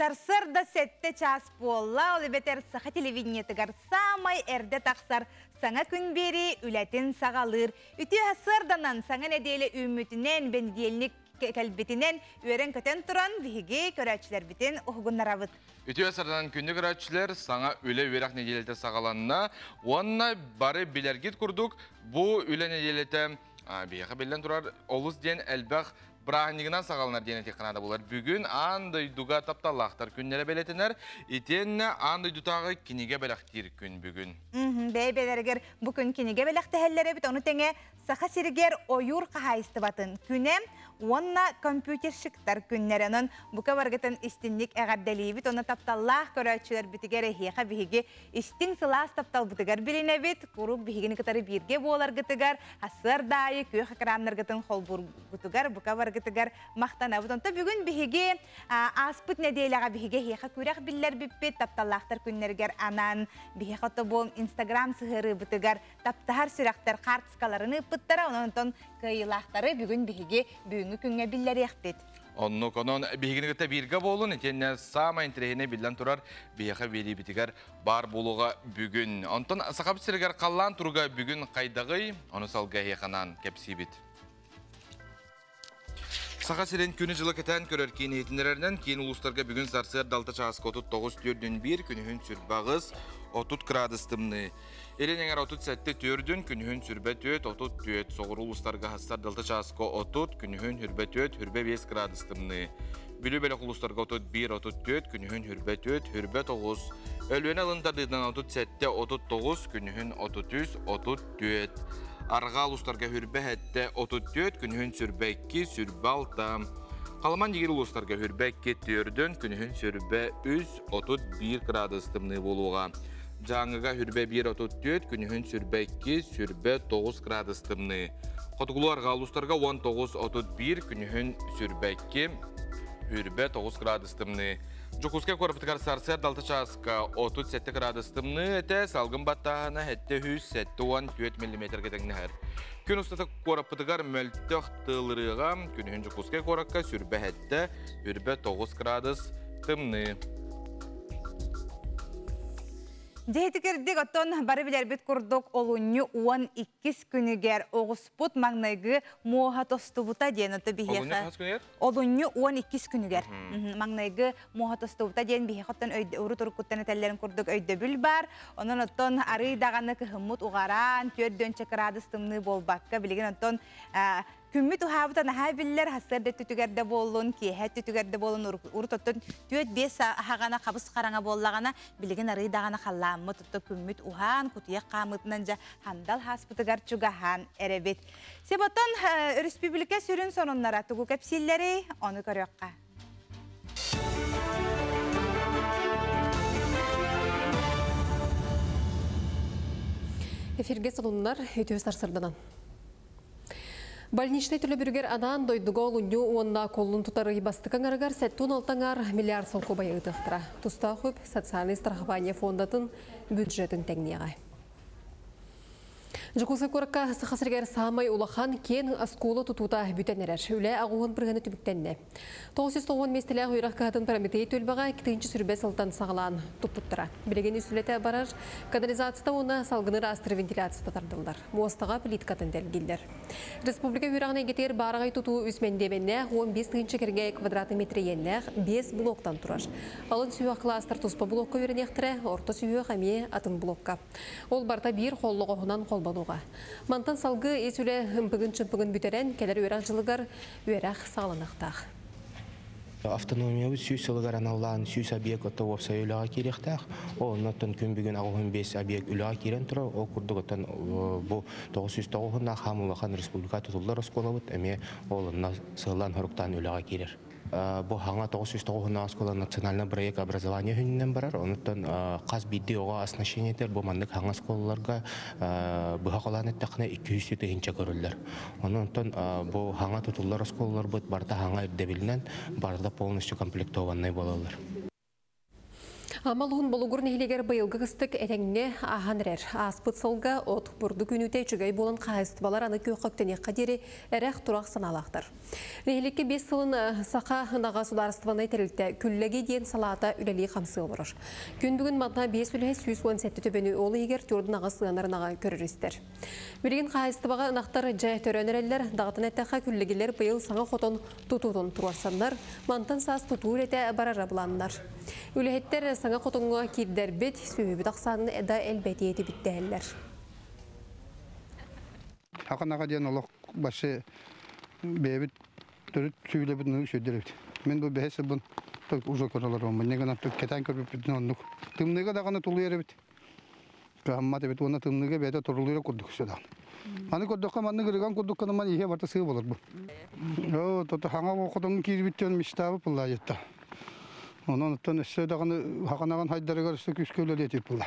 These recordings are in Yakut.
Сарсыарда 7 чаас буолла, ол эбэтэр саха телевидениетыгар саамай эрдэ тахсар саҥа күн биэрии үлэтин саҕалыыр. Үтүө сарсыарданан саҥа нэдиэлэ үүммүтүнэн, бэнидиэлник кэлбитинэн үөрэн-көтөн туран биһиги көрөөччүлэрбитин уһугуннарабыт. Үтүө сарданан күндү көрөөччүлэр, саҥа үлэ үөрэх нэдиэлэтэ саҕаланна уонна бары билэргит курдук бу үлэ нэдиэлэтэ биһиэхэ биллэн турар олус диэн элбэх бырааһынньыгынан саҕаланар диэн этиэххэ наада буолар. Бүгүн аан дойдуга тапталлаахтар күннэрэ бэлэтэнэр, итиэннэ аан дойдутааҕы кинигэ бэлэхтиир күн бүгүн. Бэйэ-бэйэлэригэр бу күн кинигэ бэлэхтэһэллэр эбит, ону тэҥэ Саха сиригэр ойуур хаһаайыстыбатын күнэ уонна компьютерщиктар күннэрэ. Онон бука барыгытын истинник эҕэрдэлиибит, уонна тапталлаах көрөөччүлэрбитигэр эһиэхэ биһиги истиҥ сылаас тапталбытыгар билинэбит, куруук биһигини кытары бииргэ буоларгытыгар, сарсыарда аайы күөх экраннаргытын холбуургутугар, бука барыгытыгар махтанабыт. Онтон бүгүн биһиги ааспыт нэдиэлэҕэ биһиги эһиэхэ күрэх биллэрбиппит, тапталлаахтар күннэригэр анаан биһиэхэ тобу Инстаграм сыһыарыыбытыгар таптаһар сүрэхтэр хаартыскаларын ыыппыттара, онон кыайыылаахтары бүгүн биһиги бүгүҥҥү күҥҥэ биллэриэхпит. Оннук, онон биһигини кытта бииргэ буолун, итиэннэ саамай интэриэһинэй биллэн турар биһиэхэ биэриибитигэр баар буолуоҕа бүгүн. Онтон Сахабыт сиригэр халлаан туруга бүгүн хайдаҕый? Ону салгыы эһиэхэ анаан кэпсиибит. Саха сирин күнү-дьылы кэтээн көрөр киин иһитиннэрэринэн киин улуустарга бүгүн сарсыарда 6 чааска 39 4-1, күнүһүн сүрбэ 8, 30 градус тымныы. Илин эҥэр 37 төрдүн, күнүһүн сүрбэ 4, 34, соҕуруу улуустарга сарсыарда 6 чааска 30, күнүһүн хүрбэ 4, хүрбэ 5 градус тымныы. Бүлүү бөлөх улуустарга 31, 34, күнүһүн хүрбэ 4, хүрбэ 9, Өлүөнэ алын тардыытынан 37, 39, күнүһүн 33, 34. Арҕаа улуустарга хүрбэ 7, 34, күнүһүн сүрбэ 2, сүрбэ 6. Халыман дигир улуустарга хүрбэ 2, төрдүн, күнүһүн сүрбэ 3, 31 градус тымныы буолуоҕа. Дьааҥыга хүрбэ 1, 34, күнүһүн сүрбэ 2, сүрбэ 9 градус тымныы. Хотугулуу арҕаа улуустарга 19, 31, күнүһүн сүрбэ 2, хүрбэ 9 градус тымныы. Дьокуускай куорапытыгар сарсыарда 6 чааска 37 градус тымныы этэ, салгын баттааһына 774 миллиметргэ тэҥнэһэр. Күн устата куораппытыгар мөлтөх тыалырыаҕа, күнүһүн Дьокуускай куоракка сүрбэ 7, үрбэ 9 градус тымныы. Дьэ ити кирдик оттон бары билэрбит курдук олунньу 12 күнүгэр оҕуспут маҥнайгы муоһа тостубута диэн ото биһиэхэ олунньу 12 күнүгэр маҥнайгы муоһа тостубута диэн биһиэхэ оттон урут уруккуттан этэллэрин курдук өйдөбүл баар. Онон оттон арый даҕаны кыһыммыт уҕараан 4 градус тымныы буолбакка билигин оттон күммүт уһаабыта наһаа биллэр, сарсыарда өттүтүгэр да буоллун, киэһэ өттүтүгэр да буоллун, урут оттон 4-5 аһаҕана хабыс хараҥа буоллаҕына, билигин арый даҕаны халлааммыт оттон күммүт уһаан, кутуйах хаамыытынан дьэ хандал хааспытыгар чугаһаан эрэбит. Себотон өрөспүүбүлүкэ сүрүн сонуннара тугу кэпсииллэрий, ону көрүөххэ. Эфирге сонуннар үтүө сарсырданан. Больничный төлөбүрүгэр анаан дойдуга олунньу уонна коллун тутар бастыкы аҥарыгар 76 миллиард солкуобай ыытыахтара. Тустаах үп социальный страхование фондатын бюджетын тэҥниэҕэ. Дьокуускай куоракка Саха сиригэр саамай улахан киэн оскуола тутуута бүтэн эрэр. Үлэ аҕуһун бырыһыана түмүктэннэ. 990 миэстэлээх үөрэх кыһатын Прометей түөлбэҕэ 2-сүрбэ сылтан саҕалаан туппуттара. Билигин үс үлэтэ барар, канализацията уонна салгыны ыраастыыр вентиляцията тардыллар. Муостаҕа плиткатын тэлгиллэр. Республика үөрэҕин эйгэтигэр баараҕай тутуу үс мэндиэмэннээх 15 тыһыынча кэргэ квадратный метр иэннээх 5 блоктан турар. Алын сүһүөх кылаастар туспа блокка үөрэниэхтэрэ, орто сүһүөх эмиэ атын блокка. Ол барыта биир холлоҕоһунан холбонуоҕа. Мантан салгыы ис үлэ ымпыгын-чымпыгын бүтэрэн, кэлэр үөрэх дьылыгар үөрэх саҕаланыахтаах. Автономиябыт 100 сылыгар аналлаан 100 объект отто уопсай үлэҕэ киириэхтээх. Ол оннуттан күн бүгүн 85 объект үлэҕэ киирэн турар. Ол курдук оттон бу 909 хаам улахан республика тутуллар оскуолабыт эмиэ ол онно сыаллаан-соруктаан үлэҕэ киирэр. Бу хаҥа 909 оскуола национальный проект образования хүнүнэн барар. Онуттан хас биирдии оҕо оснащениетер бу маннык хаҥа оскуолаларга быһа холоон эттэххинэ 200 тыһыынча көрүллэр. Онон бу хаҥа тутуллар оскуолаларбыт барыта хаҥа ирдэбилинэн барыта полностью комплектованный буолаллар. Амма улууһун Болугур нэһилиэгэр быйылгы кыстык этэҥҥэ ааһан эрэр. Ааспыт сылга от, бурдук үүнүүтэ үчүгэй буолан хаһаайыстыбалар аны күөххэ үктэниэххэ диэри эрэх-турах санаалаахтар. Нэһилиэккэ биэс сылын Саха ынаҕа судаарыстыбаннай тэрилтэ Күллэги диэн салаата үлэлии-хамсыы олорор. Күн бүгүн манна биэс үлэһит 117 төбөнү, ол иһигэр түөрт аҕыс ыанар ынаҕы көрөр-истэр. Билигин хаһаайыстыбаҕа ынахтар дьэ төрөөн эрэллэр, даҕатан эттэххэ күллэгилэр быйыл саҥа хотон тутуутун туруорсаннар, мантан саас тутуу үлэтэ барара былааннар. Үлэһиттэр саҥа хотоҥҥо киирдэрбит, сүөһүбүт ахсаанын да элбэтиэ этибит дэһэллэр. Саха ынаҕа диэн олох башы бэйэбит төрүт сүөһүлэрбит үчүгэйдэр эбит. Мин бу бэһис сылбын уже көрөлөр Не гынан кэтээн көрбүппүтүн оннук. Тымныыга даҕаны тулуйар эбит. Кыһаммат эбит уонна тымныыга бэйэтэ турулуйар курдук сөдөн. Аны көрдөххө маннык ырыган курдук гынан иһэ барта сыы болор бу. Оо, тото хаҥа хотон киирбиттэн мечтабы пуллаайытта. Онон оттон өссө даҕаны хаханаган хайдарыгар өссө күүскэ үлэлиэтип була.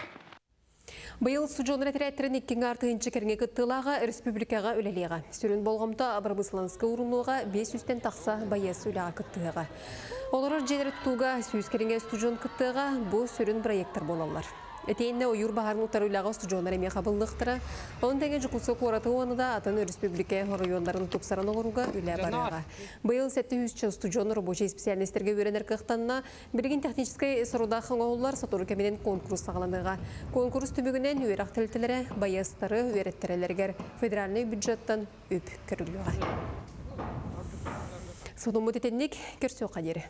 Быйыл устудьуоннар этэрээттэрин икки аҥаар тыһыынча кэриҥэ кыттыылааҕа республикаҕа үлэлиэҕэ. Сүрүн болҕомто бырамыысыланнаска ууруллуоҕа, 500-тэн тахса байыас үлэҕэ кыттыһыаҕа. Олорор дьиэлэри тутууга 100 кэриҥэ устудьуон кыттыаҕа, бу сүрүн проектар буолаллар. Итиэннэ ойуур баһаарын утары үлэҕэ устудьуоннар эмиэ хабыллыахтара. Ону тэҥэ Дьокуускай куораты уонна да атын өрөспүүбүлүкэ оройуоннарын тупсаран оҥорууга үлэ барыаҕа. Быйыл 700 устудьуон рабочай специальностарга үөрэнэр кыахтанна. Билигин техническэй сорудах оҥоһуллар, сотору кэминэн конкурс саҕаланыаҕа. Конкурс түмүгүнэн үөрэх тэрилтэлэрэ байыастары үөрэттэрэллэригэр федеральнай бюджеттан үп көрүллүөҕэ. Сонуммут итинник, көрсүөххэ диэри.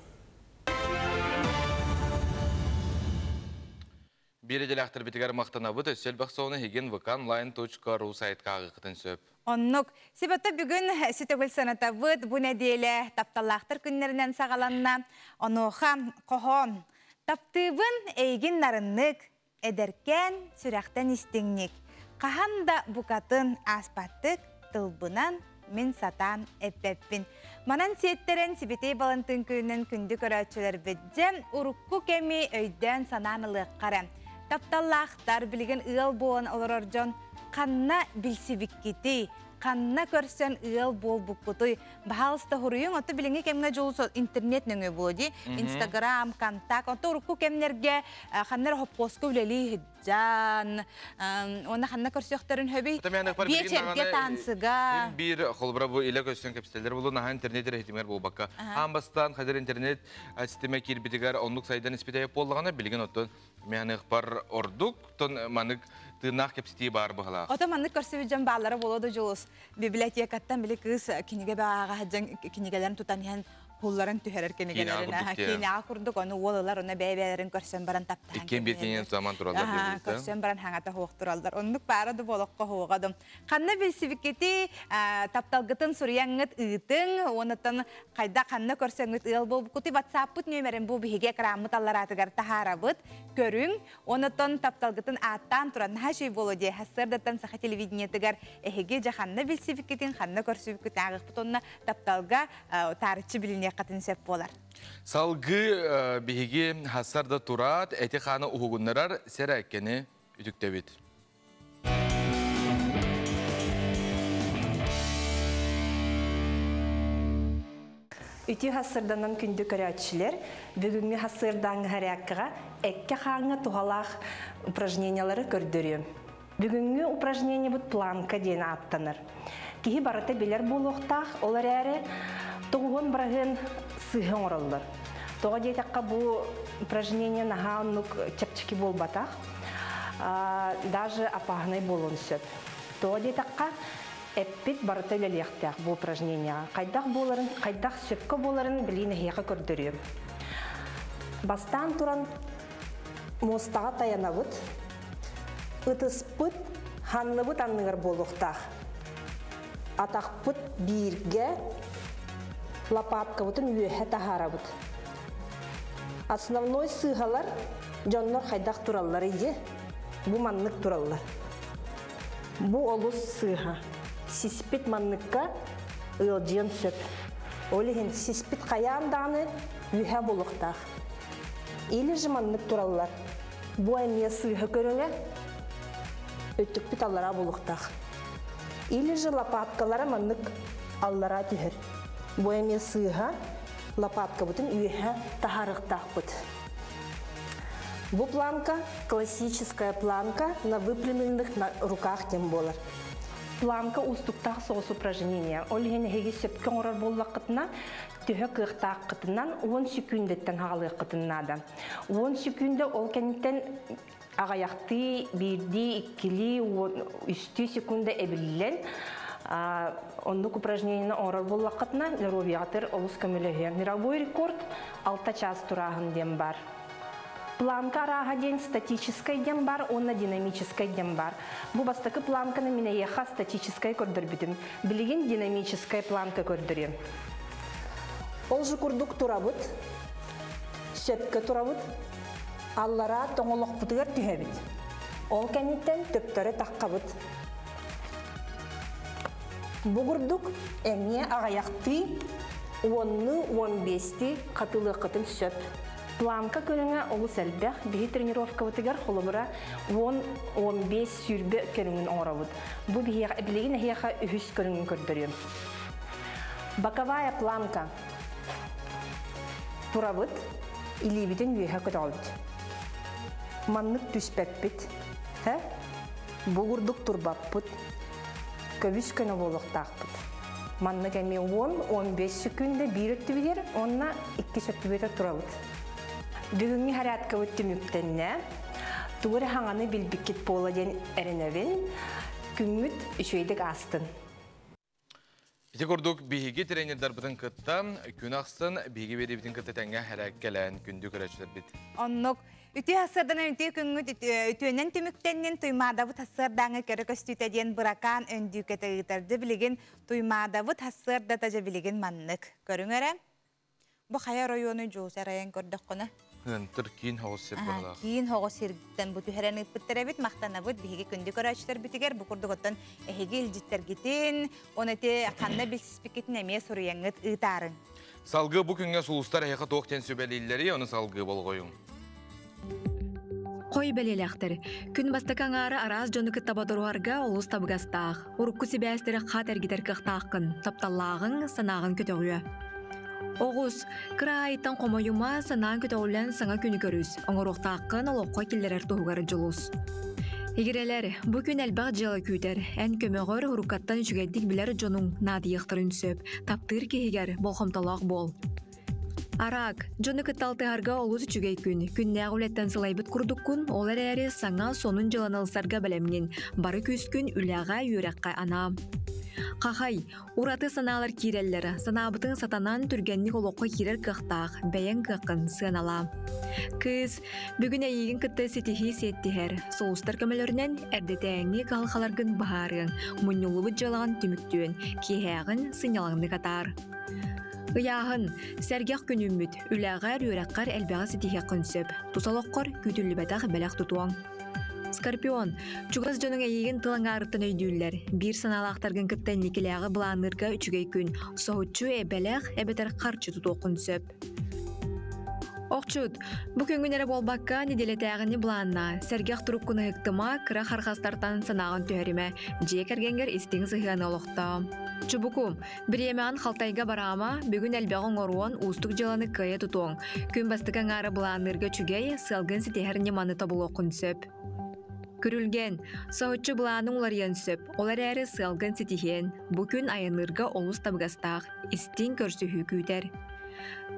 Биир идэлээхтэрбитигэр махтанабыт, өссө элбэх сонуну эһиги nvkonline.ru сайтка ааҕыаххытын сөп. Оннук. Сибата бүгүн сүтөгүл санатабыт бу нэдиэлэ тапталлаахтар күннэринэн саҕаланна. Онуоха хоһоон. Таптыыбын эйигин нарыннык, эдэркээн сүрэхтэн истиҥник. Хаһан да букатын ааспаттык тылбынан мин сатаан эппэппин. Манан сиэттэрэн Сибэтиэй Балантыын күнүнэн күндү көрөөччүлэрбит дьэ урукку кэми өйдөөн санаан ылыаххара. Тапталлаахтар билигин ыал буолан олорор дьон ханна билсибиккитий, ханна көрсөн ыал буолбуккутуй? Баһаалыста хуруйуҥ, ото билиҥҥи кэмҥэ дьулус интернет нөҥүө буолуо дии. Инстаграм, Контакт, ото урукку кэмнэргэ ханна эрэ хоппуоска үлэлии сылдьан, уонна ханна көрсүөхтэрин хөбүй? Биэчэргэ, таансыга. Биир холобура бу илэ көстөн кэпсэтэллэр булу наһаа интернет эрэ буолбакка. Аан бастаан хадыр интернет система киирбитигэр оннук сайдан испитэ буоллаҕына билигин оттон мианыхпар ордук тон манык тыыннаах кэпсэтии баар быһалаах. Ото маннык көрсүбүт дьон бааллара буолуо да дьулус. Библиотекаттан били кыыс кинигэ бааҕа дьон кинигэлэрин тутан иһэн хулларын түһэрэр кинигэлэрин киинэҕэ курдук ону уол ылар уна бэйэ-бэйэлэрин көрсөн баран таптаһан Иккиэн биир кинигэни тутаман тураллар диэбит. Көрсөн баран хаҥата хуох тураллар. Оннук баара да болохко хуоҕа дум. Ханна билсибиккити тапталгытын суруйаҥҥыт ыытыҥ, уонуттан хайда ханна көрсөҥҥүт ыал буолбуккутуй WhatsApp-пыт нүөмэрин бу биһиги экраммыт аллараатыгар таһаарабыт. Көрүҥ, онуттан тапталгытын ааттаан туран наһаа үчүгэй буолуо дии. Сарсыардаттан саха телевидениетыгар эһиги дьэ ханна билсибиккитин, ханна көрсүбүккүтүн ааҕыахпыт уонна тапталга таарыччы билиниэххитин сөп буолар. Салгыы биһиги хассарда тураат эти хааны уһугуннарар сэрээккэни үтүктэбит. Үтүө хассырданан күндү көрөөччүлэр, бүгүҥҥү хассырдааҥҥы харяккаҕа эккэ хааҥҥа туһалаах упражнениялары көрдөрүөм. Бүгүҥҥү упражнениебыт планка диэн ааттанар. Киһи барыта билэр буолуохтаах, ол эрээри тоҕуһун быраһыан сыыһа оҥороллор. Тоҕо диэтэххэ бу упражнение наһаа оннук чэпчэки буолбатах, даже опаһынай буолуон сөп. Тоҕо диэтэххэ эппит барыта үлэлиэхтээх бу упражнениеҕа. Хайдах буоларын, хайдах сөпкө буоларын билиин эһиэхэ көрдөрүөм. Бастаан туран муостаҕа таянабыт, ытыспыт ханныбыт анныгар буолуохтаах. Атахпыт бииргэ, лопаткабытын үөһэ таһаарабыт. Основной сыыһалар дьоннор хайдах тураллар ие, бу маннык тураллар. Бу олус сыыһа. Сиспит манныкка ыалдьыан сөп. Ол иһин сиспит хайаан даҕаны үөһэ буолуохтаах. Или же маннык тураллар. Бу эмиэ сыыһа көрүҥэ өттүкпүт аллараа буолуохтаах. Или же лопаткалара маннык аллараа түһэр. Бу эмиэ сыыһа лопаткабытын үөһэ таһаарыахтаахпыт. Бу планка классическая планка на выпрямленных руках тем болар. Планка уустуктаах соҕус упражнение. Ол иһин эһиги сөпкө оҥорор буоллаххытына, төһө кыахтааххытынан 10 секүндэттэн хаҕалыаххытын наада. 10 секүндэ ол кэнниттэн аҕыйахтыы, биирдии, иккилии, үстүү секунда эбиллэн, оннук упражнениены оҥорор буоллаххытына, здоровьеҕытыр олус көмөлөһүө. Мировой рекорд 6 чаас турааһын диэн бар. Планка арааһа диэн статическай диэн бар уонна динамическай диэн бар. Бу бастакы планканы мин эйиэхэ статическай көрдөрбүтүм. Билигин динамическай планка көрдөрүөм. Ол же курдук турабыт, сөпкө турабыт, аллараа тоҥолохпутугар түһэбит. Ол кэнниттэн төптөрө таххабыт. Бу курдук эмиэ аҕыйахтыы, уоннуу, 15-тии хатылыаххытын сөп. Планка көрүҥэ олус элбэх. Биһи тренировкабытыгар холобура 10-15 сүүрбэ көрүҥүн оҥоробут. Бу билигин эһиэхэ үһүс көрүҥүн көрдөрүөм. Боковая планка. Турабыт, илиибитин үөһэ көтөҕөбүт. Маннык түспэппит. Бу курдук турбаппыт. Көбүс көнө буолуохтаахпыт. Маннык эмиэ 10-15 секунда биир өттүбүтүгэр уонна иккис өттүбүтүгэр турабыт. Бүгүҥҥү харааткабыт түмүктэннэ. Тугу эрэ хаҥаны билбиккит буола диэн эрэнэбин. Күҥҥүт үчүгэйдик аастын. Ити курдук биһиги тренердарбытын кытта күн ахсын биһиги биэриибитин кытта тэҥҥэ хэрээккэлээн күндү көрөөччүлэрбит. Оннук үтүө хассыарданан үтүө күҥҥүт үтүөнэн түмүктэннин. Туймаадабыт хассыардааҥы көрө көстүүтэ диэн Быракаан өндүүкэтэ ыытарды билигин Туймаадабыт хассыардата дьэ билигин маннык. Көрүҥ эрэ. Бу хайа оройуону дьуус арайан көрдөххүнэ? Хынтыр киин хоҕус сир баһылаах. Киин хоҕус сиртэн бу түһэрэн ыыппыттар эбит. Махтанабыт биһиги күндү көрөөччүлэр битигэр бу курдук оттон эһиги илдьиттэргитин, он эти ханна билсиспиккитин эмиэ суруйаҥҥыт ыытаарыҥ. Салгыы бу күҥҥэ сулустар эһиэхэ туох диэн сүбэлииллэри, ону салгыы болҕойуҥ. Хой бэлиэлээхтэр. Күн бастакы аҥаара араас дьону кытта бодоруһарга олус табыгастаах. Урукку сибээстэри хат эргитэр кыахтааххын, тапталлааҕыҥ, санааҕын көтөҕүө. Оҕус, кыра аайыттан хомойума, санаан көтөҕүллэн саҥа күнү көрүс, оҥоруохтааххын олоххо киллэрэр туһугар дьулус. Игирэлэр, бу күн элбэх дьыала күүтэр. Эн көмөҕөр уруккаттан үчүгэйдик билэр дьонуҥ наадыйыахтарын сөп. Таптыыр киһигэр болҕомтолоох буол. Араак, дьону кытта алтыһарга олус үчүгэй күн. Күннээҕи үлэттэн сылайбыт курдуккун, ол эрээри саҥа сонун дьыаланы ылсарга бэлэмҥин. Бары күүскүн үлэҕэ, үөрэххэ анаа. Хахай, ураты санаалар киирэллэр. Санаабытыҥ сатанан түргэнник олоххо киирэр кыахтаах, бэйэҥ кыаххын сыаналаа. Кыыс, бүгүн эйиигин кытта ситиһии сиэттиһэр. Соустар көмөлөрүнэн эрдэтээҥҥи кыһалҕаларгын быһаарыаҥ, мунньуллубут дьыалаҕын түмүктүөн, киэһээҕин сынньалаҥнык атаар. Ыйааһын, сэргэх күнүммүт, үлэҕэр, үөрэххэр элбэҕи ситиһиэххин сөп. Тус олоххор күүтүллүбэтэх бэлэх тутуоҥ. Скорпион, чугас дьонуҥ эйиигин тыл аҥаарыттан өйдүүллэр. Биир санаалаахтаргын кытта инникилээҕи былаанныырга үчүгэй күн. Соһуччу эбэлэх эбэтэр харчы тутуоххун сөп. Охчут, бу күҥҥүн эрэ буолбакка нэдиэлэтээҕини былааннаа. Сэргэх туруккун ыһыктыма, кыра хархастартан санааҕын түһэримэ. Дьиэ кэргэҥҥэр истиҥ сыһыаны олохтоо. Чубуку, бириэмэҕин халтайга бараама, бүгүн элбэҕи оҥоруон, уустук дьыаланы кыайа тутуоҥ. Күн бастакы аҥаара былаанныырга үчүгэй, сыалгын ситиһэр ньыманы тобулуоххун сөп. Күрүлгэн, соһуччу былааныҥ уларыйан сөп, ол эрээри сыалгын ситиһиэн. Бу күн айанныырга олус табыгастаах, истиҥ көрсүһүү күүтэр.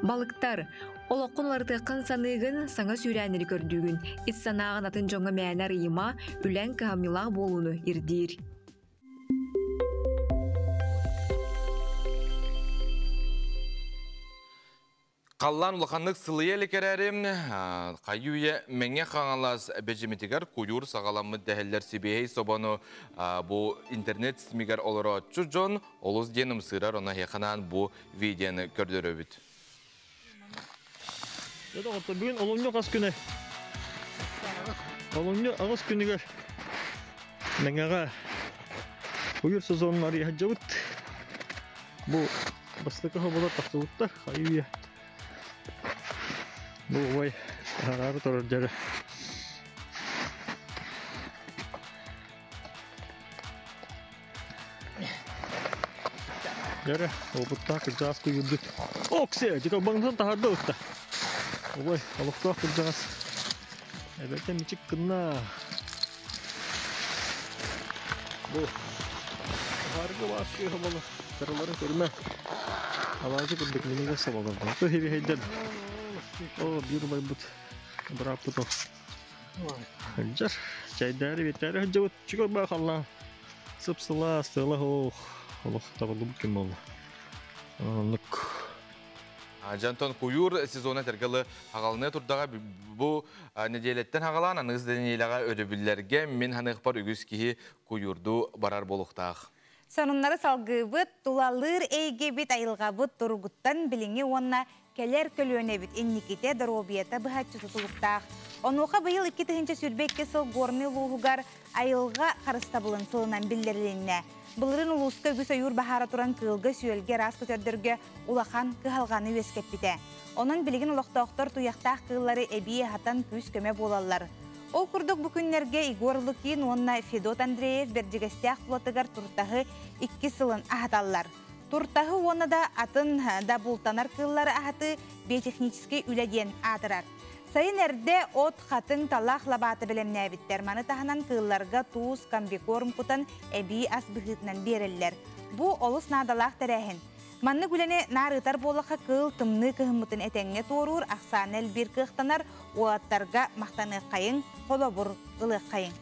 Балыктар, олоххун уларытыаххын саныыгын, саҥа сүүрээннэри көрдүүгүн. Ис санааҕын атын дьоҥҥо мээнэ арыйыма, үлэҥ кыһамньылаах буолууну ирдиир. Халлаан улаханнык сылыйа илик эрээри, хайыы-үйэ Мэҥэ Хаҥалас бэдьимитигэр куйуур саҕаламмыт дэһэллэр сибиэһэй собону бу интернет ситимигэр олорооччу дьон олус диэн ымсыырар, онно эһиэхэ бу видеоны көрдөрөбүт. Бүгүн олунньу хас күнэ? Олунньу аҕыс күнүгэр Мэҥэҕэ куйуур сезонун арыйа сылдьабыт. Бу бастакы соболор тахсыбыттар хайыы-үйэ. Бу убай таһараары турар дьэрэ. Дьэрэ, опыттаах кырдьаҕас куйуурдут. Оксе, дьэ баҥсан таһаарда ытта. Убай, олохтоох кырдьаҕас. Эбэтэ мичик гынна. Бу харгы бас күйі болы. Кырылары көрмө. Алажы курдук миниге соболор. Ту хиби хейден. О, бир байбут. Браппут. Ханжар. Чайдары бетері ханжабыт. Чүгөр бақалла. Сып-сыла, сыла ох. Олох табылы кем болду. Нук. Жантон куюр сезона тергалы хагалны турдага бу неделеттен хагалан аныз денелега өрөбүллерге мен ханыхпар үгүс киһи куюрду барар болуктаах. Сонуннары салгыбыт, тулалыр эйгебит айылгабыт тургуттан билиңи онна келер көлөнебит инниките доробията быһаччы тутулуктаах. Онуха быйыл 2-тыһынча сүрбекке сыл горный луугар айылга харыстабылын сылынан биллерилинне. Былырын улууска үгүс ойуур баһаара туран кыылга сүөлге раас көтөрдөргө улахан кыһалганы үөскеппите. Онон билигин олохтоохтор туяхтаах кыыллары эбии хатан күүс көмө буолаллар. Ол курдук бу күннерге Егор Лукин уонна Федот Андреев Бердьигэстээх тулатыгар туртаһы икки сылын аһаталлар. Туртаһы уонна да атын да бултанар кыыллары аһаты биотехнический үлэ диэн аатырар. Сайын эрдэ от хатыҥ талах лабааты бэлэмнээбиттэр. Маны таһынан кыылларга туус, комбикорм кутан эбии ас быһыытынан биэрэллэр. Бу олус наадалаах тэрээһин. Маннык үлэни наар ыытар буоллахха кыыл тымныы кыһыммытын этэҥҥэ туоруур, ахсаана элбиир кыахтанар, уолаттарга махтаныаххайыҥ, холобур ылыаххайыҥ.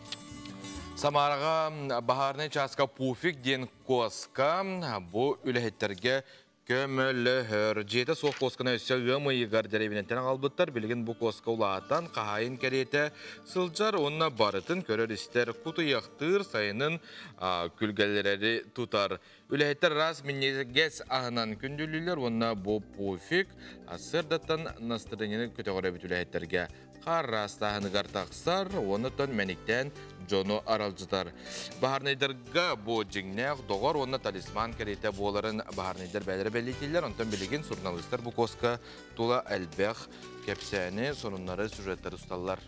Самараҕа баһаарынай чааска Пуфик диэн куоска бу үлэһиттэргэ көмөлөһөр. Дьиэтэ суох куосканы өссө ыам ыйыгар дэриэбинэттэн аҕалбыттар. Билигин бу куоска улаатан, хаһаайын кэриэтэ сылдьар уонна барытын көрөр-истэр, кутуйахтыыр, сайынын күлгэлэри тутар. Үлэһиттэр араас минньигэс аһынан күндүлүүллэр уонна бу Пуфик сырдаттан настроениены көтөҕөр эбит үлэһиттэргэ. Хаар ыраастааһыныгар тахсар, уонна мэниктээн дьону аралдьытар. Баһаарынайдарга бу дьиҥнээх доҕор уонна талисман кэриэтэ буоларын баһаарынайдар бэйэлэрэ бэлиэтииллэр. Онтон билигин суруналыыстар бу куоска тула элбэх кэпсээни, сонуннары, сюжеттары усталлар.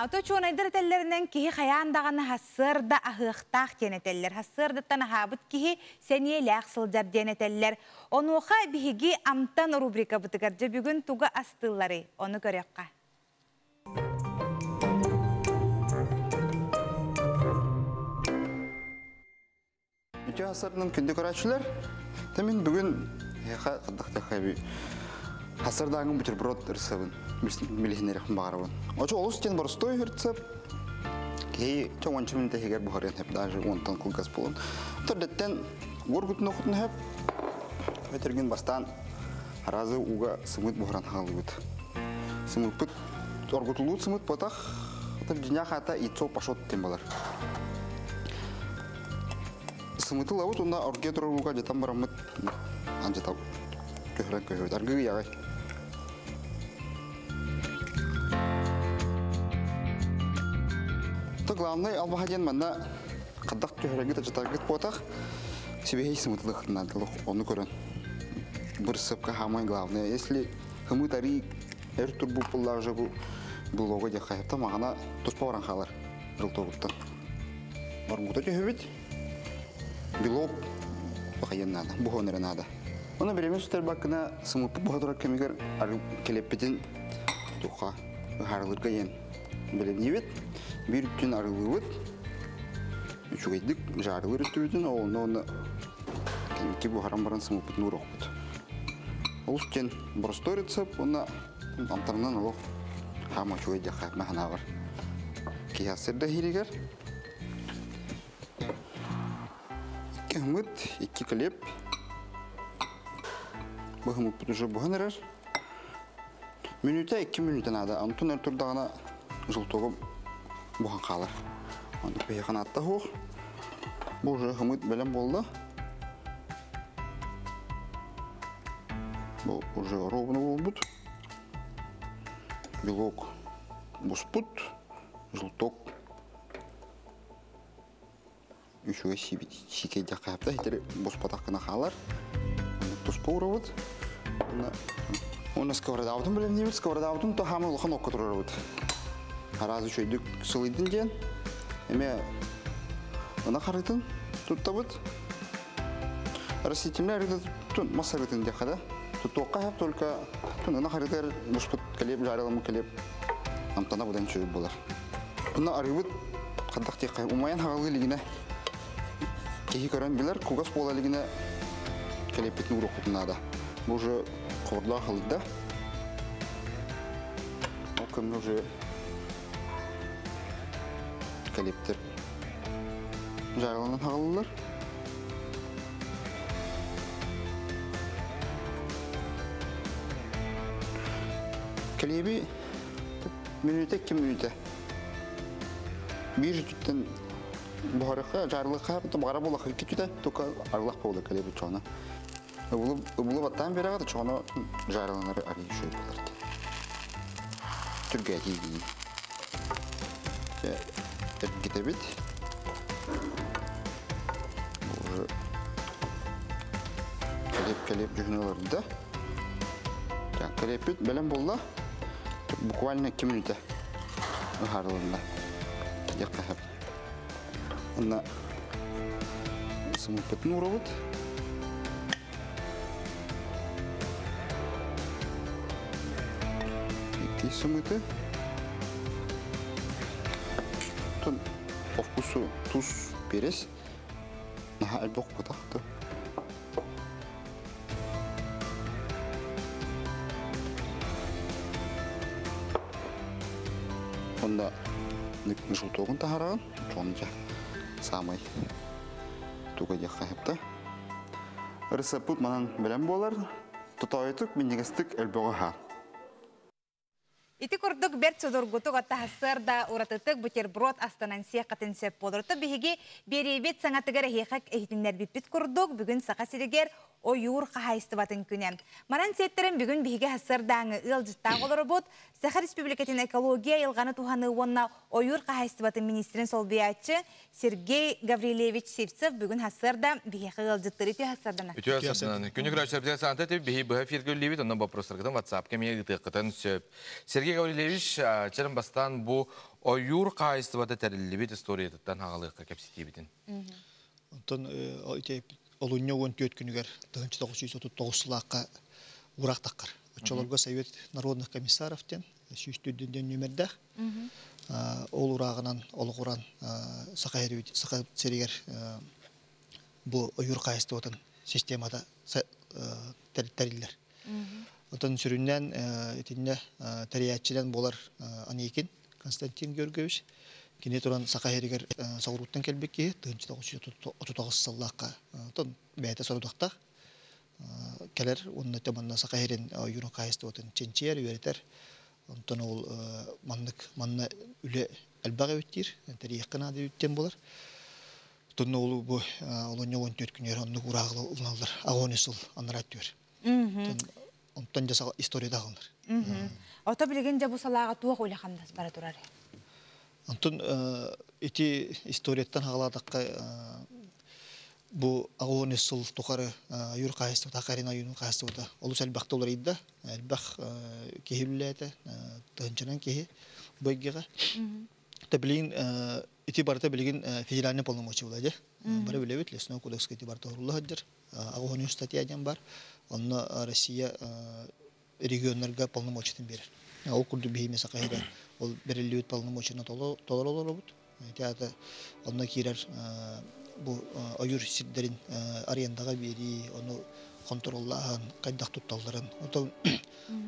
Ото чуонайдар этэллэринэн киһи хайаан даҕаны хассыарда аһыахтаах диэн этэллэр. Хассыардаттан аһаабыт киһи сэниэлээх сылдьар диэн этэллэр. Онуоха биһиги Амтан рубрикабытыгар дьэ бүгүн тугу астыылларый? Ону көрүөххэ. Үтүө хасарынан күндү көрөөччүлэр, Тэмин бүгүн эһиэхэ хаддахтахха би хасардааңын бутерброд ырсабын билиһиннэриэхпин баҕарабын. Очо олус диэн боростуой ырцап киһи чоҥончу мүнүүтэ иһигэр буһарыан сөп, даже уонтан кылгас буолан. Төрдөттен уоргутун охутун сөп. Өтөргүн бастаан аразы ууга сымыт буһаран хаалыбыт. Сымыппыт оргутулуут сымыт ботах, дьиҥэ хаата яйцо пашот диэн балар. Сымыты лабыт уонна оргуйа турар ууга дьатан бараммыт андьата көһөрөн көһөрбүт. Аргы ыйаҕай. То главный албаха диэн манна хаддах түһэрэгит ачатаргыт буотах сибиһэй сымытылыхтынан ону көрөн. Бырсыпка самое главное. Если хымыт ари эр турбуп буллар же бу булога дьэ хайапта мағана туспа баран хаалар желтогуттан. Баргута түһүбүт. Белок бахайын надо, буһон надо. Оны биреме сүтер бакына сымыппыт буһа турар кэмигэр ары келеппитин туха ыһаарылырга иэн бэлэмниибит. Биир үттүн арылыыбыт. Үчүгэйдик жаарылыр үттүбүтүн, ону оны кэнники буһаран баран сымыппытын уруохпут. Олус диэн боростуой рецепт, уонна амтарынан олох хаама үчүгэй диэххэ маһанаабар. Киһи сырда иһиригэр икки хымыт, икки хлеб. Бу хымыппыт уже буһан эрэр. Мүнүүтэ, икки мүнүүтэ наада. Онтон өр турдаҕына желтогу буһан хаалар. Оннук биһиэхэ наатта суох. Бу уже хымыт бэлэм буолла. Бу уже ровно буолбут. Белок буспут, желток үчүгэй сиикэйдэх хаапта хитери буспатах гына хаалар. Туспа уурабыт. Уонна сковородабытын бэлэмниибит. Сковородабытын то хаамы улахан окко турарабыт. Араас үчүгэйдик сылыйдын диэн. Эмиэ ынах арыытын туттабыт. Растительный арыыта тун мас арыытын диэххэ да. Туттуохха сөп, только тун ынах арыытыгар буспут килиэп, жарыламмыт килиэп Амтана будан чөй болар. Бұны арыбыт қадақ тек умаян хағалы лигіне кехи көрін білер, кугас бола лигіне келеппетін урок кутунада. Бу уже қорла халыда. Ол көмір уже келептер жараланан хағалылар. Келеби мүнүтэ 2 мүнүтэ. Бир түттен бұхарыққа, жарылыққа, потом қара болаққа кетуде, только арылақ болды келеби чоғына. Бұлы баттан бері ағады, чоғына жарыланары ари шөй болар. Түрге дейін. Эргите бит. Уже келеп-келеп жүхін оларды. Келеп бит, бәлем болды. Буквально 2 минута харылында. Якка хап. Онна сымыппытын урабыт. Икки сымыты. Тон по вкусу туз, перец. Наха альбок кутахты. Онда желтогын тахарагын, чонжа самый туга жаққа хепта. Рецепт манан білем болар, тотойтук минегестик элбога ха. Ити курдук берт содургутук атта да уратытык бутерброд астанан сиақатын сеп болырты биһиги беребет саңатыгар эхиэхак эхитиннер биппит курдук бүгүн саха сиригер ойуур хаһайыстыбатын күнэ. Маран сеттерин бүгүн биһиги хассырдааңы ыалдьыттаах олоробут Саха Республикатын экология йылганы туханы уонна ойуур хаһайыстыбатын министрин солбуйааччы Сергей Гаврилевич Сивцев бүгүн хассырда биһиэхэ ыалдьыттыр үтүө хассырдана. Үтүө хассырдана. Күнү көрөөчүлэр битэ саната ти биһи быһа фиргөллибит, онно вопростаргытын WhatsApp кемие ыытыаккытын сөп. Сергей Гаврилевич, чырын бастан бу ойуур хаһайыстыбата тэриллибит историятыттан хагалыыкка кэпситиибитин. Онтон олунньу 14 күнүгэр 1939 сылаакка ураак таххар. Очолорго Совет народных комиссаров тен сүүстүдүнден нөмердэх. Ол ураагынан олугуран саха саха серигер бу ойуур хаһайыстыбатын системата тэриллэр. Онтон сүрүннэн итинне тэрийээччилэн болар Аникин Константин Георгиевич. Кини туран саха эригер сауруттан келбекки 1939 сыллаакка тон бэйэтэ сорудахтах келер онно теманна саха эрин ойуурун хаһайыстыбатын ченчиэр үөрэтэр. Онтон ол маннык манна үлэ элбэҕэ үттиир тэрийэххэ наада үттен болар. Тонно ол бу олонньо 14 күнүөр оннук ураагылы уланаллар агони сыл анарат түөр. Онтон жаса историяда калынар. Ото билеген жа бу салаага туох ойле хамдас бара турар. Онтон ити историяттан хагалаатакка бу агони сыл тухары юр хаһайыстыбата хакарина юрун хаһайыстыбата олус элбэх толор идда элбэх киһи тыһынчанан киһи бойгега. Та билигин ити барта билигин федеральный полномочия була же. Бары билебит лесной кодекс ити барта орулла хаджар. Агони статья ден бар. Онно Россия регионнарга полномочиятын берер. Ол курду бихиме сакайда ол берилибит полномочияны толор олоробут. Театр онно кирер бу ойур сирдерин арендага бери, ону контроллаан, кайдак тутталларын. Отон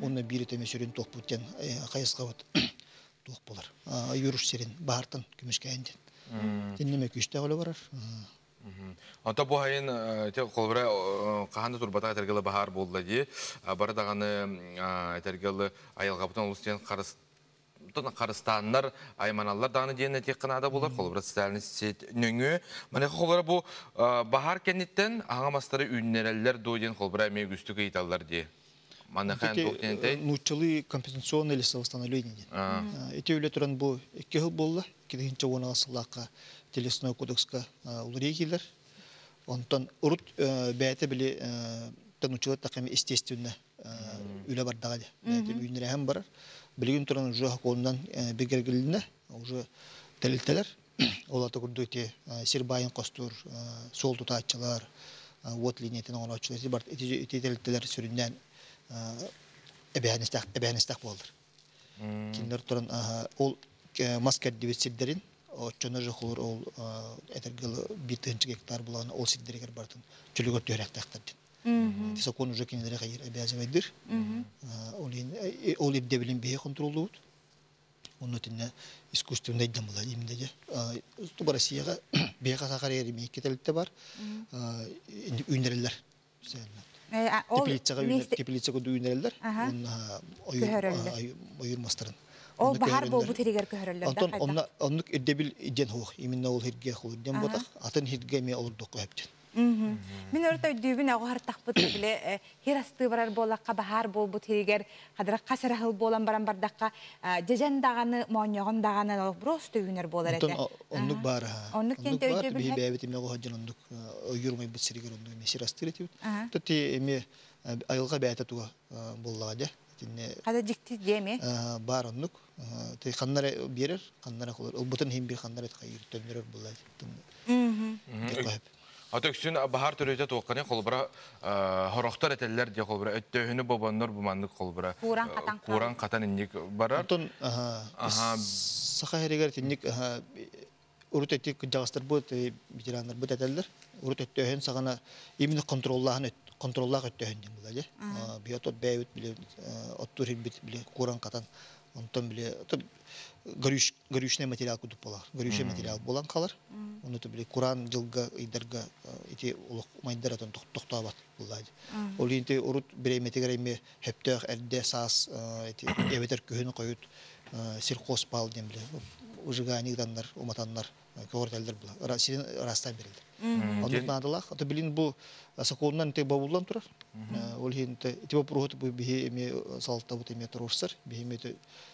оны бири теме сүрүн тохпут тен кайыскабыт туох болар. Ойур сирин баартан күмүшкәйин. Теннеме күчтә барар. Онто бу хайын те колбара каханда турбата этергеле бахар болду ди. Бары даганы этергеле айылгабытан улус тен карыс тон карыстаннар айманаллар даганы диэн тек кынада болар колбара социальный сеть нөңү. Мана колбара бу бахар кенниттен аңамастары үннереллер до диэн колбара эме күстүк ыйталлар ди. Мана хан токтенте. Нучалы компенсационный лесовосстановление ден. Эти үле туран бу 2 жыл болду. Кидинче она сылакка телесной кодекска улурей келер. Онтон урут бәйте били тонучылар таками естественно үле бар дагы. Бәйте үйнере һәм бар. Билген туран уже хакондан бигергилине уже телилтелер. Олар курду те сирбайын костур, сол тутаачылар, вот линиятын оңочулар бар. Эти телилтелер сүрүннән эбәнистак болдур. Кинилэр туран ол мас кэрдибит сирдэрин оччоно же холор ол этергыл 1 гектар булан ол сирдеригер бартын чөлүгөр түһэрээхтээхтэр дин. Сокон уже кинилere хайыр обязывайдыр. Ол ирдебилин бэйэ контроллуут. Онно тинне искусственный дамыла имде же. Ту Россияга бэйэ сахар эрими кетелитте бар. Үнерелер. Теплицага теплицага дүйүнерелер. Онна ойур мастарын. Ол бахар болбут хиригер көһөрөллөр. Онтон онна оннук ирдебил иден хуох. Именно ол хирге хуох. Дем ботах атын хирге ме олордокко хөптен. Мин өрт өйдүүбүн оҕо хартахпыт биле хир асты барар буоллахха бахар болбут хиригер хадара хасарахыл буолан баран бардакка жежен даганы мооньоҕон даганы ол просто үүнэр буолар этэ. Оннук бар. Оннук кенте өйдүүбүн. Биһи бэбит эме оҕо хаджан оннук ойур бит сиригер оннук эме сир астыр этибит. Тути эме айылга бээтэ туга боллага де. Хада жикти деме? Бар оннук. Ти ханнара берер, ханнара холор. Ол бутун хим бир ханнара хайыр төннөрөр булла. Ата өксүн бахар төрөтө туокканы холбура хорохтор этеллер де холбура өттөһүнү бобоннор буманнык холбура. Куран катан. Куран катан инник барар. Онтон саха херигер тинник урут эти жагыстар бу ветераннар бу этеллер. Урут өттөһүн сагана именно контроллаһын контроллах өттөһүн дем була же. Биотот бэйбит биле оттур бит биле куран катан. Онтон биле горючный материал кудуп болар. Горючий материал болан калар. Оны биле Куран жылга ыйдарга ити улук майдар атон тохтообат буллайды. Ол инте урут биреметигер эми хептөөх эрде саас ити эбетер күһүн койут сиркос бал дем биле выжигание уматаннар көөртелдер була. Сирин растан берилди. Оннук наадалах. Ата билин бу соколунан те бабулан турар. Ол хин те типа прохот бу бихи эми салта бу эми турурсар. Бихи эми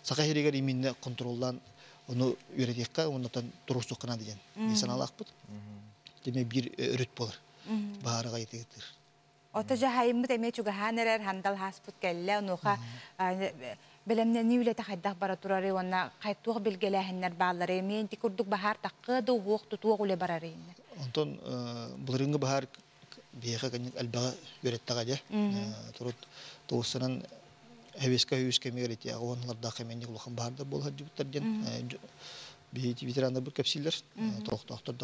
сака херигер иминне контроллан оны үйрөтекка, оннотон турурсук кына деген. Саналак бут. Деме бир өрөт болар. Баарыга етегитир. Ото жахайыммыт эме чугахан эрер хандал хаспут келле онуха белемнени үлете хайдах бара турары онна кайтуох билгелэһиннер баалары мен ти курдук бахар таккы да уох тутуох уле барары инне. Онтон булырыңгы бахар биэхэ канник албага үөреттага же. Турут туусунан хебеска хүйүскэ мегерити агуанларда кеменник улахан бахарда бол хаджыбыттар ден бихити ветерандар бу кепсилер толоктоохтор.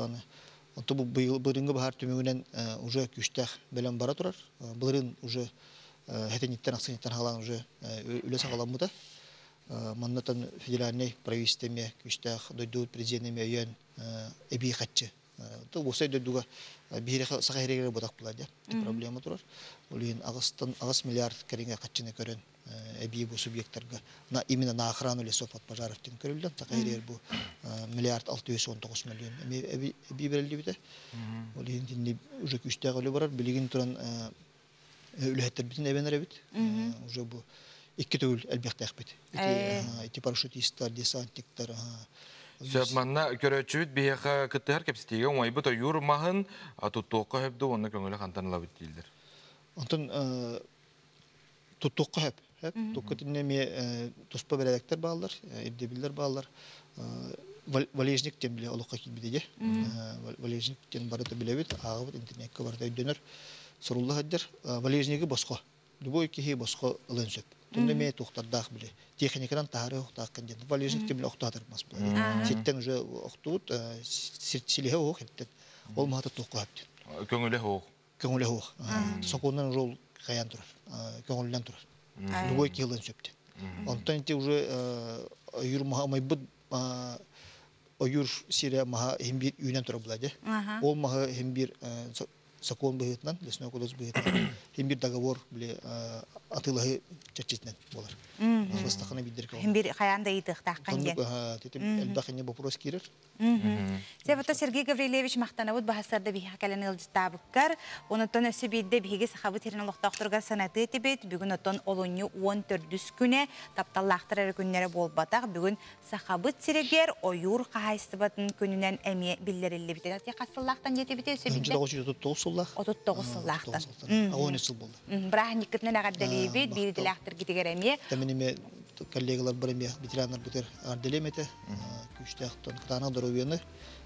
Онто бу бырыңгы бахар түмүгүнен уже күстэх белем бара турар. Былырын уже хетениттен аксыниттен халан уже үле сагаламмыта. Маннатан федеральный правительстве күстэх дойду президентеме өйөн эби хатчы. То босай дойдуга бире саха херегер бодак була. Проблема турар. Олин агыстан агыс миллиард керинге катчыны көрөн эби бу субъекттерге на именно на охрану лесов от пожаров тен көрүлдөн. Саха херегер бу миллиард 619 миллион эби эби берилди бите. Олин тинни уже күстэх өлө барар билигин туран үлэхеттер битин эбенер бит. Уже бу икки төгүл элбехтэх бит. Ити парашютисттар, десантниктар. Сөп манна көрөчүбүт биһиэхэ кыттыһар кэпситиге оҥойбут ойуур маһын туттуокка хөпдү онно көҥүлэ хантан ылабыт дииллер. Онтон туттуокка хөп. Хөп. Тукка тинне ме туспа берелектер баалар, ирдебиллер баалар. Валежник тем биле олукка килбидеге. Валежник тем барыта билебит, агыбыт интернетке барыта өйдөнөр. Сурулла хаддер валежниги боско. Любой кихи боско ылын сөп. Тунда ме тухтардах биле. Техникадан тахары ухтааккан ден. Валежник тем биле ухтаатыр мас була. Ситтен уже ухтуут, силихе ух хеттен. Ол махата тухка хаптен. Көңүле хуох. Көңүле хуох. Сокондан уже ол каян турар. Көңүлден турар. Любой кихи ылын сөптен. Онтон ити уже ойур маха майбыт ойур сире маха хим бир үйнен турар була де. Ол маха хим бир закон быһытынан, лесной кодекс быһытынан, хим бир договор биле атылаһы чачитнен болар. Бастахана биддер кол. Хим бир хаян да итыхтааккан ден. Тетим элбахине вопрос кирер. Себето Сергей Гаврилевич мактанабыт бахасарда биһи кэлэн ылдьытаабыккар, онотон өссө биирдэ биһиги сахабыт сирин олохтоохторугар санатыы тибит, бүгүн оттон олунньу 14 күнэ тапталлаахтар эрэ күннэрэ буолбатах, бүгүн сахабыт сиригэр ойуур хаһайыстыбатын күнүнэн эмиэ биллэриллибитэ. Ти хас сыллаахтан диэтибите өссө биирдэ? 1939 сыллаах. 39 сыллаахтан. Агон сыл болду. Бырааһынньыккытынан эҕэрдэлиибит, биирдилээхтэр китигэр эмиэ. Тэмин коллегалар бар эме ветераннар бутер арделемете күчтәх тон кытана здоровьяны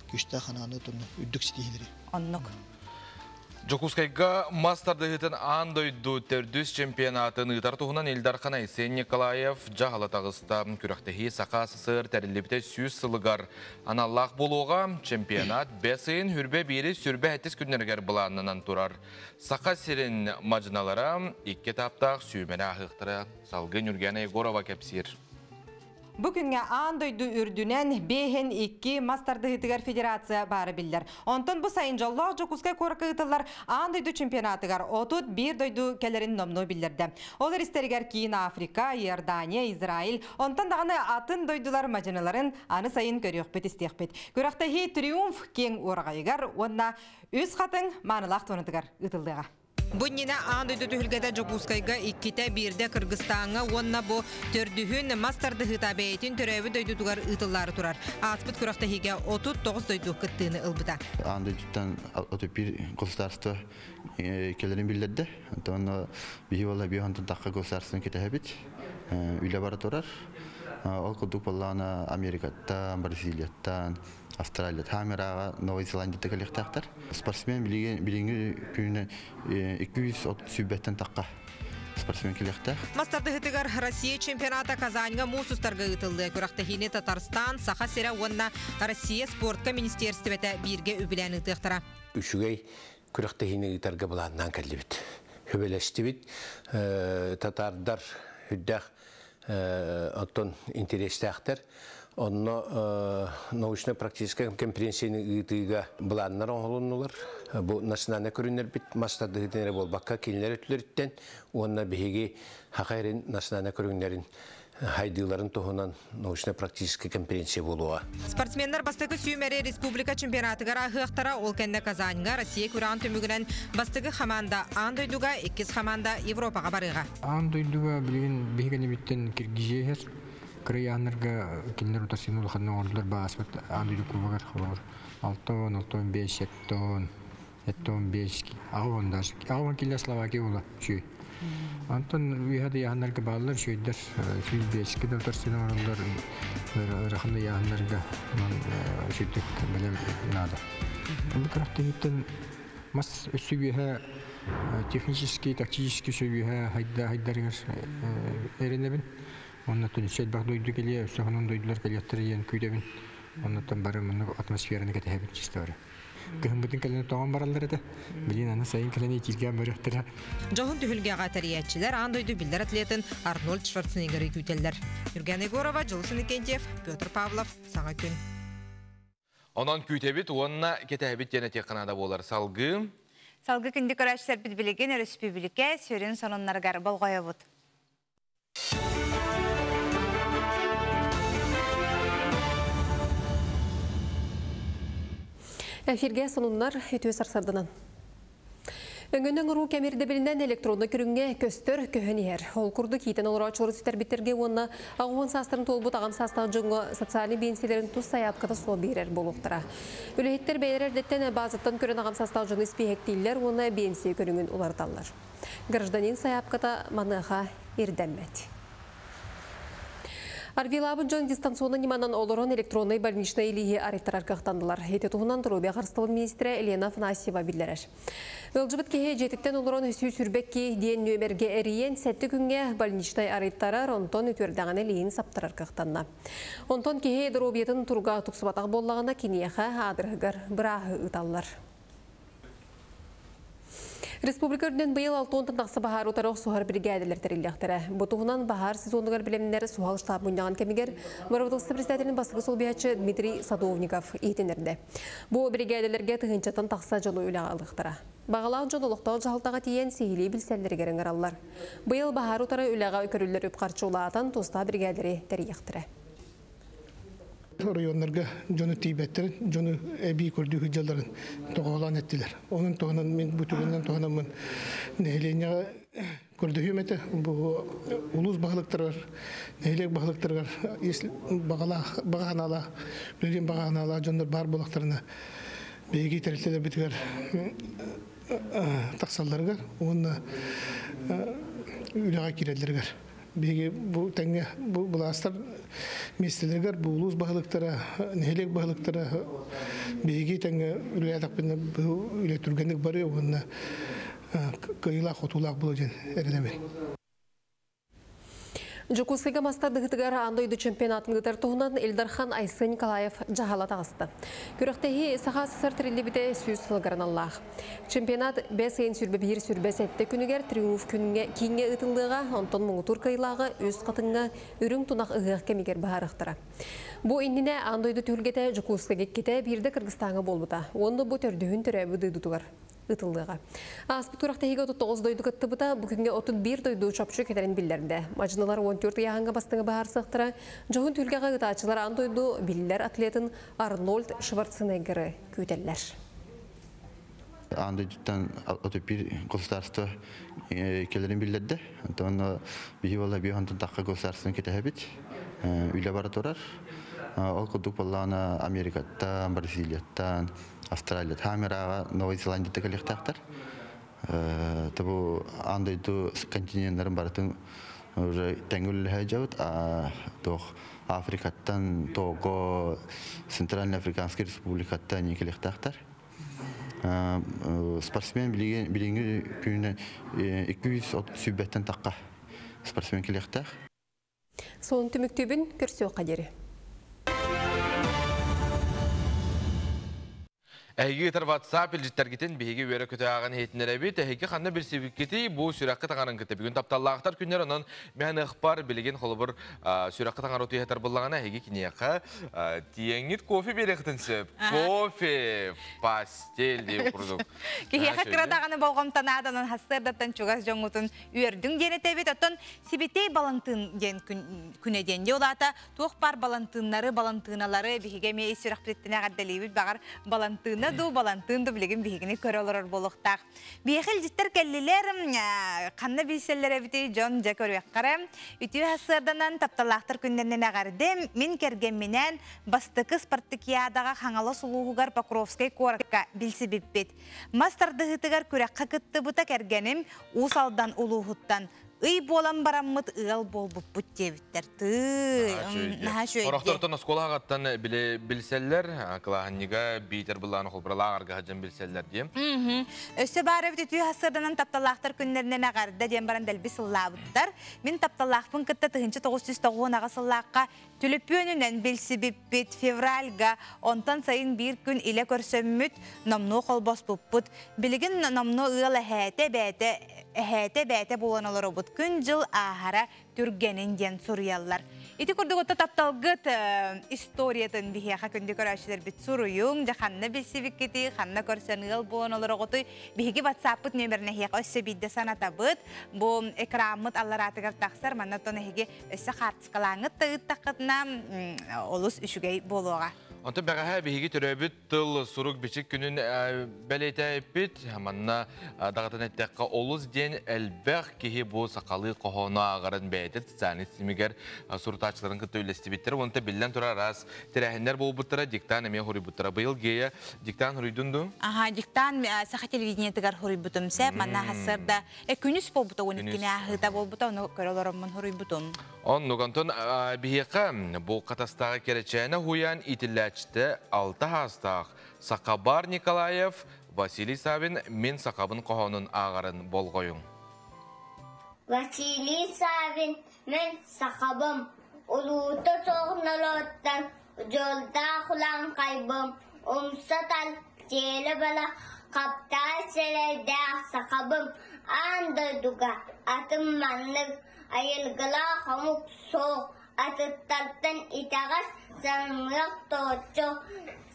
күчтәх ананы тон үдүк ситихилери. Оннук. Дьокуускайга мас тардыһыытын аан дойду төрдүс чемпионатын ыытар туһунан Ил Дархан Айсен Николаев дьаһала таҕыста. Күрэхтэһии Саха СССР тэриллибитэ 100 сылыгар аналлаах буолуоҕа. Чемпионат бэс ыйын хүрбэ биири сүрбэ сэттис күннэригэр былааннанан турар. Саха сирин мадьыналара икки этаптаах сүүмэри ааһыахтара. Салгыы Нюргена Егорова кэпсиир. Бу күҥҥэ аан дойду үрдүнэн биэһин икки мас тардыһыытыгар федерация баара биллэр. Онтон бу сайын дьоллоох Дьокуускай куоракка ыытыллар аан дойду чемпионатыгар 31 дойду кэлэрин номнуо биллэрдэ. Ол истэригэр Киин Африка, Иордания, Израиль, онтон даҕаны атын дойдулар мадьыныларын аны сайын көрүөхпүт-истиэхпит. Күрэхтэһии Триумф киэҥ уораҕайыгар уонна Үс Хатыҥ маанылаах туонатыгар ыытыллыаҕа. Бу иннинэ аан дойду түһүлгэтэ Дьокуускайга иккитэ, биирдэ Кыргызстаҥҥа уонна бу төрдүһүн мас тардыһыыта бэйэтин төрөөбүт дойдутугар ыытыллаары турар. Ааспыт күрэхтэһиигэ 39 дойду кыттыыны ылбыта. Аан дойдуттан 31 государство кэлэрин биллэрдэ. Онтон биһи буолла биир онтон тахха государствоны кэтэһэбит. Үлэ бара турар. Ол курдук буоллаҕына Америкаттан, Бразилияттан, Австралия Хамераҕа Новай Зеландияда кэлиэхтээхтэр. Спортсмен билигин билиҥҥи күнүнэн 230 сүүрбэттэн тахха спортсмен кэлиэхтээх. Мас тардыһытыгар Россия чемпионата Казаньга муус устарга ыытыллыа. Күрэхтэһиини Татарстан, Саха сирэ уонна Россия спортка министиэристибэтэ бииргэ үбүлээн ыытыахтара. Үчүгэй күрэхтэһиини ыытарга былааннаан кэллибит. Хүбэлэстибит. Татардар үрдээх оттон интэриэстээхтэр. Онно научно-практическай конференцияны ыытыыга былааннар оҥоһулуннулар. Бу национальнай көрүҥнэрбит мас тардыһыытын эрэ буолбакка, кинилэр өттүлэриттэн уонна биһиги Саха эрин национальнай көрүҥнэрин хайдыыларын туһунан научно-практическай конференция буолуоҕа. Спортсменнар бастакы сүүмэри республика чемпионатыгар ааһыахтара, ол кэннэ Казаньга Россия күрэҕин түмүгүнэн бастакы хамаанда аан дойдуга, иккис хамаанда Европаҕа барыаҕа. Аан дойдуга билигин биһиги Киргизия иһэр. Кырыйааннарга кинилэр утарсыыны улаханнык оҥордулар бааспыт аан дойду кубогар холобур 6 он, 6 он 5, 7 он, 7 он 5, 8 он даже. 8 он килля Словакия була үчүгэй. Антон үөһэ да яһаннарга бааллар үчүгэйдэр 105 да утарсыыны оҥороллор ыарахан да яһаннарга үчүгдүк бэлэм наада. Бу күрэхтэһииттэн мас өссө үөһэ технический, тактический сөбүһэ хайда хайдарыгар эрэнэбин. Оннуттан өссө элбэх дойду кэлиэ, өссө хонон дойдулар кэлиэхтэрэ диэн күүтэбин. Оннуттан бары маннык атмосфераны кэтэһэбин чисто бары. Кыһыммытын кэлэн тоҕон бараллар этэ. Билин аны сайын кэлэн итииргээн барыахтара. Дьоһун түһүлгэҕэ тэрийээччилэр аан дойду биллэр атлетын Арнольд Шварценеггеры күүтэллэр. Юрген Егорова, Дьулус Иннокентьев, Петр Павлов, Саҥа күн. Онон күүтэбит уонна кэтэһэбит диэн этиэххэ наада буолар. Салгыы. Салгыы күндү көрөөччүлэрбит билигин өрөспүүбүлүкэ сүрүн сонуннарыгар болҕойобут. Эфирге сонуннар үтүө сарсарданан. Өҥөнөн уруу кэмирдэбилинэн электронный көрүҥҥэ көстөр көһөн иһэр. Ол курдук иитэн олорооччулары сүтэрбиттэргэ уонна аҕыс саастарын туолбут аҕам саастаах дьоҥҥо социальнай биэнсийэлэрин тус сайаапката суох биэрэр буолуохтара. Үлэһиттэр бэйэлэрэ эрдэттэн баазаттан көрөн аҕам саастаах дьону испииһэктииллэр уонна биэнсийэ көрүҥүн уларыталлар. Гражданин сайаапката маныаха ирдэммэт. Арвилабыт дьон дистанционно ньыманан олорон электроннай больничнай илииһи арыйтарар кыахтаннылар. Ити туһунан Доруобуйа харыстабыл министрэ Елена Афанасьева биллэрэр. Ыалдьыбыт киһи дьиэтиттэн олорон 122 диэн нүөмэргэ эрийэн сэттэ күҥҥэ больничнай арыйтарар, онтон үтүөрдэҕинэ илииһин саптарар кыахтанна. Онтон киһи доруобуйатын туруга тупсубатах буоллаҕына киниэхэ аадырыһыгар бырааһы ыыталлар. Республика үрдүнэн быйыл 6 тахса баһаар утары охсуһар бригадалар тэриллиэхтэрэ. Бу туһунан баһаар сезонугар билэмнэр суһал штаб мунньаҕын кэмигэр Бырабыыталыстыба председателин бастакы солбуйааччы Дмитрий Садовников иһитиннэрдэ. Бу бригадаларга тыһыынчаттан тахса дьону үлэҕэ ылыахтара. Баҕалаах дьон олохтоох дьаһалтаҕа тиийэн сиһилии билсэллэригэр ыҥыраллар. Быйыл баһаар утары үлэҕэ көрүллэр үп-харчы улаатан тустаах бригадалары тэрийиэхтэрэ. Оройуоннарга дьону тиийбэттэрин, дьону эбии көрдүү сылдьалларын тоҕоолоон эттилэр. Онон туһунан мин бу түгэнинэн туһанаммын нэһилиэнньэҕэ көрдөһүөм этэ. Бу улуус баһылыктарыгар, нэһилиэк баһылыктарыгар если баҕалаах, баҕа санаалаах, үлэлиэн баҕа санаалаах дьоннор баар буоллахтарына биһиги тэрилтэлэрбитигэр тахсалларыгар уонна үлэҕэ киирэллэригэр. Биһиги бу тэҥҥэ бу былаастар миэстэлэригэр бу улуус баһылыктара, нэһилиэк баһылыктара биһиги тэҥҥэ үлэлээтэхпинэ үлэ түргэнник барыа уонна кыайыылаах-хотуулаах буолуо диэн эрэнэбин. Дьокуускайга мастардыһытыгар аан дойду чемпионатын ыытар туһунан Ил Дархан Айсен Николаев дьаһала таҕыста. Күрэхтэһии Саха СССР тэриллибитэ 100 сылыгар аналлаах. Чемпионат бэс ыйын сүрбэ 1 сүрбэ 7 күнүгэр Триумф күҥҥэ кииҥҥэ ыытыллыаҕа, онтон муҥутуур кыайыылааҕы үс хатыҥҥа үрүҥ тунах ыһыах кэмигэр быһаарыахтара. Бу иннинэ аан дойду түһүлгэтэ Дьокуускайга иккитэ, биирдэ Кыргызстаҥҥа буолбута. Уонна бу төрдүһүн төрөөбүт дойдутугар ыытыллыаҕа. Ааспыт күрэхтэһиигэ 39 дойду кыттыбыта, бу күҥҥэ 31 дойду чопчу кэлэрин биллэрдэ. Мадьынылар 14 ыйааһыҥҥа бастыҥы быһаарсыахтара. Дьоһун түһүлгэҕэ ыытааччылар аан дойду биллэр атлетын Арнольд Шварценеггеры күүтэллэр. Аан дойдуттан 31 государство кэлэрин биллэрдэ. Онтон биһи буолла биир онтон тахха государствоны кэтэһэбит. Үлэ бара турар. Ол курдук буоллаҕына Америкаттан, Бразилияттан, Австралия Хамераҕа Новай Зеландияда кэлиэхтээхтэр. Табу аан дойду континеннарын барытын уже тэҥҥэ үлэлэһэ дьабыт. Туох Африкаттан, Того, Центральной Африканской Республикаттан кэлиэхтээхтэр. Спортсмен билиҥҥи күнүнэн 230 сүүрбэттэн тахха спортсмен кэлиэхтээх. Сонун түмүктүүбүн көрсүөххэ диэри. Эһиги ыытар WhatsApp илдьиттэргитин биһиги үөрэ көтө ааҕан иһитиннэрэбит. Эһиги ханна билсибиккитий бу сүрэххит аҥарын кытта бүгүн тапталлаахтар күннэр онон мин ыхпар билигин холобур сүрэххит аҥара утуйа буллаҕына эһиги киниэхэ тиэҥҥит кофе биэриэххитин сөп. Кофе, постель диэн курдук. Киһиэхэ кыра даҕаны болҕомтонааданан хассыардаттан чугас дьоҥҥутун үөрдүҥ диэн этэбит. Оттон Сибитей Балантыын диэн күнэ диэн. Дьэ ол аата туох баар балантыыннары, балантыыналары биһиги эмиэ ис сүрэхпититтэн эҕэрдэлиибит. Баҕар балантыына дуу, балантыын дуу билигин биһигини көрө олорор буолуохтаах. Биһиэхэ илдьиттэр кэллилэр, ханна билсэллэр эбитий дьон дьэ көрүөххэрэ. Үтүө сарсыарданан тапталлаахтар күннэринэн эҕэрдэм. Мин кэргэмминээн бастакы спартакиадаҕа Хаҥалас улууһугар Покровскай куоракка билсибиппит. Мас тардыһыытыгар күрэххэ кыттыбыта кэргэним Уус Алдан улууһуттан ый буолан бараммыт ыал буолбуппут диэбиттэр. Тыы, наһаа үчүгэй. Орохтортон оскуолаҕаттан билсэллэр, кылааһынньыга биитэр былааны холбуралаах аргаһа дьон билсэллэр диэн. Өссө баар эбит үтүө хассыарданан тапталлаахтар күннэринэн эҕэрдэ диэн баран дэлби сыллаабыттар. Мин тапталлаахпын кытта 1998 сыллаахха Түлүпүөнүнэн билсибиппит февральга, онтон сайын биир күн илэ көрсөммүт, номнуо холбоспуппут. Билигин номнуо ыал эһээтэ эбээтэ эһээтэ эбээтэ буолан олоробут. Күн-дьыл ааһара түргэнин диэн суруйаллар. Ити курдук отто тапталгыт историятын биһиэхэ күндү көрөөччүлэрбит суруйуҥ, дьэ ханна билсибиккитий, ханна көрсөн ыал буолан олороҕутуй. Биһиги WhatsApp-пыт нүөмэрин эһиэхэ өссө биирдэ санатабыт. Бу экраммыт аллараатыгар тахсар, манна оттон эһиги өссө Скалааҥҥыт да ыыттаххытына олус үчүгэй буолуоҕа. Онтон бэҕэһээ биһиги төрөөбүт тыл сурук-бичик күнүн бэлиэтээппит. Манна даҕатан эттэххэ, олус диэн элбэх киһи бу сахалыы хоһоону ааҕарын бэйэтэ социальнай ситимигэр сурутааччыларын кытта үллэстибиттэр. Онто биллэн турар араас тэрээһиннэр буолбуттара, диктант эмиэ хоруйбуттара. Быйыл Гея диктант хоруйдун дуу? Аха, диктант саха телевидениетыгар хоруйбутум сеп. Манна хассарда күнүс буолбута, 12 ааһыыта буолбута, ону көрө олороммун хоруйбутум. Оннук, онтон биһиэхэ бу Хатастааҕы Кэрэчээнэ уһуйаан иитиллээччитэ алта саастаах Сахабар Николаев Василий Савин «Мин сахабын» хоһоонун ааҕарын болҕойуҥ. Василий Савин «Мин сахабым, улуута суох норуоттан дьоллоох улаҥхайбым, умса тал, дьиэлэ-бала, хаптаай сэлэйдээх сахабым, аан дойдуга атын маннык айылгылаах омук суох, атыттартан итэҕэс санныах тооччу,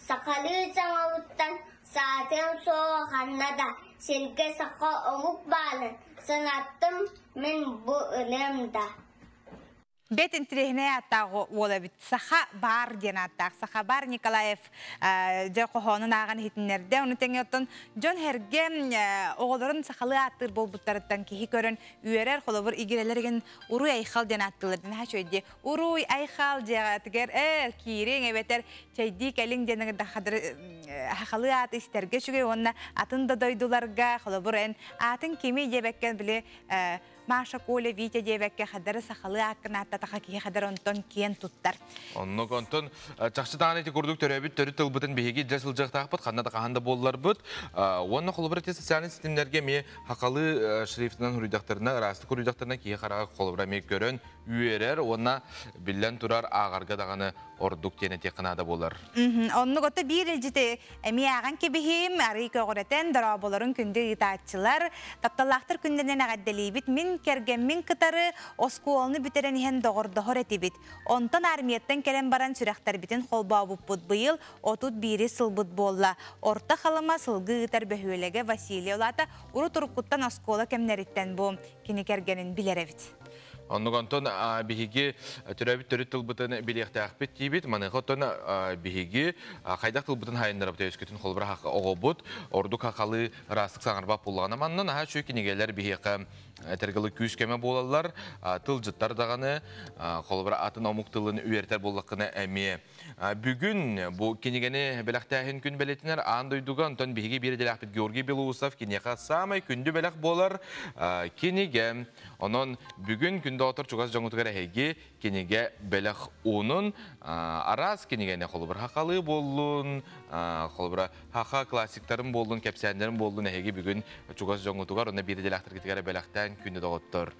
сахалыы саҥабыттан саатыам суоҕа ханна да, сиргэ саха омук баарын санаттым мин бу ылыам да. Бэт интириэһинэй ааттаах уол эбит. Саха бар диэн ааттаах. Сахабар Николаев дьэ хоһоонун ааҕан иһитиннэрдэ. Ону тэҥэ оттон дьон сэргэ оҕолорун сахалыы ааттыыр буолбуттарыттан киһи көрөн үөрэр. Холобур, игирэлэригин Уруй Айхал диэн ааттыыллар. Наһаа үчүгэй дии. Уруй Айхал дьиэҕитигэр киириҥ эбэтэр чэйдии кэлиҥ диэн сахалыы ааты истэргэ үчүгэй уонна атын да дойдуларга холобур эн аатын кимий диэбэккэ били. Маша, Коля, Витя диэбэккэ хадары сахалыы ааккын ааттатаха киһи хадары онтон киэн туттар. Оннук онтон чахчы даҕаны ити курдук төрөөбүт төрүт тылбытын биһиги илдьэ сылдьыахтаахпыт, ханна да хаһан да буолларбыт. Уонна холобур ити социальнай ситимнэргэ эмиэ хахалыы шрифтынан суруйдахтарына, ыраастык суруйдахтарына киһи хараҕа холобура эмиэ көрөн үөрэр уонна биллэн турар ааҕарга даҕаны ордук диэн этиэххэ наада буолар. Оннук ото биир илдьити эмиэ ааҕан кэбиһиим, арый көҕүрэтэн, дорооболорун күндү ыытааччылар, тапталлаахтар күннэринэн эҕэрдэлиибит. Мин кэргэммин кытары оскуоланы бүтэрэн иһэн доҕордоһор этибит. Онтон армияттан кэлэн баран сүрэхтэрбитин холбообуппут. Быйыл 31 сылбыт буолла. Орто Халыма сылгы ыытар бөһүөлэгэ Василий Олаата урут-уруккуттан оскуола кэмнэриттэн бу кини кэргэнин билэр эбит. Оннук онтон биһиги төрөөбүт төрүт тылбытын билиэхтээхпит диибит. Маныаха оттон биһиги хайдах тылбытын хайыннарабыт өскөтүн холобура оҕобут ордук хахалыы ыраастык саҥарбат буоллаҕына манна наһаа үчүгэй кинигэлэр биһиэхэ этэргэлы күүс көмө буолаллар. Тылдьыттар даҕаны холобура атын омук тылын үөрэтэр буоллаххына эмиэ. Бүгүн бу кинигэни бэлэхтээһин күн бэлиэтинэр аан дойдуга онтон биһиги биир идэлээхпит Георгий Белоусов киниэхэ саамай күндү бэлэх буолар кинигэ. Онон бүгүн күндү оҕотор чугас дьоҥутугар эһиги кинигэ бэлэх уунун араас кинигэни холобур хахалыы буоллун, холобура хаха классиктарын буоллун, кэпсээннэрин буоллун эһиги бүгүн чугас дьоҥутугар онно биир идэлээхтэргитигэр бэлэхтээн күндү доҕоттор.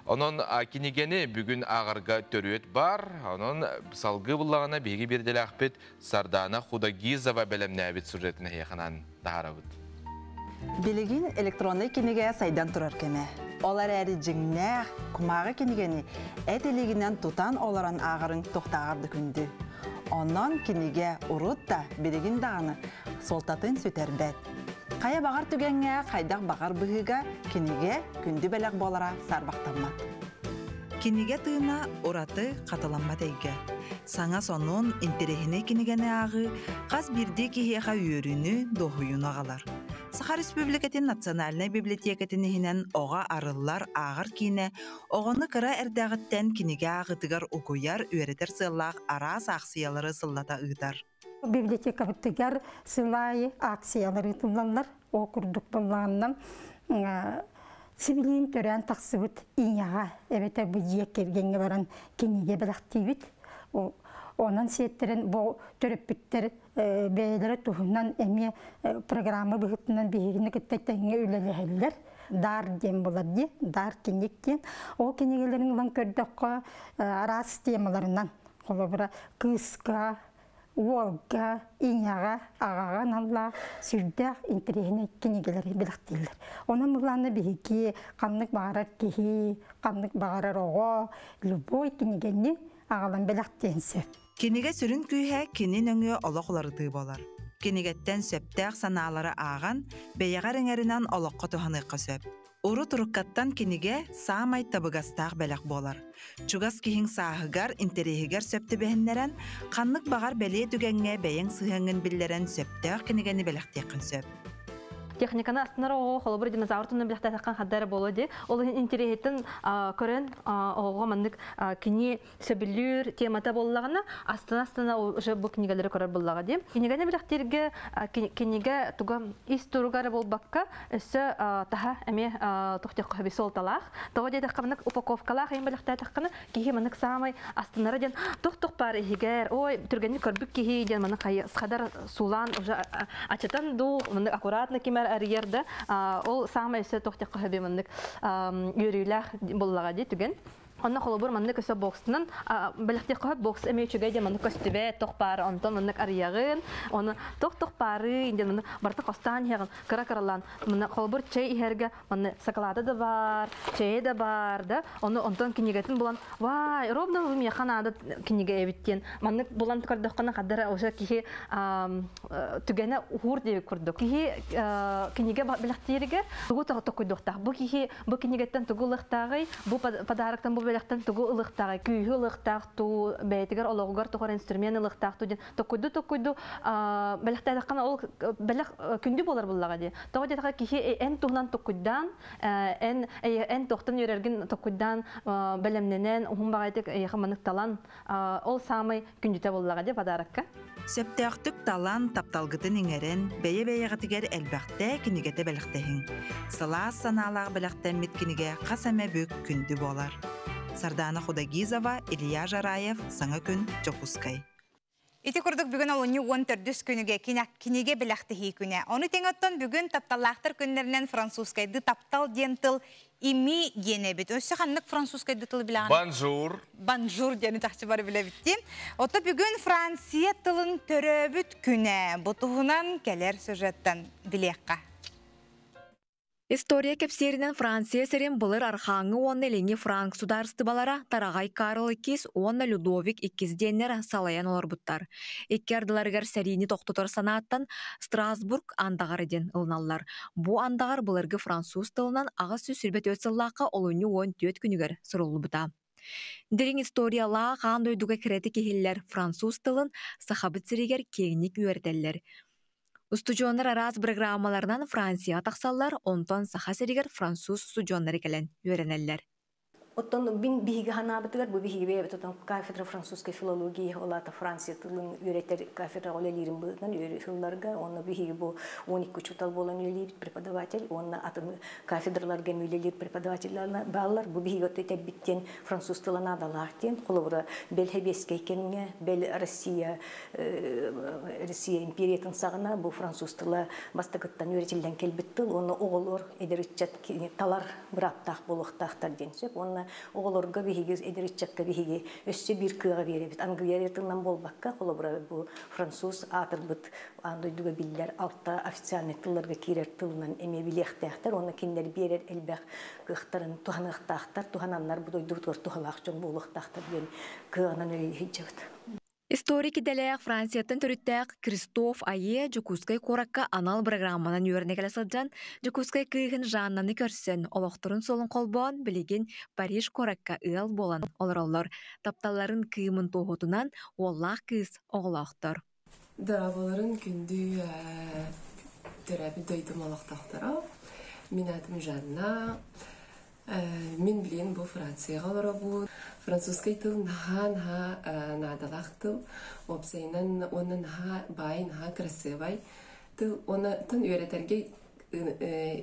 Онон кинигэни бүгүн ааҕарга төрүөт бар. Онон салгыы буллаҕына биһиги биир идэлээхпит Сардаана Худогизова бэлэмнээбит сюжетын эһиэхэнэн таһаарабыт. Билигин электроннай кинигэ сайдан турар кэмэ. Ол эрээри дьиҥнээх, кумааҕы кинигэни эт илиигинэн тутан олорон ааҕарыҥ туохтааҕар да күндү. Онон кинигэ урут да, билигин даҕаны суолтатын сүтэрбэт. Хайа баҕар түгэҥҥэ, хайдах баҕар быһыыга кинигэ күндү бэлэх буолара саарбахтаммат. Кинигэ тыына ураты хатыламмат эйгэ. Саҥа сонун, интэриэһинэй кинигэни ааҕыы хас биирдии киһиэхэ үөрүүнү, дуоһуйууну аҕалар. Саха Республикатын Национальнай библиотекатын иһинэн оҕо арыллар ааҕар киинэ оҕону кыра эрдэҕиттэн кинигэ ааҕыытыгар угуйар, үөрэтэр сыаллаах араас аахсыйалары сыллата ыытар. Библиотекабытыгар сыл аайы акциялар ыытыллаллар. Ол курдук былаанынан сибилиин төрөөн тахсыбыт ийэҕэ эбэтэр бу дьиэ кэргэҥҥэ баран кинигэ бэлэхтиибит. Онон сиэттэрэн бу төрөппүттэр бэйэлэрэ туһунан эмиэ программа быһыытынан биһигини кытта тэҥҥэ үлэлэһэллэр. Дар диэн булар дии, дар киник диэн. Ол кинигэлэрин ылан көрдөххө араас темаларынан холобура кыыска, уолга, ийэҕэ, аҕаҕа аналлаах сүрдээх интэриэһинэй кинигэлэри бэлэхтииллэр. Онон былаана биһиги ханнык баҕарар киһи, ханнык баҕарар оҕо любой кинигэни аҕалан бэлэхтиэн сөп. Кинигэ сүрүн күүһэ кини нөҥүө олох уларытыы буолар. Кинигэттэн сөптөөх санаалары ааҕан, бэйэҕэр иҥэринэн олоххо туһаныахха сөп. Урут уруккаттан кинигэ саамай табыгастаах бэлэх буолар. Чугас киһиҥ сааһыгар, интэриэһигэр сөп түбэһиннэрэн, ханнык баҕар бэлиэ түгэҥҥэ бэйэҥ сыһыаҥҥын биллэрэн сөптөөх кинигэни бэлэхтиэххин сөп. Техниканы астынар оҕоҕо холобур динозавр туһунан билэхтээтэххин хадда эрэ буолуо дии. Ол иһин интэриэһиттэн көрөн оҕоҕо маннык кини сөбүлүүр темата буоллаҕына, астына-астына уже бу кинигэлэри көрөр буоллаҕа дии. Кинигэни билэхтииргэ кинигэ туга ис туруга эрэ буолбакка, өссө таһа эмиэ туох диэххэ суолталаах. Тоҕо диэтэххэ маннык упаковкалаах иһин бэлэхтээтэххинэ, киһи маннык саамай астынара диэн тух-тух баар иһигэр, ой, түргэнник көрбүт киһи диэн маннык хадар суулаан уже ачатан дуу, маннык аккуратно кимэр арыйар да, ол саамай өссө туох диэххэ хөбү маннык үөрүүлээх буоллаҕа дии түгэн. Онно холобур маннык өссө боксунан бэлэхтиэххэ бокс эмиэ үчүгэй диэн маннык көстүбэт тох баар онтон маннык арыйаҕын оны тох-тох баары диэн маннык барыта хостоон иһэҕин кыра-кыралаан манна холобур чэй иһэргэ манна сакалаата да баар чэйэ да баар да ону онтон кинигэтин булан вай ровно бу миэхэ наада кинигэ эбит диэн маннык булан көрдөххүнэ хаддара уже киһи түгэнэ уһуур диэбит курдук киһи кинигэ бэлэхтииригэр тугу токуйдуохтаах бу киһи бу кинигэттэн тугу ылыахтааҕый бу подароктан бу бэлэхтэн тугу ылыахтааҕый, күүһү ылыахтаах дуу, бэйэтигэр олоҕугар туох эрэ инструмент ылыахтаах дуу диэн токкуйду-токкуйду бэлэхтээтэххинэ ол бэлэх күндү буолар буоллаҕа дии. Тоҕо диэтэххэ киһи эн туһунан токкуйдаан, эн эн туохтан үөрэргин токкуйдаан бэлэмнэнэн, уһун баҕайытык эйиэхэ маннык талан, ол саамай күндүтэ буоллаҕа дии подарокка. Сөптөөхтүк талан, тапталгытын иҥэрэн, бэйэ-бэйэҕитигэр элбэхтэ кинигэтэ бэлэхтэһиҥ. Сылаас санаалаах бэлэхтэммит кинигэ хас эмэ бүк күндү буолар. Сардаана Худогизова, Илья Жараев, Саҥа күн, Дьокуускай. Ити курдук бүгүн олунньу 14 күнүгэ кинигэ бэлэхтэһии күнэ. Ону тэҥэ оттон бүгүн тапталлаахтар күннэринэн французскайды таптал диэн тыл ими диэн эбит. Өссө ханнык французскайды тылы билэҕин? Бонжур. Бонжур диэни чахчы бары билэбит. Ото бүгүн Франция тылын төрөөбүт күнэ. Бу туһунан кэлэр сюжеттан билиэххэ. История кэпсиэринэн Франция сирин былыр Архааҥҥы уонна Илиҥҥи Франк судаарыстыбалара Тараҕай Карл II уонна Людовик II диэннэр салайан олорбуттар. Икки ардыларыгар сэриини тохтотор санааттан Страсбург андаҕара диэн ылыналлар. Бу андаҕар былыргы француз тылынан 824 сыллаахха олунньу 14 күнүгэр суруллубута. Дириҥ историялаах аан дойдуга кэрэтик иһиллэр француз тылын Сахабыт сиригэр киэҥник үөрэтэллэр. Устудьуоннар араас бырагыраамаларынан Францияҕа тахсаллар, онтон Саха сиригэр француз устудьуоннара кэлэн үөрэнэллэр. Оттон бин биһиги ханаабытыгар бу биһиги бэйэбит отон кафедра французской филологии олата Франция тылын үөрэтэр кафедра үлэлиирин быһыытынан үөрэтилларга онно биһиги бу 12 учуутал буолан үлэлиибит преподаватель уонна атын кафедраларга үлэлиир преподавателлэр бааллар бу биһиги отто этэрбиттен француз тыла наадалаах диэн холобура бэл хэбиэскэй кэмҥэ бэл Россия Россия империятын саҕана бу француз тыла бастакыттан үөрэтиллэн кэлбит тыл уонна оҕолор эдэр ыччат талар бырааптаах буолуохтаахтар диэн сөп уонна оҕолорго биһиги эдэр ыччакка биһиги өссө биир кыаҕа биэрэбит англия тылынан буолбакка холобура бу француз аатырбыт аан дойдуга биллэр алта официальный тылларга киирэр тылынан эмиэ билиэхтээхтэр уонна кинилэр биэрэр элбэх кыахтарын туһаныахтаахтар туһананнар бу дойдубутугар туһалаах дьон буолуохтаахтар диэн кыаҕынан үлэлии сылдьабыт. Историк идэлээх Францияттан төрүттээх Кристоф Айе Дьокуускай куоракка анал бырагырааманан үөрэнэ кэлэ сылдьан, Дьокуускай кыыһын Жаннаны көрсөн, олохторун суолун холбоон, билигин Париж куоракка ыал буолан олороллор. Тапталларын кыымын туоһутунан уоллаах кыыс оҕолоохтор. Дорооболорун күндү төрөөбүт дойдум олохтоохторо. Мин аатым Жанна. Мин билигин бу Францияҕа олоробун. Французскай тыл наһаа-наһаа наадалаах тыл. Уопсайынан уонна наһаа баай, наһаа кырасыабай тыл. Уонна тон үөрэтэргэ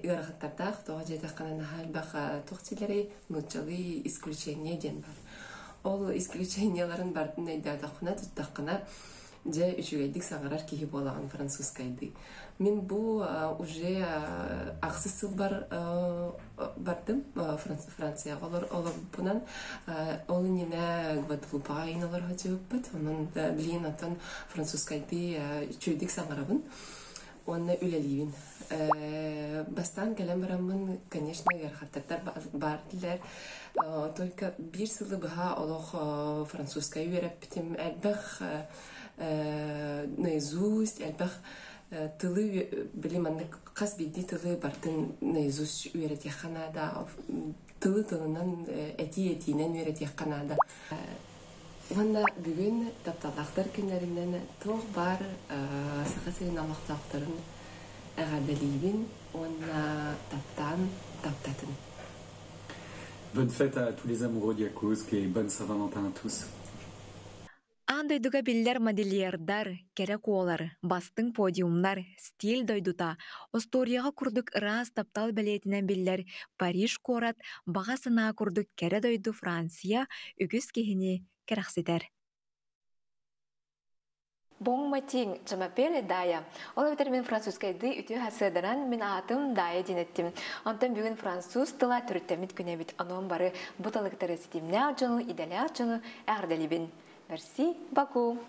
ыарахаттардаах. Тоҕо диэтэххинэ наһаа элбэх туох дииллэрий нууччалыы исключение диэн бар. Ол исключениеларын барытын өйдөөтөххүнэ, туттаххына дьэ үчүгэйдик саҥарар киһи буолаҕын французскайдыы. Мин бу уже ахсыс сылбар бардым Францияҕа олорбунан ол иннинэ Гваделупаҕа иин олоро сылдьыбыппыт. Онон билигин оттон французскайдыы үчүгэйдик саҥарабын уонна үлэлиибин. Бастаан кэлэн бараммын, конечно, ыарахаттар баар этилэр. Только биир сылы быһа олох французскай үөрэппитим. Элбэх наизусть, элбэх тылы били маннык хас биирдии тылы бартын наизусть үөрэтиэххэ наада. Тылы тылынан этии этиинэн үөрэтиэххэ наада. Уонна бүгүн тапталлаахтар күннэринэн туох баар Саха сирин олохтоохторун эҕэрдэлиибин уонна таптаан таптатын. Bonne fête à tous les amoureux d'Yakutsk et bonne Saint-Valentin à tous. Аан дойдуга биллэр модельердар, кэрэ куолар, бастыҥ подиумнар, стиль дойдута, остуоруйаҕа курдук ыраас таптал бэлиэтинэн биллэр Париж куорат баҕа санаа курдук кэрэ дойду Франция үгүс киһини кэрэхситэр. Bon matin, je m'appelle Дая. Ол эбэтэр мин французскайды үтүө хасыаданан мин аатым Дая диэн эттим. Онтон бүгүн француз тыла төрүттэммит күнэ эбит. Онон бары бу талыктары ситимнээх дьону, идэлээх дьону эҕэрдэлиибин. Merci beaucoup.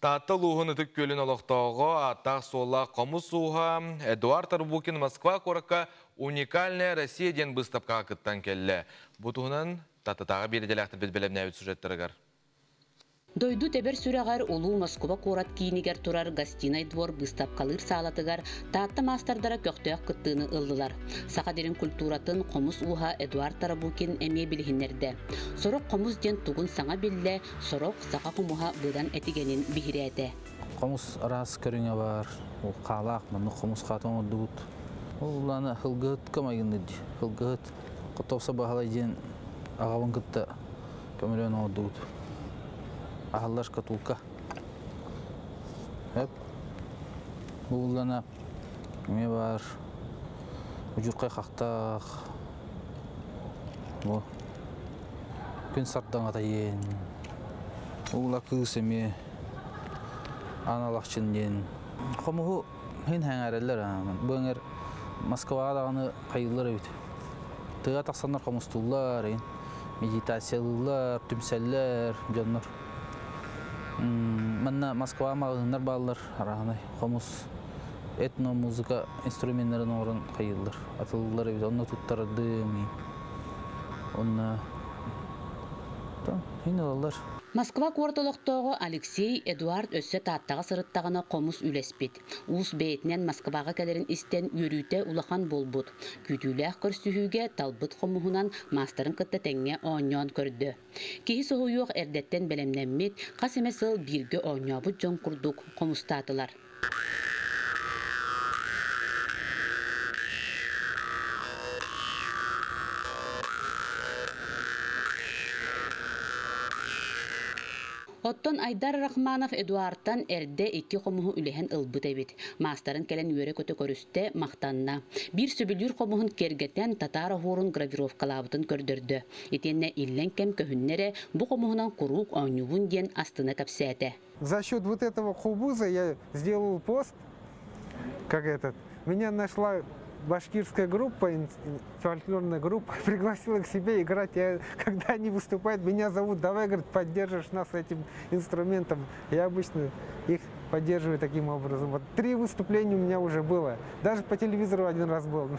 Таатта улууһун Ытык Күөлүн олохтооҕо, ааттаах-суоллаах хомус ууһа Эдуард Тарбукин Москва куоракка «Уникальная Россия» диэн быыстапкаҕа кыттан кэллэ. Бу туһунан Тааттатааҕы биэриидэлээхтэрбит бэлэмнээбит сюжеттарыгар. Дойду тэбэр сүрэҕэр Улуу Москуба куорат киинигэр турар Гостинай двор быыстапкалыыр саалатыгар Таатта маастардара көхтөөх кыттыыны ыллылар. Саха дириҥ культуратын хомус ууһа Эдуард Тарабукин эмиэ билиһиннэрдэ. Сорох хомус диэн тугун саҥа биллэ, сорох саха хомуһа быдан этигэнин биһирээтэ. Хомус араас көрүҥэ баар, хаалаах маннык хомус хаата оҥордубут. Ол улаана һылгыһытка майгынныыр дии. Һылгыһыт Хотоосо Баһылай диэн аҕабын кытта көмөлөөн оҥордубут. Аһыллар шкатулка. Эп. Бу уллана эмиэ баар удьурхай хахтаах. Бу күн сардаҥата иэн. Ула кыыс эмиэ аналахчын диэн. Хомуһу хин хэҥээрэллэр. Бу эҥэр Москваҕа даҕаны хайыыллар эбит. Тыа тахсаннар хомустууллар, медитациялыыллар, түмсэллэр дьоннор. Манна Москва маҕаһыыннар бааллар, арааһынай хомус, этно-музыка инструменнарын оҥорон хайыыллар, атыллар эбит. Онно туттарардым. Онно хин ылаллар. Москва куорат олохтооҕо Алексей Эдуард өссө Тааттаҕа сырыттаҕына хомус үлэспит. Уус бэйэтинэн Москваҕа кэлэрин истэн үөрүүтэ улахан буолбут. Күүтүүлээх көрсүһүүгэ талбыт хомуһунан маастарын кытта тэҥҥэ оонньоон көрдө. Киһи соһуйуох эрдэттэн бэлэмнэммит, хас эмэ сыл бииргэ оонньообут дьон курдук хомустаатылар. Оттон Айдар Рахманов Эдуардтан эрдэ икки хомуһу үлэһэн ылбыт эбит. Маастарын кэлэн үөрэ-көтө көрүстэ, махтанна. Биир сөбүлүүр хомуһун киэргэтэн, татаар оһуорун гравировкалаабытын көрдөрдө. Итиэннэ иллэҥ кэм көһүннэ эрэ, бу хомуһунан куруук оонньуубун диэн астына кэпсээтэ. За счет вот этого хубуза я сделал пост, как этот. Меня нашла башкирская группа, фольклорная группа, пригласила к себе играть. Я, когда они выступают, меня зовут, давай, говорит, поддержишь нас этим инструментом. Я обычно их поддерживаю таким образом. Вот три выступления у меня уже было. Даже по телевизору один раз был.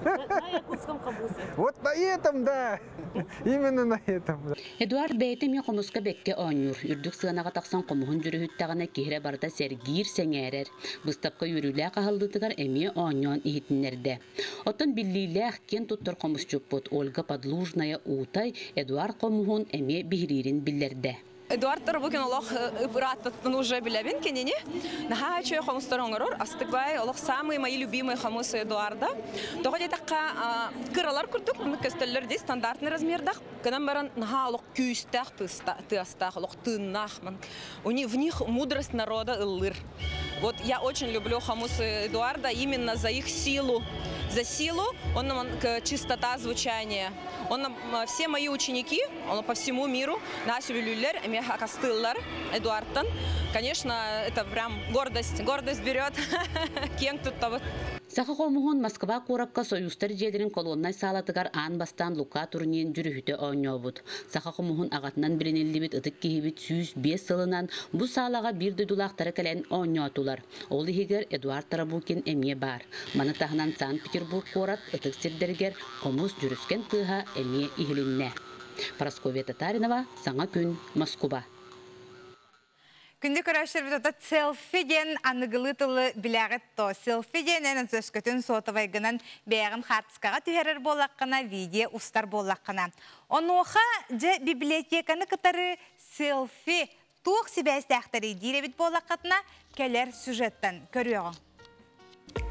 На якутском хобусе. Вот на этом, да. Именно на этом. Эдуард бэйэтэ эмиэ хомуска бэккэ оонньуур. Үрдүк сыанаҕа тахсан хомуһун дьүрүһүттэҕинэ киһи эрэ барыта сэргиир, сэҥээрэр. Быыстапка үөрүүлээх аһыллыытыгар эмиэ оонньоон иһитиннэрдэ. Оттон биллиилээх, киэн туттар хомусчуппут Ольга Подлужная Уутай Эдуард хомуһун эмиэ биһириирин биллэрдэ. Эдуард Тарабукин олох ырааттаттан уже билэбин кинини. Наһаа үчүгэй хомустар оҥорор. Астык бай олох самые мои любимые хомусы Эдуарда. Тоҕо диэтэххэ кыралар курдук көстөллөр дии стандартный размердах. Гынан баран наһаа олох күүстээх тыастаах, олох тыыннаах. У них, в них мудрость народа ыллыр. Вот я очень люблю хомусы Эдуарда именно за их силу. За силу, он нам чистота звучания. Он нам, все мои ученики, он по всему миру, на сөбүлүүллэр, эмиэ хакастыыллар Эдуардтан. Конечно, это прям гордость, гордость берет. Киэҥ туттабыт. Саха хомуһун Москва куоракка Союзтар дьиэлэрин колоннай саалатыгар аан бастаан Лука Турнин дьүрүһүтэ оонньообут. Саха хомуһун аҕатынан билиниллибит ытык киһибит 105 сылынан бу саалаҕа биир дойдулаахтара кэлэн оонньоотулар. Ол иһигэр Эдуард Тарабукин эмиэ баар. Маны таһынан Санкт-Петербург куорат ытык сирдэригэр хомус дьүрүскэн тыаһа эмиэ иһилиннэ. Парасковья Татаринова, Саҥа күн, Москуба. Күндү көрөөччүлэрбит ото селфи диэн аныгылыы тылы билэҕит то. Селфи диэн эн өскөтүн сотовайгынан бэйэҕин хаартыскаҕа түһэрэр буоллаххына, видео устар буоллаххына. Онуоха дьэ библиотеканы кытары селфи туох сибээстээхтэрий диир эбит буоллаххытына, кэлэр сюжеттан көрүөҕүҥ.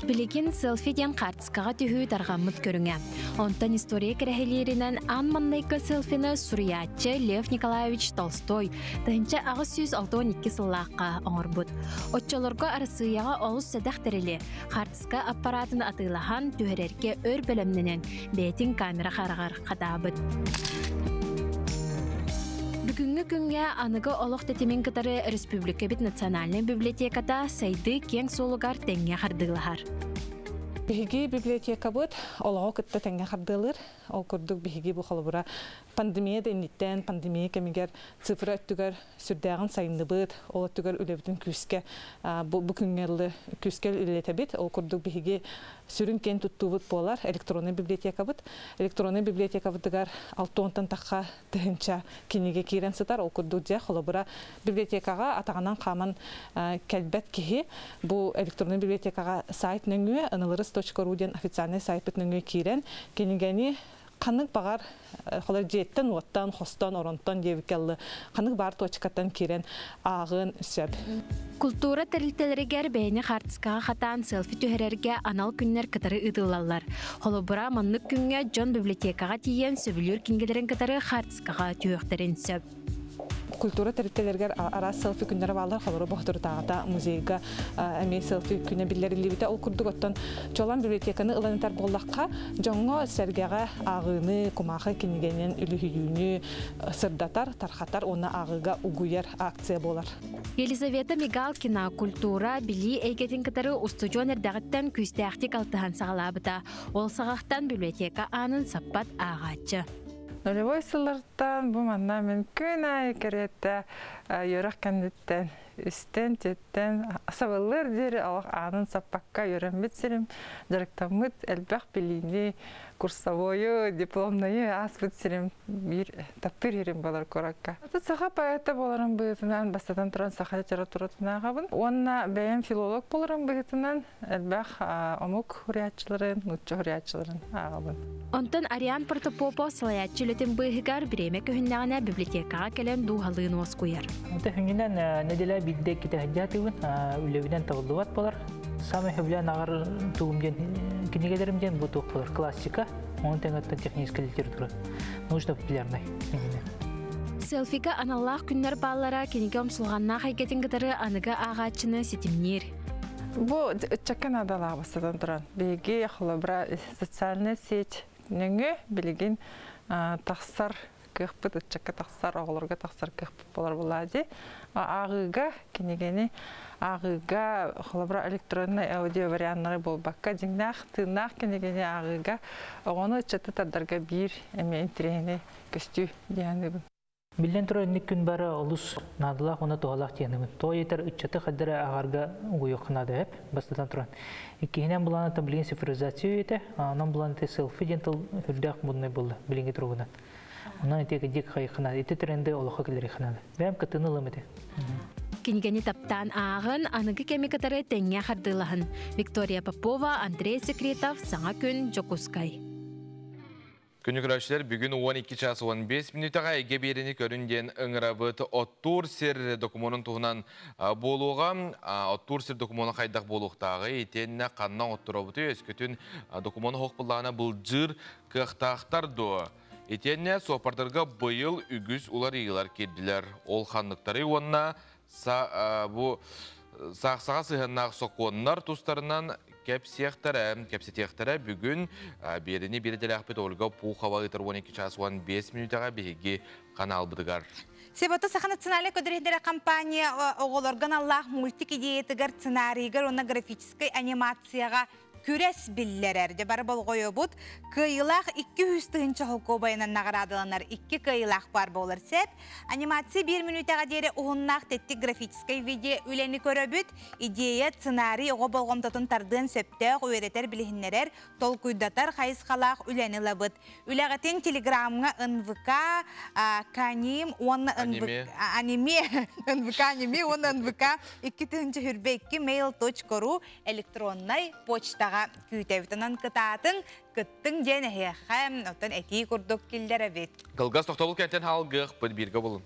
Билигин селфи диэн хаартыскаҕа түһүү тарҕаммыт көрүҥэ. Онтон история кэрэһилииринэн аан маҥнайгы селфины суруйааччы Лев Николаевич Толстой 1862 сыллаахха оҥорбут. Оччолорго Арассыыйаҕа олус сэдэх тэрили, хаартыска аппараатын атыылаһан түһэрэргэ өр бэлэмнэнэн, бэйэтин камера хараҕар хатаабыт. Бүгүҥҥү күҥҥэ аныгы олох тэтимин кытары республикабыт национальнай библиотеката сайдыы киэҥ суолугар тэҥҥэ хардыылаһар. Биһиги библиотекабыт олоҕу кытта тэҥҥэ хардыылыыр. Ол курдук биһиги бу холобура пандемия да инниттэн, пандемия кэмигэр цифра өттүгэр сүрдээҕин сайынныбыт, ол өттүгэр үлэбитин күүскэ бу күҥҥэ ылы күүскэ үлэлэтэбит. Ол курдук биһиги сүрүн киэн туттуубут буолар электроннай библиотекабыт. Электроннай библиотекабытыгар 60-тан тахха тыһыынча кинигэ киирэн сытар. Ол курдук дьэ холобура библиотекаҕа атаҕынан хааман кэлбэт киһи бу электроннай библиотекаҕа сайт нөҥүө ынылырыс.ру диэн официальный сайтпыт нөҥүө киирэн кинигэни ханнык баҕар холор дьиэттэн уоттан хостон оронтон диэбиккэ ыллы ханнык баар точкаттан киирэн ааҕыан сөп. Култуура тэрилтэлэригэр бэйэни хаартыскаҕа хатаан селфи түһэрэргэ анал күннэр кытары ыытыллаллар. Холобура, маннык күҥҥэ дьон библиотекаҕа тиийэн сөбүлүүр кинигэлэрин кытары хаартыскаҕа түһүөхтэрин сөп. Культура тэрилтэлэригэр араас селфи күннэрэ бааллар, холобура Боһутурутааҕыта музейга эмиэ селфи күнэ биллэриллибитэ. Ол курдук оттон чолон библиотеканы ылан этэр буоллахха, дьоҥҥо сэргэҕэ ааҕыыны, кумаахы кинигэнэн үлүһүйүүнү сырдатар, тархатар уонна ааҕыыга угуйар акция буолар. Елизавета Мигалкина культура, билии эйгэтин кытары устудьуон эрдэҕиттэн күүстээхтик алтыһан саҕалаабыта. Ол саҕахтан библиотека аанын саппат ааҕааччы. Нулевой сыллартан бу манна мин күн аайы кэриэтэ үөрэх кэнниттэн үстэн, түөттэн сабыллыар диэри олох аанын саппакка үөрэммит сирим, дьарыктаммыт элбэх билиини, курсовойу, дипломнайы ааспыт сирим биир таптыыр сирим буолар куоракка. Саха поэта буоларым быһыытынан бастатан туран саха литературатын ааҕабын уонна бэйэм филолог буоларым быһыытынан элбэх омук суруйааччыларын, нуучча суруйааччыларын ааҕабын. Онтон Ариан Протопопов салайааччы үлэтин быыһыгар бириэмэ көһүннэҕинэ библиотекаҕа кэлэн дууһалыын уоскуйар. Хүнүнэн нэдиэлэ биирдэ китэһдьаатыбын, үлэбинэн табыллыбат болар. Самый сөбүлээн ааҕар тугум диэн кинигэлэрим диэн бу туох болар классика, онон тэҥэттэн техническая литература, научно-популярный. Селфига аналлаах күннэр бааллара кинигэ умсулҕаннаах эйгэтин кытары аныгы ааҕааччыны ситимниир. Бу ыччакка наадалаах бастатан туран. Биһиги холобура социальная сеть нөҥүө билигин тахсар кыахпыт ыччакка тахсар, оҕолорго тахсар кыахпыт болар буолаа дии. Ааҕыыга кинигэни ааҕыыга холобура электронный аудио варианнары буолбакка дьиҥнээх тыыннаах кинигэни ааҕыыга оҕону ыччаты тардарга биир эмиэ интэриэһинэй көстүү диэн. Биллэн турар, инник күн бары олус наадалаах уонна туһалаах диэнибин. Тоҕо диэтэр ыччаты хайдара ааҕарга угуйуохха наада эп, бастатан туран. Иккиһинэн булан билигин цифровизация үйэтэ, онон булан селфи диэн тыл үрдээх муднай буолла билиҥҥи туругунан. Онон ити дик хайыхха наада, ити тренди олоххо киллэриэххэ наада. Бэйэм кыттыыны ылым ити. Кинигэни таптаан ааҕын, аныгы кэми кытары тэҥҥэ хардыылаһын. Виктория Попова, Андрей Секретов, Саҥа күн, Дьокуускай. Күнү көрөөччүлэр бүгүн 12 час 15 мүнүүтэҕэ эйгэ биэриини көрүн диэн ыҥырабыт. Оттуур сир докумуонун туһунан буолуоҕа. Оттуур сир докумуона хайдах буолуохтааҕый, итиэннэ ханна оҥотторобутуй, өскөтүн докумуону оһох былаана былдьыыр кыахтаахтар дуо? Итиэннэ суоппардарга быйыл үгүс уларыйыылар киирдилэр. Ол ханныктарый уонна бу саахсаҕа сыһыаннаах сокуоннар тустарынан кэпсиэхтэрэ, кэпсэтиэхтэрэ бүгүн биэриини биэрдэлээхпит Ольга Пухова ыытар 12 час 15 мүнүүтэҕэ биһиги каналбытыгар. Себото Саха национальнай көдөрүһүннэрэ компания оҕолорго аналлаах мультик идеятыгар, сценарийыгар уонна графическай анимацияҕа күрэс биллэрэр. Дьэ бары болҕойобут. Кыайыылаах 200 тыһыынча холкуобайынан наҕараадаланар икки кыайыылаах баар буолар сеп. Анимация биир мүнүүтэҕэ диэри уһуннаах тэттик графическай видео үлэни көрөбүт. Идея, сценарий оҕо болҕомтотун тардыан сөптөөх, үөрэтэр, билиһиннэрэр, толкуйдатар хайысхалаах үлэни ылабыт. Үлэҕитин телеграмҥа НВК Каним уонна НВК аниме НВК аниме уонна НВК 2022 mail.ru электроннай почтаҕа күүтэбит. Онон кытаатыҥ, кыттыҥ диэн эһиэхэ, оттон этии курдук киллэрэбит. Кылгас тохтобул кэнтэн хаалгыахпыт бииргэ булун.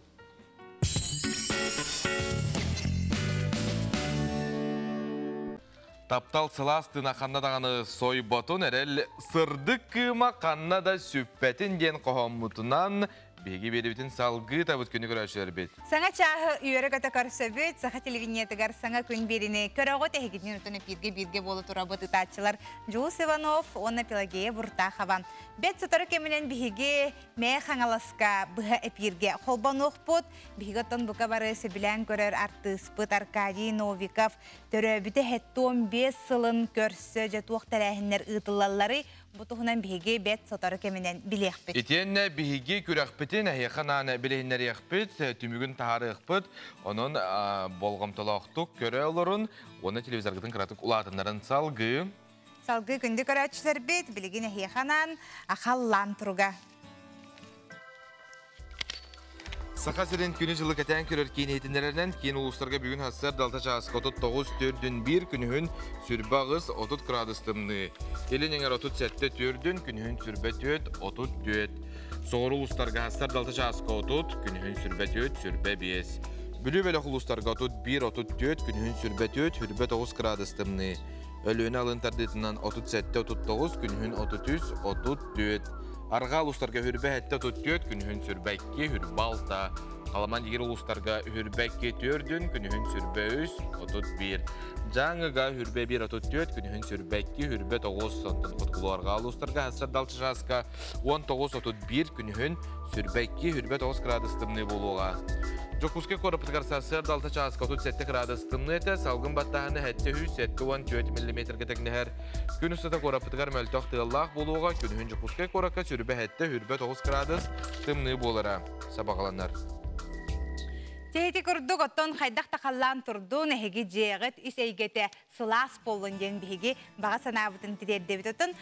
Таптал сылаас тыына ханна даҕаны сойботун, эрэл сырдык кыыма ханна да сүппэтин диэн хоһооммутунан Биһиги биэрибитин салгыы табыт күнү көрөөччүлэрбит. Саҥа чааһы үөрэ-көтө көрсөбүт, саха телевидениетыгар саҥа күн биэриини көрөҕүт, эһигитин отон эпииргэ бииргэ буола турабыт ытааччылар Дьулус Иванов уонна Пелагея Буртахова. Бэт сотору кэминэн биһиги Мээ Хаҥаласка быһа эпииргэ холбонуохпут. Биһиги оттон бука бары сөбүлээн көрөр артыыспыт Аркадий Новиков төрөөбүтэ 75 сылын көрсө дьэ туох тэрээһиннэр ыытыллалларый? Бу туһунан биһиги бэт сотору кэминэн билиэхпит. Итиэннэ биһиги күрэхпитин эһиэхэ анаан билиһиннэриэхпит, түмүгүн таһаарыахпыт. Онон болҕомтолоохтук көрө олорун уонна телевизоргытын кыратык улаатыннарын салгыы. Салгыы күндү көрөөччүлэрбит, билигин эһиэхэ анаан Ахаллаан туруга. Саха сирин күнү-дьылы кэтээн көрөр киин иһитиннэрэринэн киин улуустарга бүгүн сарсыарда 6 чааска 39 төрдүн биир күнүһүн сүрбэ аҕыс 30 градус тымныы. Илин эҥэр 37 төрдүн күнүһүн сүрбэ 4 34. Соҕуруу улуустарга сарсыарда 6 чааска 30 күнүһүн сүрбэ 4 сүрбэ 5. Бүлүү бөлөх улуустарга 31 34 күнүһүн сүрбэ 4 сүрбэ 9 градус тымныы. Өлүөнэ алын тардыытынан 37-39, күнүһүн 33, 34. Арҕаа улуустарга хүрбэ 7-34, күнүһүн сүрбэ 2, хүрбэ 6. Халаман дигир улуустарга хүрбэ 2 төрдүн, күнүһүн сүрбэ 3, 31. Дьааҥыга хүрбэ 1, 34, күнүһүн сүрбэ 2, хүрбэ 9. Онтон хотугулуу арҕаа улуустарга хассар далчашааска 19, 31, күнүһүн сүрбэ 2, хүрбэ 9 градус тымныы буолуоҕа. Дьокуускай куораппытыгар сарсыарда 6 чааска 37 градус тымныы этэ, салгын баттааһына 774 миллиметргэ тэҥнэһэр. Күн устата куораппытыгар мөлтөх тыаллаах буолуоҕа, күнүһүн Дьокуускай куоракка сүрбэ 7, хүрбэ 9 градус тымныы буолара сабаҕаланар. Тэһити курдук оттон хайдах да халлаан турдун, эһиги дьиэҕит ис эйгэтэ сылаас буоллун диэн биһиги баҕа санаабытын тириэрдэбит. Оттон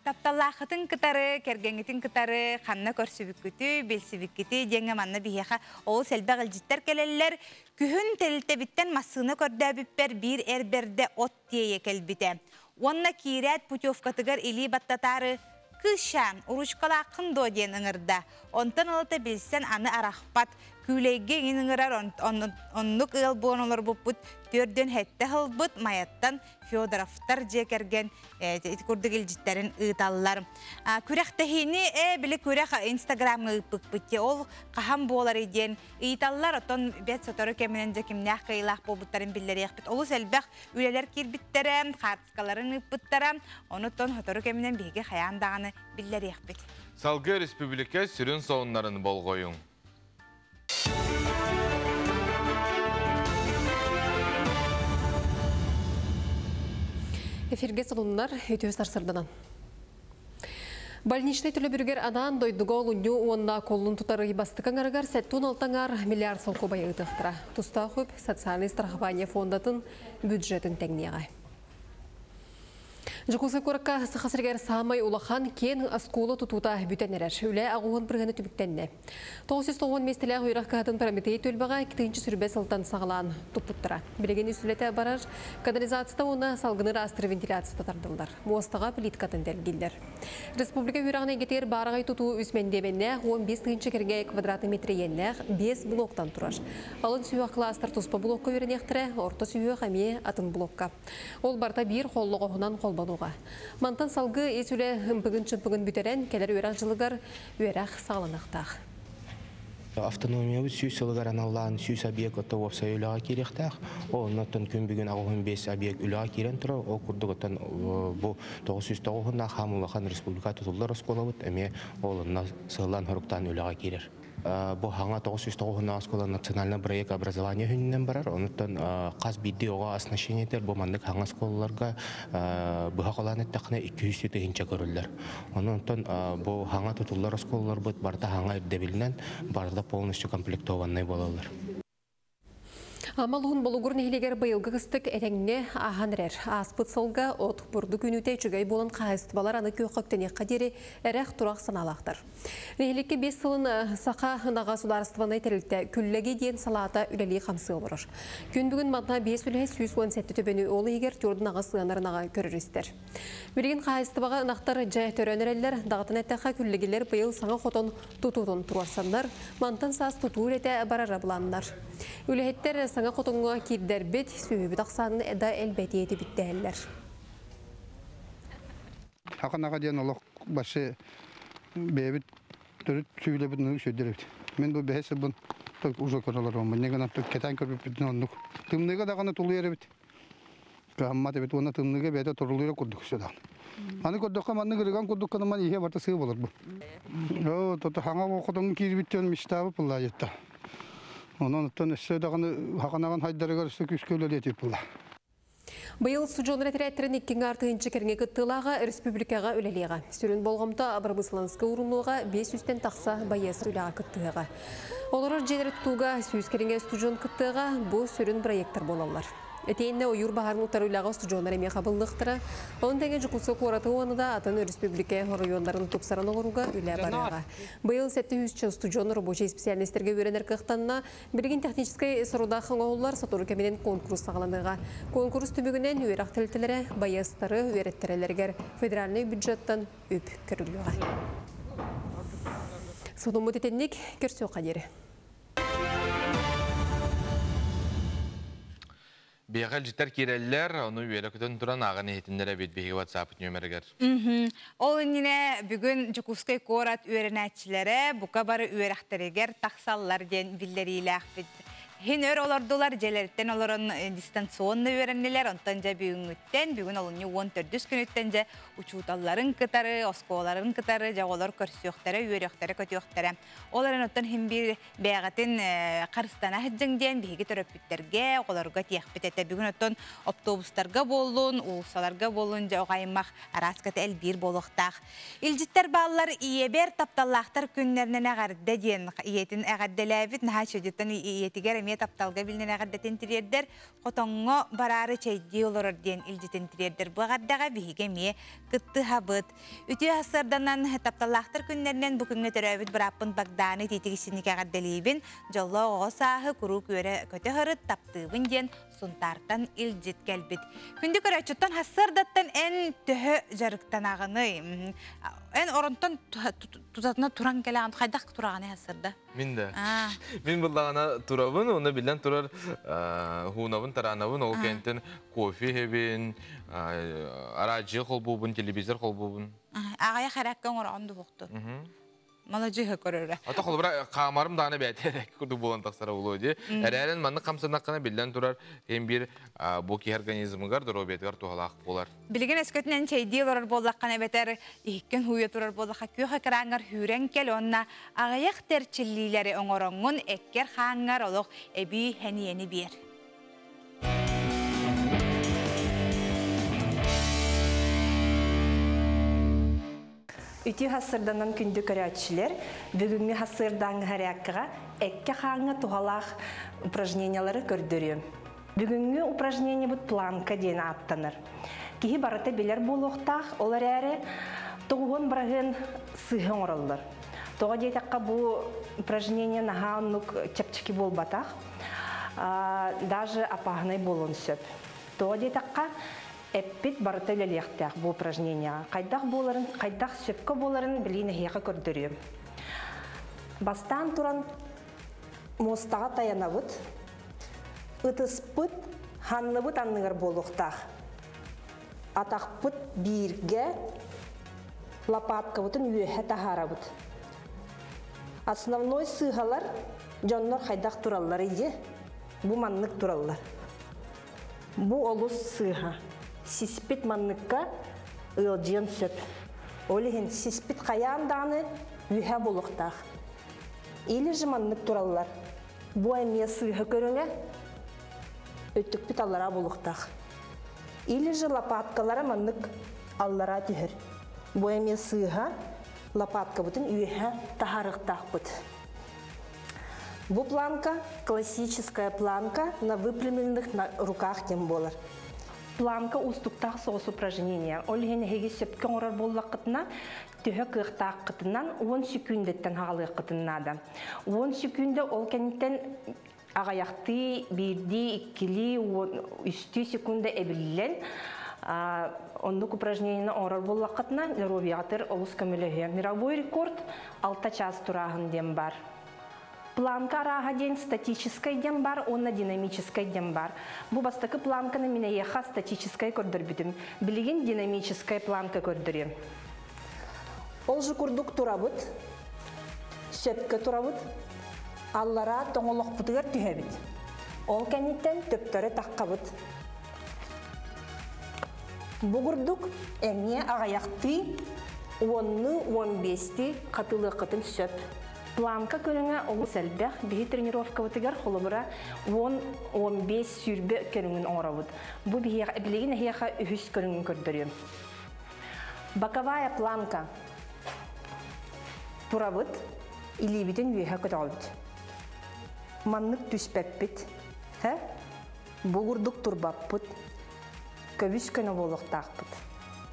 тапталлааххытын кытары, кэргэҥҥитин кытары ханна көрсүбүккүтүй, билсибиккитий диэҥҥэ манна биһиэхэ олус элбэх илдьиттэр кэлэллэр. Күһүн тэрилтэбиттэн массыына көрдөөбүппэр биир эр бэрдэ от тиэйэ кэлбитэ. Уонна киирээт путевкатыгар илии баттатаары «Кыысчаан, уручкалааххын дуо?» диэн ыҥырда. Онтон ылата билсэн аны арахпат. Күүлэйгэ иҥин ыҥырар оннук ыал буолан олорбуппут төрдүөн сэттэ сылбыт Майаттан Федоровтар дьиэ кэргэн ити курдук илдьиттэрин ыыталлар. Күрэхтэһиини били күрэх Инстаграмҥа ыыппыппыт дии ол хаһан буоларый диэн ыйыталлар. Оттон бэт сотору кэминэн дьэ кимнээх кыайыылаах буолбуттарын биллэриэхпит. Олус элбэх үлэлэр киирбиттэрэ, хаартыскаларын ыыппыттара. Онуттан сотору кэминэн биһиги хайаан даҕаны биллэриэхпит. Салгыы республика сүрүн сонуннарын болҕойуҥ. Эфирге солуннар үтүө сарсырданан. Больничный төлөбүрүгэр анаан дойдуга олунньу уонна коллун тутар бастыкы аҥарыгар 76 миллиард солкуобай ыытыахтара. Тустаах үп социальный страхование фондатын бюджетын тэҥниэҕэ. Дьокуускай куоракка Саха сиригэр саамай улахан киэн оскуола тутуута бүтэн эрэр. Үлэ аҕуһун бырыһыана түмүктэннэ. 990 миэстэлээх үөрэх кыһатын Прометей түөлбэҕэ 2000 сылтан саҕалаан туппуттара. Билигин үс үлэтэ барар канализацията уонна салгыны ыраастыыр вентиляцията тардыллар. Муостаҕа плиткатын тэлгиллэр. Республика үөрэҕин эйгэтигэр баараҕай тутуу үс мэндиэмэннээх 15 тыһыынча кэргэ квадратный метр иэннээх 5 блоктан турар. Алын сүһүөх кылаастар туспа блокка үөрэниэхтэрэ, орто сүһүөх эмиэ атын блокка. Ол барыта биир холлоҕоһунан холбонуоҕа. Мантан салгыы ис үлэ ымпыгын-чымпыгын бүтэрэн, кэлэр үөрэх дьылыгар үөрэх саҕаланыахтаах. Автономиябыт 100 сылыгар аналлаан 100 объект отто уопсай үлэҕэ киириэхтээх. Ол оннуттан күн бүгүн 85 объект үлэҕэ киирэн турар. Ол курдук оттон бу 909 хаам улахан республика тутуллар оскуолабыт эмиэ ол онно сыаллаан-соруктаан үлэҕэ киирэр. Бу хаҥа 909 оскуола национальный проект образования хүнүнэн барар. Онуттан хас биирдии оҕо оснащениетер бу маннык хаҥа оскуолаларга быһа холоон эттэххинэ 200 тыһыынча көрүллэр. Онон бу хаҥа тутуллар оскуолаларбыт барыта хаҥа ирдэбилинэн барыта полностью комплектованный буолаллар. Амал уһун Болугур нэһилиэгэр быйылгы кыстык этэҥҥэ ааһан эрэр. Ааспыт сылга от бурдук үүнүүтэ үчүгэй буолан хаһаайыстыбалар аны күөххэ үктэниэххэ диэри эрэх-турах санаалаахтар. Нэһилиэккэ биэс сылын Саха ынаҕа судаарыстыбаннай тэрилтэ Күллэги диэн салаата үлэлии-хамсыы олорор. Күн бүгүн манна биэс үлэһит 117 төбөнү ол иһигэр түөрт ынаҕы сыанар ынаҕы көрөр-истэр. Билигин хаһаайыстыбаҕа ынахтар дьэ төрөөн эрэллэр, даҕатан эттэххэ күллэгилэр быйыл саҥа хотон тутуутун туруорсаннар, мантан саас тутуу үлэтэ барара былааннар. Үлэһиттэр саҥа хотоҥҥо киирдэрбит, сүөһүбүт ахсаанын да элбэтиэ этибиттэһэллэр. Хахан аҕа диэн олох башы бэйэбит Төрүт сүүлэбит нук сөйдөрөбүт. Мен бу бэһэ сылбын уже көрөлөр оммун. Негана кетен көрбүппүтүн оннук. Тымныга даганы тулуйар эбит. Кыһаммат эбит уонна тымныга бэйэтэ турулуйар курдук сөдөн. Аны көрдөххө маннык ырыган курдук кыныман иһэ барта сыы болор бу. Оо, тото хаҥа хотон киирбиттэн мечтабы пуллаайытта. Онон оттон өссө даҕаны хаханаган хайдарыгар өссө күүскэ үлэлиэтип була. Быйыл сужонар этэрээттэрин икки артыынчы кэрҥэ кыттыылааҕа республикаҕа үлэлиэҕэ. Сүрүн болҕомто бырамыысыланнаска уурунуоҕа, 500-тэн тахса байыас үлэҕэ кыттыһыаҕа. Олорор дьиэлэри тутууга 100 кэриҥэ устудьуон кыттыаҕа, бу сүрүн проектар буолаллар. Итиэннэ ойуур баһаарын утары үлэҕэ устудьуоннар эмиэ хабыллыахтара. Ону тэҥэ Дьокуускай куораты уонна да атын өрөспүүбүлүкэ оройуоннарын тупсаран оҥорууга үлэ барыаҕа. Быйыл 700 устудьуон рабочай специальностарга үөрэнэр кыахтанна. Билигин техническэй сорудах оҥоһуллар, сотору кэминэн конкурс саҕаланыаҕа. Конкурс түмүгүнэн үөрэх тэрилтэлэрэ байыастары үөрэттэрэллэригэр федеральнай бюджеттан үп көрүллүөҕэ. Сонуммут итинник, көрсүөххэ диэри. Биэхэ илдьиттэр киирэллэр, ону үөрэ көтөн туран ааҕан иһитиннэрэ эбит биһиги WhatsApp нүөмэригэр. Ол иннинэ бүгүн Дьокуускай куорат үөрэнээччилэрэ бука бары үөрэхтэригэр тахсаллар диэн биллэриилээхпит. Иһин өр олордулар, дьиэлэриттэн олорон дистанционно үөрэннилэр, онтон дьэ бүгүҥҥүттэн, бүгүн олунньу 14 күнүттэн дьэ учууталларын кытары, оскуолаларын кытары дьэ оҕолор көрсүөхтэрэ, үөрүөхтэрэ, көтүөхтэрэ. Ол эрэн оттон иһин биир бэйэҕитин харыстана сылдьыҥ диэн биһиги төрөппүттэргэ, оҕолорго этиэхпит этэ. Бүгүн оттон автобустарга буоллун, уулуссаларга буоллун дьэ оҕо аймах арааската элбиир буолуохтаах. Илдьиттэр бааллар ийэбэр тапталлаахтар күннэринэн эҕэрдэ диэн ийэтин эҕэрдэлээбит. Наһаа үчүгэйдиттэн ийэтигэр эмиэ тапталга билинэн эҕэрдэтин тириэрдэр. Хотоҥҥо бараары чэйдии олорор диэн илдьитин тириэрдэр. Бу эҕэрдэҕэ биһиги эмиэ кыттыһабыт. Үтүө сарсыарданан тапталлаахтар күннэринэн бу күҥҥэ төрөөбүт бырааппын Богданы итиитик истинник эҕэрдэлиибин. Дьоллоох оҕо сааһы куруук үөрэ көтө сырыт, таптыыбын диэн Сунтаартан илдьит кэлбит. Күндү көрөөччүттэн сарсыардаттан эн төһө дьарыктанаҕыный? Эн оронтон тутатына туран кэлэҕин, хайдах тураҕыный сарсыарда? Мин да. Мин буллаҕына турабын, уонна биллэн турар хуунабын, тараанабын, ол кэнтэн кофе иһэбин, араадьыйа холбуубун, телевизор холбуубун. Аҕыйах эрээккэ оҥороҕун дуһуохтун. Маладьыһа көрөрө. Ата холобура хаамарым даҕаны бэйэтэ эрээкки курдук буолан тахсара буолуо дии. Эрээрин маннык хамсаннаххына биллэн турар ким биир бу киһи организмыгар, доруобуйатыгар туһалаах буолар. Билигин өскөтүнэн чэйдии олорор буоллаххына эбэтэр иһиккин һууйа турар буоллахха күөх экраҥҥар сүүрэн кэл уонна аҕыйах тэрчиллиилэри оҥороҥҥун эккэр-хааҥҥар олох эбии сэниэни биэр. Үтүө хассырданан күндү көрөөччүлэр, бүгүҥҥү хассыырдааҥҥы харяккаҕа эккэ-хааҥҥа туһалаах упражнениялары көрдөрүөм. Бүгүҥҥү упражнениебыт планка диэн ааттанар. Киһи барыта билэр буолуохтаах, ол эрээри тоҕуһун быраһыан сыыһа оҥороллор. Тоҕо диэтэххэ бу упражнение наһаа оннук чэпчэки буолбатах, даже опаһынай буолуон сөп. Тоҕо диэтэххэ эппит барыта үлэлиэхтээх бу упражнениеҕа. Хайдах буоларын, хайдах сөпкө буоларын билиин эһиэхэ көрдөрүөм. Бастаан туран муостаҕа тайанабыт. Ытыспыт ханныбыт анныгар буолуохтаах. Атахпыт бииргэ, лопаткабытын үөһэ таһаарабыт. Основной сыыһалар дьоннор хайдах тураллар ие? Бу маннык тураллар. Бу олус сыыһа. Сиспит манныкка ыалдьыан сөп. Ол иһин сиспит хайаан даҕаны үөһэ буолуохтаах. Или же маннык тураллар. Бу эмиэ сыыһа көрүҥэ өттүкпүт аллараа буолуохтаах. Или же лопаткалара маннык аллараа түһэр. Бу эмиэ сыыһа лопаткабытын үөһэ таһаарыахтаахпыт. Бу планка классическая планка на выпрямленных руках диэн буолар. Планка уустуктаах соҕус упражнение. Ол иһин эһиги сөпкө оҥорор буоллаххытына, төһө кыахтааххытынан 10 секүндэттэн хаалыаххытын наада. 10 секүндэ ол кэнниттэн аҕыйахтыы, биирдии, иккилии, үстүү секунда эбиллэн оннук упражнениены оҥорор буоллаххытына, здоровьеҕытыр олус көмөлөһүө. Мировой рекорд 6 час турааһын диэн бар. Планка арааһа диэн статическай диэн бар уонна динамическай диэн бар. Бу бастакы планканы мин эйиэхэ статическай көрдөрбүтүм. Билигин динамическай планка көрдөрүөм. Ол же курдук турабыт. Сөпкө турабыт. Аллара тоҥолохпутугар түһэбит. Ол кэнниттэн төптөрө таххабыт. Бу курдук эмиэ аҕыйахтыы, уоннуу, 15-тии хатылыаххытын сөп. Планка көрүҥэ олус элбэх. Биһи тренировкабытыгар холобура 10-15 20 көрүҥүн оҥоробут. Бу биһиэхэ билигин эһиэхэ үһүс көрүҥүн көрдөрүөм. Боковая планка. Турабыт, илиибитин үөһэ көтөҕөбүт. Маннык түспэппит. Һэ? Бу курдук турбаппыт. Көбүс көнө буолуохтаахпыт.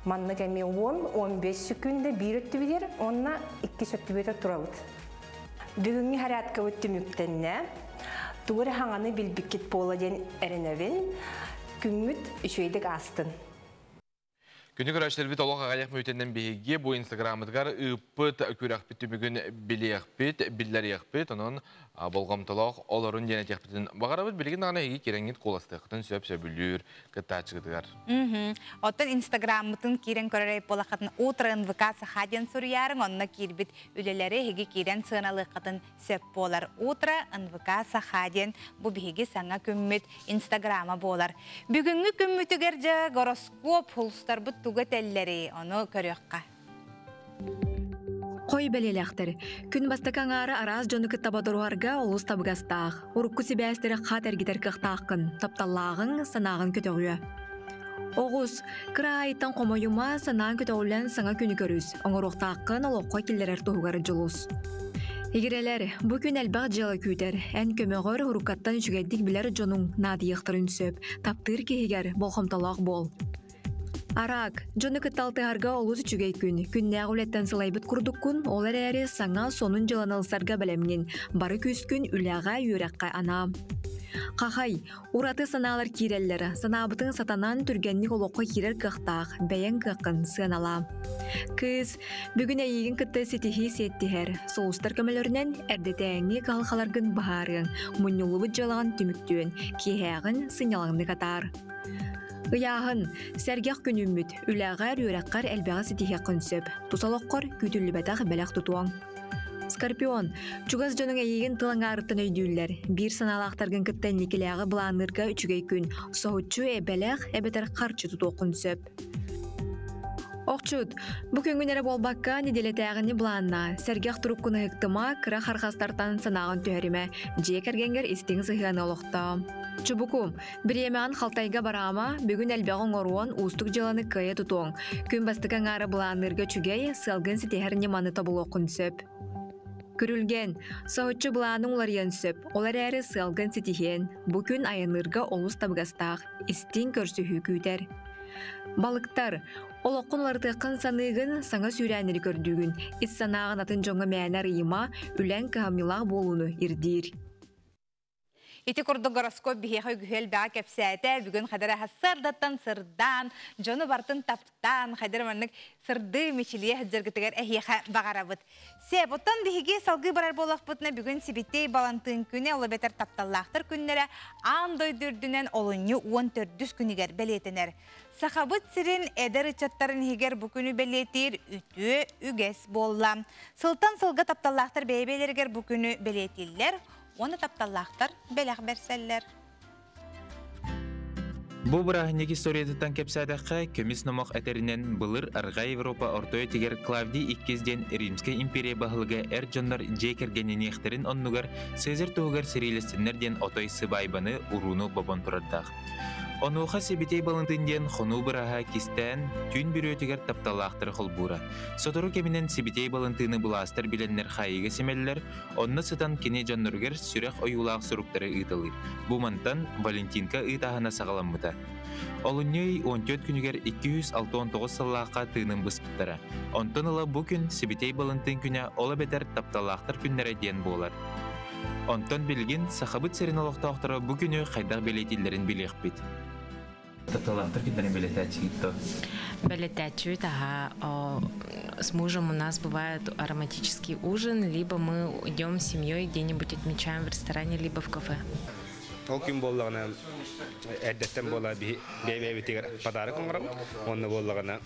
Маннык эмиэ 10-15 секунда биир өттүбүтүгэр уонна иккис өттүбүтүгэр турабыт. Бүгүҥҥү зарядкабыт түмүктэннэ. Тугу эрэ хаҥаны билбиккит буола диэн эрэнэбин. Күҥҥүт үчүгэйдик аастын. Күнү көрөөччүлэрбит олох аҕыйах мүнүүтэнэн биһиги бу инстаграммытыгар ыыппыт күрэхпит түмүгүн билиэхпит, биллэриэхпит. Онон болҕомтолоох олорун диэн этиэхпитин баҕарабыт. Билигин даҕаны эһиги кирэҥҥит куоластыаххытын сөп сөбүлүүр кыттааччыгытыгар. Оттон инстаграммытын киирэн көрөр буолаххытын Утро НВК Саха диэн суруйаарыҥ, онно киирбит үлэлэри эһиги киирэн сыаналыаххытын сөп буолар. Утро НВК Саха диэн бу биһиги саҥа күммүт инстаграма буолар. Бүгүҥҥү күммүтүгэр дьэ гороскоп сулустарбыт тугу этэллэрий, ону көрүөххэ. Хой бэлиэлээхтэр. Күн бастакы аҥаара араас дьону кытта бодоруһарга олус табыгастаах. Урукку сибээстэри хат эргитэр кыахтааххын, тапталлааҕыҥ, санааҕын көтөҕүө. Оҕус, кыра аайыттан хомойума, санаан көтөҕүллэн саҥа күнү көрүс, оҥоруохтааххын олоххо киллэрэр туһугар дьулус. Игирэлэр, бу күн элбэх дьыала күүтэр. Эн көмөҕөр уруккаттан үчүгэйдик билэр дьонуҥ наадыйыахтарын сөп. Таптыыр киһигэр болҕомтолоох буол. Араак, дьону кытта алтыһарга олус үчүгэй күн. Күннээҕи үлэттэн сылайбыт курдуккун, ол эрээри саҥа сонун дьыаланы ылсарга бэлэмҥин. Бары күүскүн үлэҕэ, үөрэххэ анаа. Хахай, Ураты санаалар киирэллэр. Санаабытыҥ сатанан, түргэнник олоххо киирэр кыахтаах, бэйэҥ кыаххын сыаналаа. Кыыс, бүгүн эйиигин кытта ситиһии сиэттиһэр. Сулустар көмөлөрүнэн эрдэтээҥҥи кыһалҕаларгын быһаарыаҥ, мунньуллубут дьыалаҕын түмүктүөн, киэһээҕин сынньалаҥнык атаар. Ыйааһын, сэргэх күнүммүт, үлэҕэр, үөрэххэр элбэҕи ситиһиэххин сөп. Тус олоххор күүтүллүбэтэх бэлэх тутуоҥ. Скорпион, чугас дьонуҥ эйиигин тыл аҥаарыттан өйдүүллэр. Биир санаалаахтаргын кытта инникилээҕи былаанныырга үчүгэй күн. Соһуччу эбэлэх эбэтэр харчы тутуоххун сөп. Охчут, бу күҥҥүн эрэ буолбакка, нэдиэлэтээҕини былааннаа. Сэргэх туруккун ыһыктыма, кыра хархастартан санааҕын түһэримэ. Дьиэ кэргэҥҥэр истиҥ сыһыаны олохтоо. Чубуку, Бириэмэҕин халтайга бараама, бүгүн элбэҕи оҥоруон, уустук дьыаланы кыайа тутуоҥ. Күн бастакы аҥаара былаанныырга үчүгэй, сыалгын ситиһэр ньыманы тобулуоххун сөп. Күрүлгэн, соһуччу былааныҥ уларыйан сөп, ол эрээри сыалгын ситиһиэн. Бу күн айанныырга олус табыгастаах, истиҥ көрсүһүү күүтэр. Балыктар, олоххун уларытыаххын саныыгын, саҥа сүүрээннэри көрдүүгүн. Ис санааҕын атын дьоҥҥо мээнэ арыйыма, үлэҥ кыһамньылаах буолууну ирдиир. Ити курдук гороскоп биһиэхэ үгүһү элбэҕи кэпсээтэ. Бүгүн хадара сырдаттан сырдаан, дьону бартын таптаан, хайдара маннык сырдыы мичилийэ сылдьаргытыгар эһиэхэ баҕарабыт. Сеп, оттон биһиги салгыы барар буоллахпытына бүгүн Сибиттей Балантыын күнэ, ол эбэтэр тапталлаахтар күннэрэ аан дойду үрдүнэн олунньу 14 күнүгэр бэлиэтэнэр. Сахабыт сирин эдэр ыччаттарын иһигэр бу күнү бэлиэтиир үтүө үгэс буолла. Сылтан сылга тапталлаахтар бэйэ-бэйэлэригэр бу күнү бэлиэтииллэр, уонна тапталлаахтар бэлэх бэрсэллэр. Бу бырааһынньык историятыттан кэпсээтэххэ, көмүс номох этэринэн былыр Арҕаа Европа орто өтигэр Клавдий Иккис диэн Римскэй империя баһылыга эр дьоннор дьиэ кэргэниниэхтэрин оннугар Цезарь туһугар сэриилэстиннэр диэн отой сыбаайбаны урууну бобон турардаах. Онуоха Сибитей Балантыын диэн хонуу бырааһа кистээн, түүн бүрүөтүгэр тапталлаахтары холбуура. Сотору кэминэн Сибитей Балантыыны былаастар билэннэр хаайыыга симэллэр, Онно сытан кини дьонноругар сүрэх ойуулаах суруктары ыыталыыр. Бу мантан Валентинка ыытааһына саҕаламмыта. Олунньу ый 14 күнүгэр 269 сыллаахха тыынын быспыттара. Онтон ыла бу күн Сибитей Балантыын күнэ ол эбэтэр тапталлаахтар күннэрэ диэн буолар. Онтон билигин Сахабыт сирин олохтоохторо бу күнү хайдах бэлиэтииллэрин билиэхпит. Тапталаахтар күннэрин бэлиэтээччигит дуо? Бэлиэтээччибит аһа. С мужем у нас бывает ароматический ужин, либо мы идем с семьей где-нибудь отмечаем в ресторане, либо в кафе. Ол күн буоллаҕына эрдэттэн буола бэйэбитигэр подарок оҥоробут. Онно буоллаҕына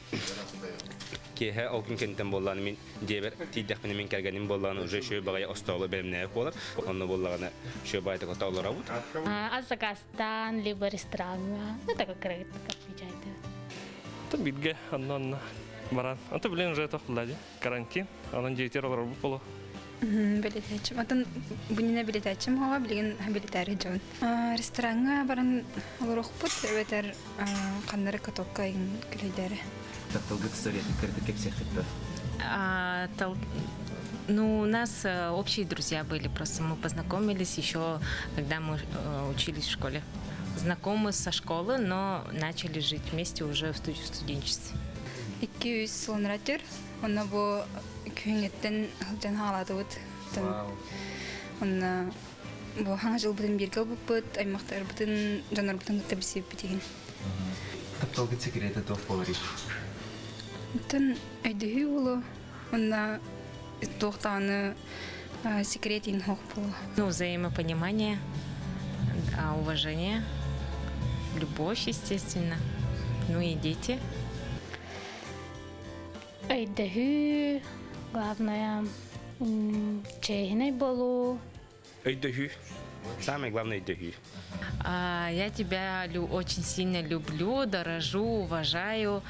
Киэһэ ол күн кэнниттэн буоллаҕына мин дьиэбэр тиийдэхпинэ мин кэргэним буоллаҕына уже үчүгэй баҕайы остоолу бэлэмнээбит буолар. Онно буоллаҕына үчүгэй баҕайытык ото олоробут. А заказтаан, либо рестораҥҥа, ну так кырагыт отмечайте. То бирге онно-онно баран. Ото билен уже тохтулла ди. Карантин. Онон дьиэтигэр олорорбут боло. Билетээччим. Атын бунина билетээччим хоҕо билигин билетээри дьон. Рестораҥҥа баран олоруохпут эбэтэр ханнары катокка иҥ күлэйдээри. Тапталгыт историятын кырдык кэпсиэххит дуо? Ну, у нас общие друзья были, просто мы познакомились еще, когда мы учились в школе. Знакомы со школы, но начали жить вместе уже в студенчестве. 200 сылын Онно бу күһүҥҥүттэн сылдьан хаалаатыбыт. Онно бу хаҥа дьылбытын бииргэ ылбыппыт, аймахтарбытын, дьоннорбутун кытта билсибиппит игин. Тапталгыт секрета туох буоларый? Оттон өйдөһүү буолуо. Онно туох даҕаны секрет иин суох буолуо. Ну, взаимопонимание, уважение, любовь, естественно. Ну и дети. Өйдөһүү, главное, чиэһинэй буолуу. Өйдөһүү. Самое главное өйдөһүү. Я тебя очень сильно люблю, дорожу, уважаю.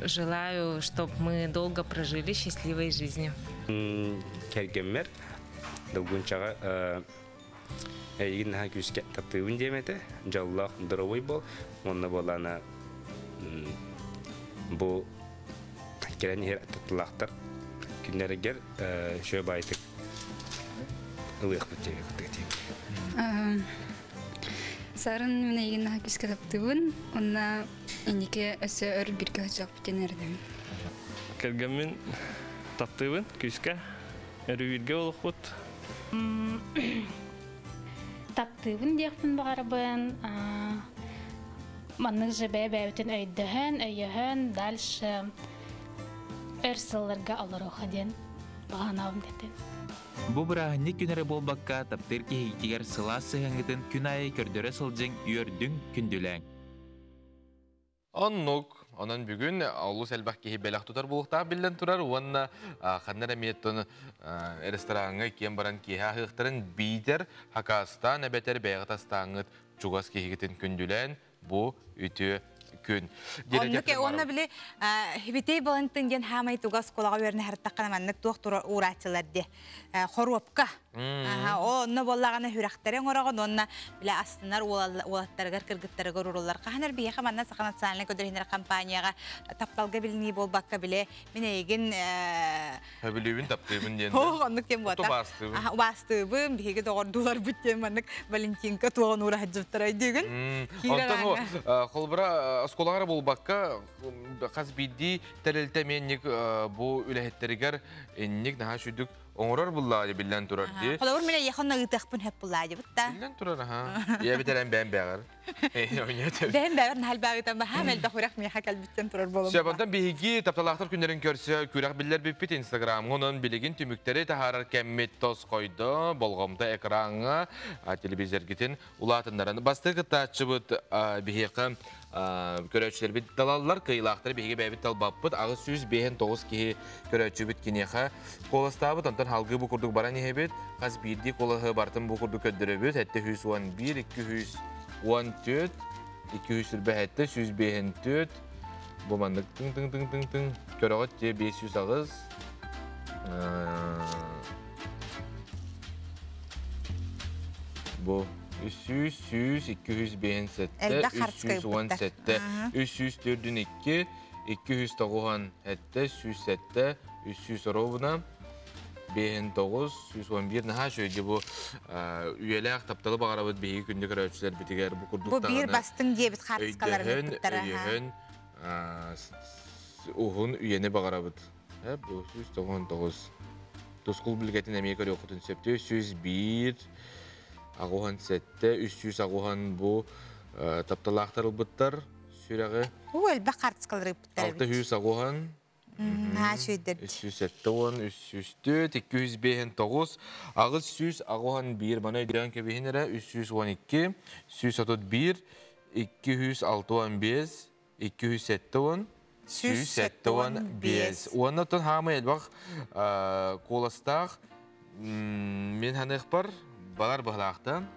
Желаю, чтобы мы долго прожили счастливой жизнью. Кэргэммэр долгунчаҕа эйигин наһаа күүскэ таптыыбын диэм этэ. Дьоллоох доруобуй буол. Уонна буолаана бу кэлэн иһэр тапталаахтар күннэригэр үчүгэй баайтык ылыахпыт диэби кытта этиим. Сарын мин эйигин наһаа күүскэ таптыыбын. Онно инники өссө өр бииргэ сылдьыахпыт диэн эрэнэбин. Кэргэммин таптыыбын күүскэ. Өрүү олохпут. Таптыыбын диэхпин баҕарабын. Маннык же бэйэ-бэйэбитин өйдөһөн, өйөһөн, дальше өр сылларга олоруоха диэн баҕанаабын этим. Бу бырааһынньык күн эрэ буолбакка, таптыыр киһигитигэр сылаас сыһыаҥҥытын күн аайы көрдөрө сылдьыҥ, үөрдүҥ, күндүлээҥ. Оннук. Онон бүгүн олус элбэх киһи бэлэх тутар буолуохтаах биллэн турар уонна ханна эрэ эмиэ рестораҥҥа киэн баран киэһэ аһыахтарын биитэр хакаастаан эбэтэр бэйэҕит астааҥҥыт чугас киһигитин күндүлээн бу үтүө күн. Оннук уонна били Хибитей Балантын диэн хаамай туга оскуолаҕа үөрэнэ сырыттаххына маннык туох тура уурааччылар диэ хоруопка. Онно буоллаҕына сүрэхтэри оҥороҕун уонна бile астынар уолаттарыгар кыргыттарыгар уруллар. Хаһан биһиэхэ манна Саха национальнай көрдөрүнэр компанияҕа тапталга билинии буолбакка биле мин эйигин Хөбүлүүбүн таптыыбын диэн. Оо, оннук диэн буолта. Убаастыыбын. Убаастыыбын, биһиги доҕордууларбыт диэн маннык Валентинка туоҕун уураһадьыттар өйдүүгүн. Онтон холбура оскуолаҕа буолбакка хас биирдии тэрилтэ эмиэ бу үлэһиттэригэр инник наһаа сүдүк оҥорор буллаа биллэн турар дии. Холобур мин эйиэхэ онно ыытыахпын хөп буллаа дибит та. Биллэн турар аха. Ийэ битэрэн бэйэм бэҕэр. Бэйэм бэҕэр наһаа элбэҕитэн баһаам элбэх үрэх миэхэ кэлбиттэн турар буолум. Сөп, онтон биһиги тапталаахтар күннэрин көрсө күрэх биллэр бүппүт Инстаграмҥа онон билигин түмүктэри таһаарар кэммит тосхойдо, болҕомто экраҥҥа телевизоргитин улаатыннаран. Бастакы кыттааччыбыт биһиэхэ көрөөччүлэрбит талаллар, кыайыылаахтары биһиги бэйэбит талбаппыт. 859 киһи көрөөччүбүт киниэхэ куоластаабыт. Онтон халгыы бу курдук баран иһэбит. Хас биирдии куолаһы барытын бу курдук көрдөрөбүт. 711, 214, 227, 154. Бу маннык тыҥ-тыҥ-тыҥ-тыҥ-тыҥ. Көрөҕүт дьиэ 508. Бу 300, 100, 257, 317, 342, 297, 107, 300 ровно, 59, 111 наһаа үчүгэй бу үйэлээх тапталы баҕарабыт биһиги күндү көрөөччүлэрбитигэр бу курдук Бу биир бастыҥ диэбит хаартыскаларын ыппыттара. Өйдөһөн уһун үйэни баҕарабыт. Бу 199 Тускул билгэтин эмиэ көрүөххүтүн сөптүү 101 87 380 бу тапталаахтар ылбыттар сүрэҕи. Уу элбэх хаартыскалары ыппыттар эбит. 680 Наһаа үчүгэйдэр. 370, 304, 259, 881 маны өйдөөн кэбиһин эрэ 312, 131, 265, 270, 175. Уонна тон хаамай элбэх куоластаах мин ханыахпар балар быһылаахтан.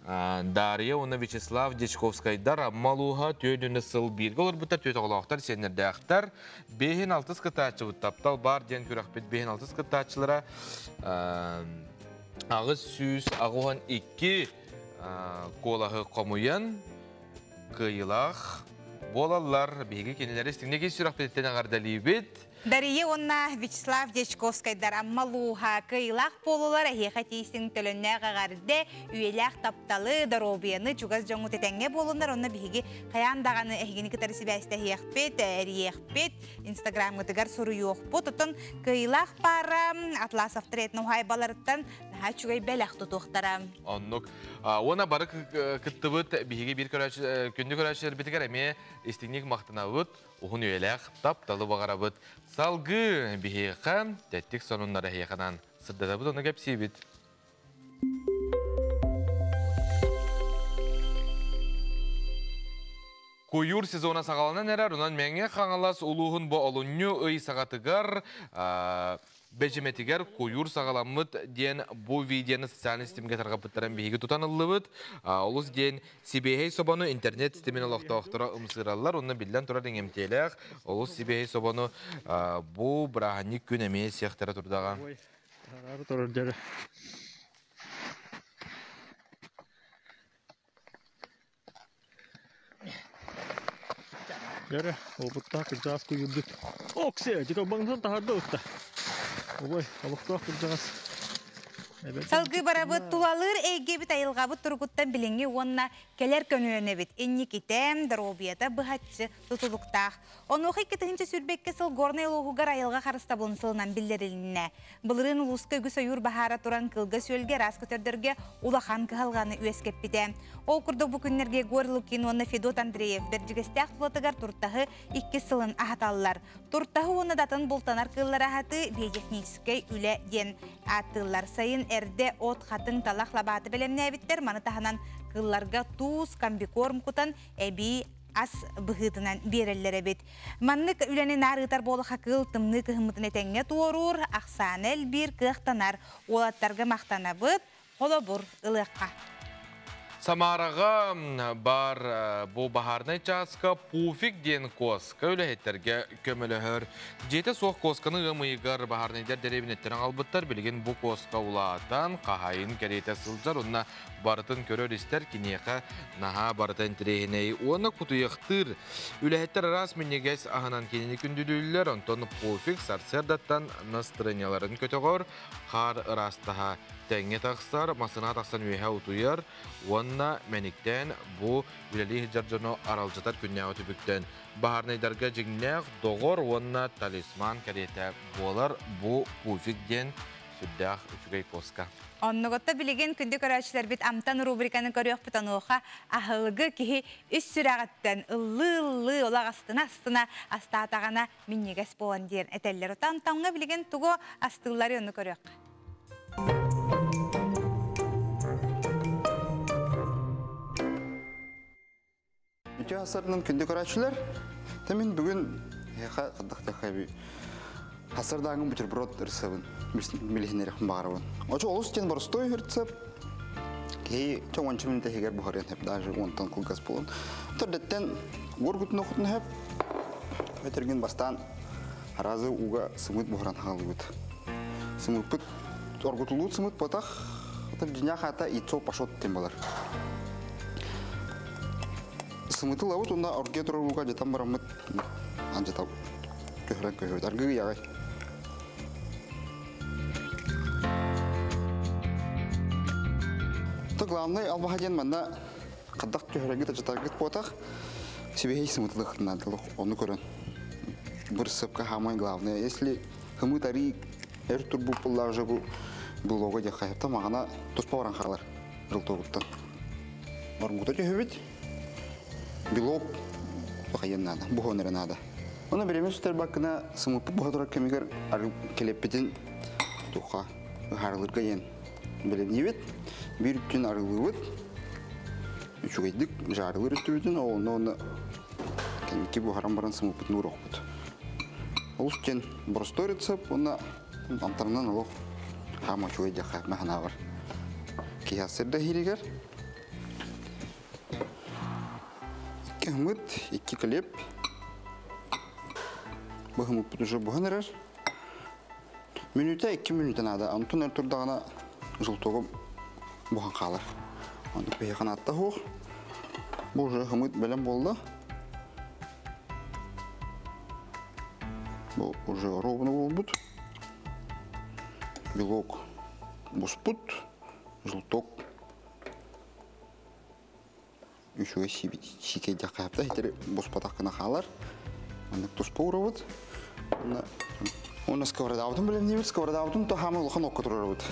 Дария уонна Вячеслав Дьячковскайдар Амма улууһа түөрт сыл бииргэ олорбуттар, түөрт оҕолоохтор, сиэннэрдээхтэр. Бэһин алтыс кыттааччыбыт таптал бар диэн күрэхпит бэһин алтыс кыттааччылара 882 куолаһы хомуйан кыайыылаах буолаллар. Биһиги кинилэри истиҥник сүрэхпититтэн эҕэрдэлиибит. Дария уонна Вячеслав Дьячковскайдар Амма улууһа кыайыылаах буолулар эһиэхэ тиийсиҥ төлөннөөх эҕэрдэ, үйэлээх тапталы, доруобуйаны, чугас дьоҥҥут этэҥҥэ буолуннар. Онно биһиги хайаан даҕаны эһигини кытары сибээстэһиэхпит, эрийиэхпит, инстаграммытыгар суруйуохпут. Оттон кыайыылаах паара Атласовтар этноуһаайбаларыттан наһаа үчүгэй бэлэх тутуохтара. Оннук. Уонна бары кыттыбыт биһиги биир көрөөччү, күндү көрөөччүлэрбитигэр эмиэ истиҥник махтанабыт. Уһун үйэлээх тапталы баҕарабыт. Салгыы биһиэхэ тэттик сонуннары эһиэхэнэн сырдатабыт, ону кэпсиибит. Куйуур сезона саҕаланан эрэр, онон Мэҥэ Хаҥалас улууһун бу олунньу ый саҕатыгар бэдьимэтигэр куйуур саҕаламмыт диэн бу видеоны социальнай ситимгэ тарҕаппыттарын биһиги тутан ыллыбыт. Олус диэн сибиэһэй собону интернет ситимин олохтоохторо ымсыыраллар, онно биллэн турар иҥэмтиэлээх олус сибиэһэй собону бу бырааһынньык күн эмиэ сиэхтэрэ турдаҕа. Дьэрэ, опыттаах кырдьаҕас куйуурдут. Оксе, дьикалбаҥнан таһаарда ытта. Ой, олохтоох кырдьаҕас. Салгыы барабыт тулалыыр эйгэбит айылҕабыт туругуттан билиҥҥи уонна кэлэр көнүөнэбит инникитэ, доруобуйата быһаччы тутулуктаах. Онуоха 2022 сыл Горнай улууһугар айылҕа харыстабылын сылынан биллэрилиннэ. Былырыын улууска үгүс ойуур баһаара туран кылга-сүөлгэ ыраас көтөрдөргө улахан кыһалҕаны үөскэппитэ. Ол курдук бу күннэргэ Егор Лукин уонна Федот Андреев Бэрдьигэстээх тулатыгар туртаһы иккис сылын аһаталлар. Туртаһы уонна датын бултанар кыыллары аһатыы биотехническэй үлэ диэн ааттыыллар. Сайын эрдэ от, хатыҥ, талах лабааты бэлэмнээбиттэр. Маны таһынан кыылларга туус, комбикорм кутан эбии ас быһыытынан биэрэллэр эбит. Маннык үлэни наар ыытар буолаха кыыл тымныы кыһыммытын этэҥҥэ туоруур, ахсаана элбиир, кыахтанар. Уолаттарга махтанабыт, холобур ылыахха. Самараҕа бар бу баһаарынай чааска Пуфик диэн куоска үлэһиттэргэ көмөлөһөр. Дьиэтэ суох куосканы ыам ыйыгар баһаарынайдар дэриэбинэттэн аҕалбыттар. Билигин бу куоска улаатан, хаһайын кэриэтэ сылдьар. Онно барытын көрөр-истэр киниэхэ наһаа барыта интэриэһинэй уонна кутуйахтыыр. Үлэһиттэр араас минньигэс аһынан кинини күндүлүүллэр, онтон Пуфик сарсыардаттан настырыанньаларын көтөҕөр, хаар ыраастаһа тэҥҥэ тахсар, массыына тахсан үөһэ утуйар уонна мэниктээн бу үлэлии сылдьар дьону аралдьытар күннээҕи түбүктэн баһаарынайдарга дьиҥнээх доҕор уонна талисман кэриэтэ буолар бу Пуфик диэн сүрдээх үчүгэй куоска. Оннугутта билигин күндү көрөөччүлэрбит Амтан рубриканы көрүөхпүт онуоха аһылыгы киһи үс сүрэҕиттэн ыллыы-ыллыы олох астына-астына астаатаҕына минньигэс буолан диэн этэллэр. Оттон Амтаҥҥа билигин тугу астыыллары ону көрүөххэ. Үтүө хасарынан күндү көрөөччүлэр, мин бүгүн эһиэхэ хаддахтахайби хасардаангын бутерброд ырсабын билиһиннэриэхпин баҕарабын. Очо олус диэн боростой рецепт. Киһи чоҥончу мүнүүтэ иһигэр буһарыан сөп, даже уонтан кылгас буолан. Төрдөттен горгутун охутун сөп. Өтөргүн бастаан аразы ууга сымыт буһаран хаалыбыт. Сымыппыт оргутулуут сымыт ботах, дьиня хата яйцо пашот диэн болар. Сымыты лабыт уонна оргуйа турар ууга дьатан бараммыт андьата көһөрөн көһөрбүт. Аргыый аҕай. То главный албаһа диэн манна хаддах көһөрөнгүт ачатаргыт буотах сибиһэй сымытылыхтынан ону көрөн бір сыпка самое главное. Если хымыт арий эр турбуп буллар же бу булога дьэ хайапта мағана туспа баран хаалар жылтоогуттан. Оргута түһүбүт. Белок хайан надо, буһон эрэ надо. Оны биреме сүтэр баккына сымыппыт буһа турар кэмигэр арыы келеппитин туха ыһаарылырга диэн бэлэмниибит. Биир үттүн арыылыыбыт. Үчүгэйдик жарылыр үттүбүтүн, онно онно Икки буһаран баран сымыппытын ууруохпут. Олус диэн боростуой рецепт, уонна амтанынан олох хаама үчүгэй диэххэ маһанаабар. Киһи ассырда иһиригэр. Икки хымыт, икки хлеб. Бу хымыппыт уже буһан эрэр. Мүнүүтэ, икки мүнүүтэ наада. Онтон өр турдаҕына желтогу буһан хаалар. Оннук биһиэхэ наадта суох. Бу уже хымыт бэлэм буолла. Бу уже ровно буолбут. Белок буспут, желток үчүгэй сиикэйдэххэ хапта хитери буспатах гына хаалар. Маннык туспа уурабыт. Уонна сковородабытын бэлэмниибит. Сковородабытын то хаамы улахан окко турарабыт.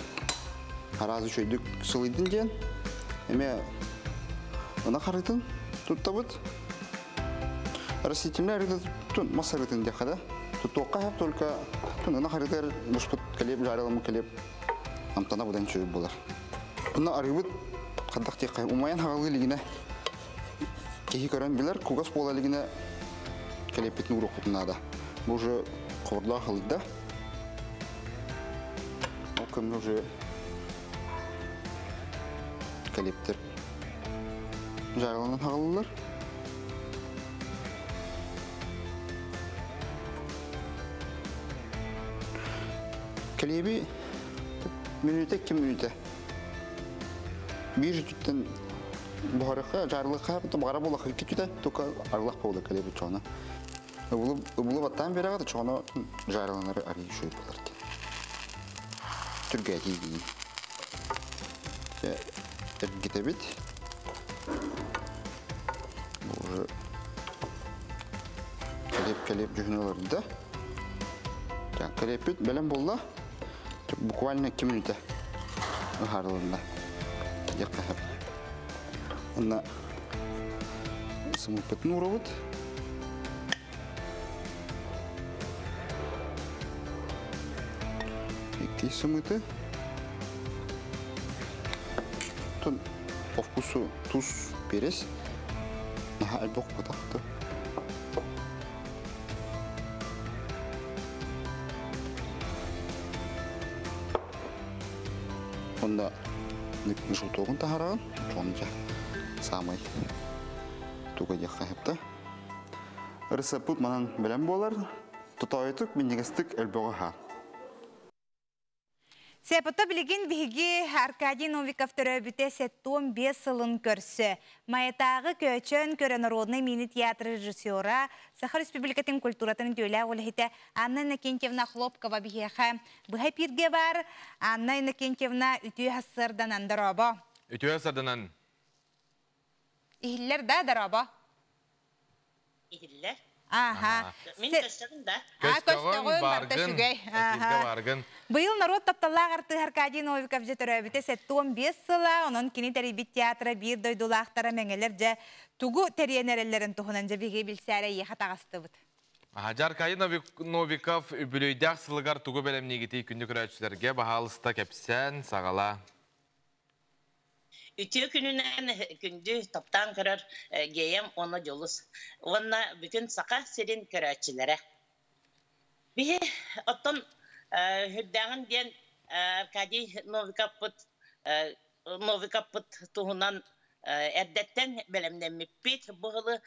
Араас үчүгэйдик сылыйдын диэн. Эмиэ ынах арыытын туттабыт. Растительный арыыты туттун, мас арыытын диэххэ да. Туттуохха сөп, только ынах арыытыгар буспут килиэп, жарыламмыт килиэп амтана быдан үчүгэй буолар. Онно арыыбыт хайдах диэххэ, умайан хаҕалыы илигинэ киһи көрөн билэр, кугас буола илигинэ кэлиэппитин ууруохпутун наада. Бу уже хобордоох халыйда. Ол кэмҥэ уже кэлиэптэр жарыланан хаҕаллылар. Кэлиэби мүнүүтэ икки мүнүүтэ биир үтүттэн буһарыхха, жарылыхха, баҕара буолахха икки түтэ, только арылах буола кэлиэби чоҕоно. Ыбылы баттаан биэрэҕит, чоҕоно жарыланары арый үчүгэй буолар диэн. Түргээтии диин. Эргитэбит. Уже кэлиэп-кэлиэп дьүһүн ыларда. Кэлиэппит бэлэм буолла. Буквально 2 мүнүүтэ ыһаарылынна диэххэ сөп. Онно сымыыппытын уурабыт. Икки сымыыты. Тун по вкусу туз, перец. Наһаа элбэх кутахты. Онда желтогун таһараҕын, чонжа самай туга диэххэ сөптө. Ырысыаппыт манан бэлэм буолар. Тотоойутук, минньигэстик өлбөҕө аһаан. Сепото билигин биһиги Аркадий Новиков төрөөбүтэ 75 сылын көрсө. Майатааҕы Көөчөөн көрө народнай мини-театр режиссера, Саха Республикатын культуратын үтүөлээх үлэһитэ Анна Иннокентьевна Хлопкова биһиэхэ быһа эпииргэ бар. Анна Иннокентьевна үтүө сарданан дорообо. Үтүө сарданан. Иһиллэр да дорообо? Иһиллэр. Аха. Мин көстөҕүн да? Көстөҕүн, барда үчүгэй. Баргын. Быйыл норуот тапталлаах артыыс Аркадий Новиков дьэ төрөөбүтэ 75 сыла, онон кини тэрийбит театра биир дойдулаахтара мэҥэлэр дьэ тугу тэрийэн эрэллэрин туһунан дьэ биһиги билсээрэ эйиэхэ таҕыстыбыт. Аркадий Новиков үбүлүөйдээх сылыгар тугу бэлэмниигитий күндү көрөөччүлэргэ баһаалыста кэпсээн саҕала. Үтүө күнүнэн күндү таптаан көрөр геем уонна дьолус уонна бүтүн Саха сирин көрөөччүлэрэ. Биһи оттон үрдээҕин диэн Аркадий Новиковпыт туһунан эрдэттэн бэлэмнэммиппит быһылы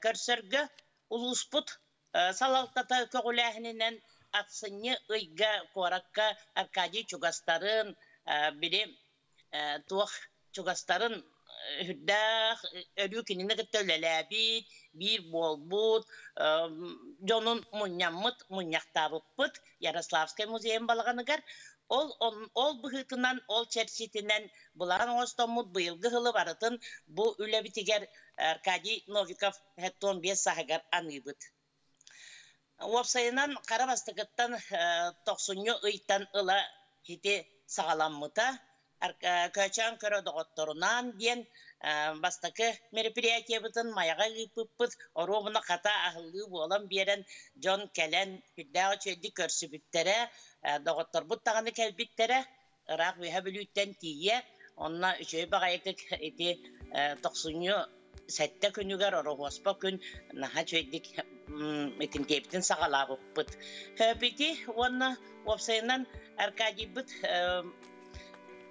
көрсөргө улууспут салалтата көҕүлээһининэн ахсынньы ыйга куоракка Аркадий чугастарын били туох чугастарын үрдээх өрүү кинини кытта үлэлээбит, биир буолбут, дьонун мунньаммыт, мунньахтаабыппыт Ярославскай музейын балаҕаныгар. Ол быһыытынан, ол чэрчитинэн былаан оҥостоммут быйылгы сылы барытын бу үлэбитигэр Аркадий Новиков 75 саһыгар аныыбыт. Уопсайынан хара бастакыттан тохсунньу ыйтан ыла хити саҕаламмыта. Көөчөөн көрө доҕотторунаан диэн бастакы мероприятиебытын Майаҕа ыыппыппыт, оруобуна хата аһыллыы буолан биэрэн дьон кэлэн үрдээх үчүгэйдик көрсүбүттэрэ, доҕотторбут даҕаны кэлбиттэрэ, ыраах үөһэ Бүлүүттэн тиийэ, онно үчүгэй баҕайытык ити тохсунньу 7 күнүгэр Ороһуоспа күн наһаа үчүгэйдик итинтиэбитин саҕалаабыппыт. Ити уонна уопсайынан Аркадийбыт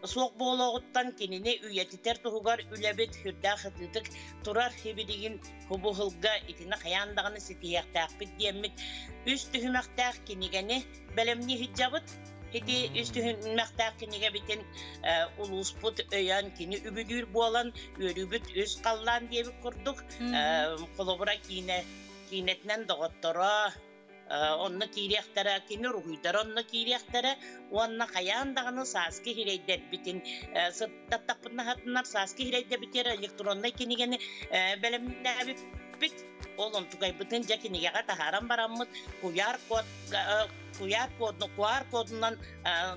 суох буолуоҕуттан кинини үйэтитэр туһугар үлэбит сүрдээх сытыытык турар. Сибилигин кубуһулга итини хайаан даҕаны ситиһиэхтээхпит диэммит үс түһүмэхтээх кинигэни бэлэмнии сылдьабыт. Ити үс түһүмэхтээх кинигэбитин улууспут өйөөн кини үбүлүүр буолан үөрүүбүт үс халлаан диэбит курдук холобура киинэ киинэтинэн доҕотторо онно киириэхтэрэ, кини уруһуйдара онно киириэхтэрэ уонна хайаан даҕаны сааскы хирэйдэрбитин сыттаттахпытына сааскы хирэйдэрбитигэр электроннай кинигэни бэлэмнээбиппит. Ол онтукайбытын дьэ кинигэҕэ таһааран бараммыт куйаар код куйаар кодну QR кодунан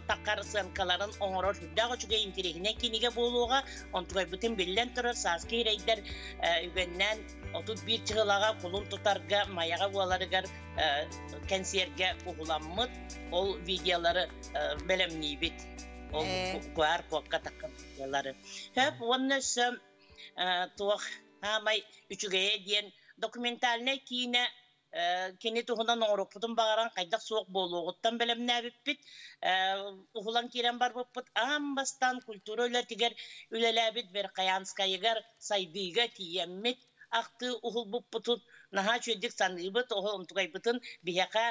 таххар сыанкаларын оҥорор үрдээх үчүгэй интэриэһинэй кинигэ буолуоҕа. Онтукайбытын биллэн турар сааскы хирэйдэр үгэннээн 31 чыһылаҕа кулун тутарга Майаҕа буоларыгар кэнсиэргэ уһуламмыт ол видеолары бэлэмниибит. Ол QR кодка таххар видеолары. Хөп уонна өссө туох хаамай үчүгэйэ диэн документальнай киинэ кини туһунан оҥоруохпутун баҕаран хайдах суох буолуоҕуттан бэлэмнээбиппит. Уһулан киирэн барбыппыт. Аан бастаан культура үлэтигэр үлэлээбит Верхоянскайыгар сайдыыга тиийэммит ахтыы уһулбуппутун наһаа үчүгэйдик саныыбыт. Оһол онтукайбытын биһиэхэ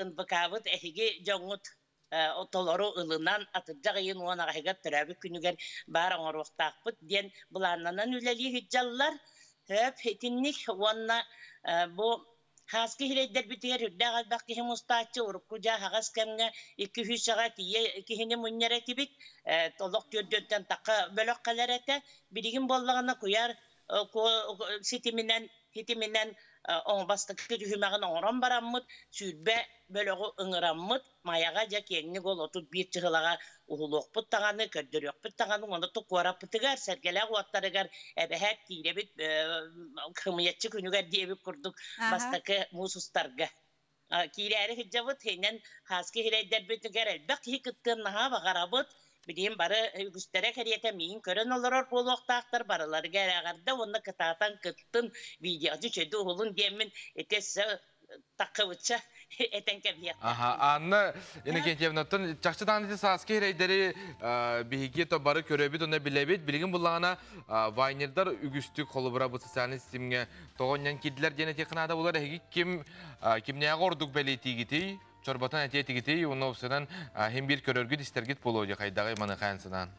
НВК-быт эһиги дьоҥҥут толору ылынан атырдьах ыйын 10 аҕыһыгар төрөөбүт күнүгэр баар оҥоруохтаахпыт диэн былааннанан үлэлии сылдьаллар. Хөп итинник уонна бу Хааскы хирэйдэрбитигэр үрдээх элбэх киһи мустааччы, урукку дьаа хаҕас кэмҥэ 200-ҕэ тиийэ киһини мунньар этибит. Олох түөрдүөнтэн тахха бөлөх кэлэр этэ. Билигин буоллаҕына куйаар ситиминэн ситиминэн бастакы түһүмэҕин оҥорон бараммыт, 20 бөлөҕү ыҥыраммыт, Майаҕа дьэ киэҥник ол 31 чыһылаҕа уһулуохпут даҕаны, көрдөрүөхпүт даҕаны, уонна куораппытыгар, сэргэлээх уоттарыгар эбэһээт киирэбит хымыйаччы күнүгэр диэбит курдук бастакы муус устарга киирээри сылдьабыт. Инэн хааскы хирэйдэрбитигэр элбэх киһи кыттыан наһаа баҕарабыт. Билигин бары үгүстэрэ кэриэтэ миигин көрөн олорор буолуохтаахтар, барыларыгар эҕэрдэ уонна кытаатан кыттын, видеоны үчүгэйдик уһулун диэммин ити өссө таххыбычча этэн кэбиһиэх. Аха, Анна Иннокентьевнаттан чахчы даҕаны ити сааскы эрэйдэри биһиги то бары көрөбүт уонна билэбит. Билигин буллаҕына вайнердар үгүстүк холобура бу социальный ситимҥэ тоҕо киирдилэр диэн этиэххэ наада буолар. Эһиги ким кимнээҕи ордук бэлиэтиигитий? Чорботон этиэтигитий? Уонна уопсайынан хим биир көрөргүт истэргит буолуо дии хайдаҕый маныхаан санаан.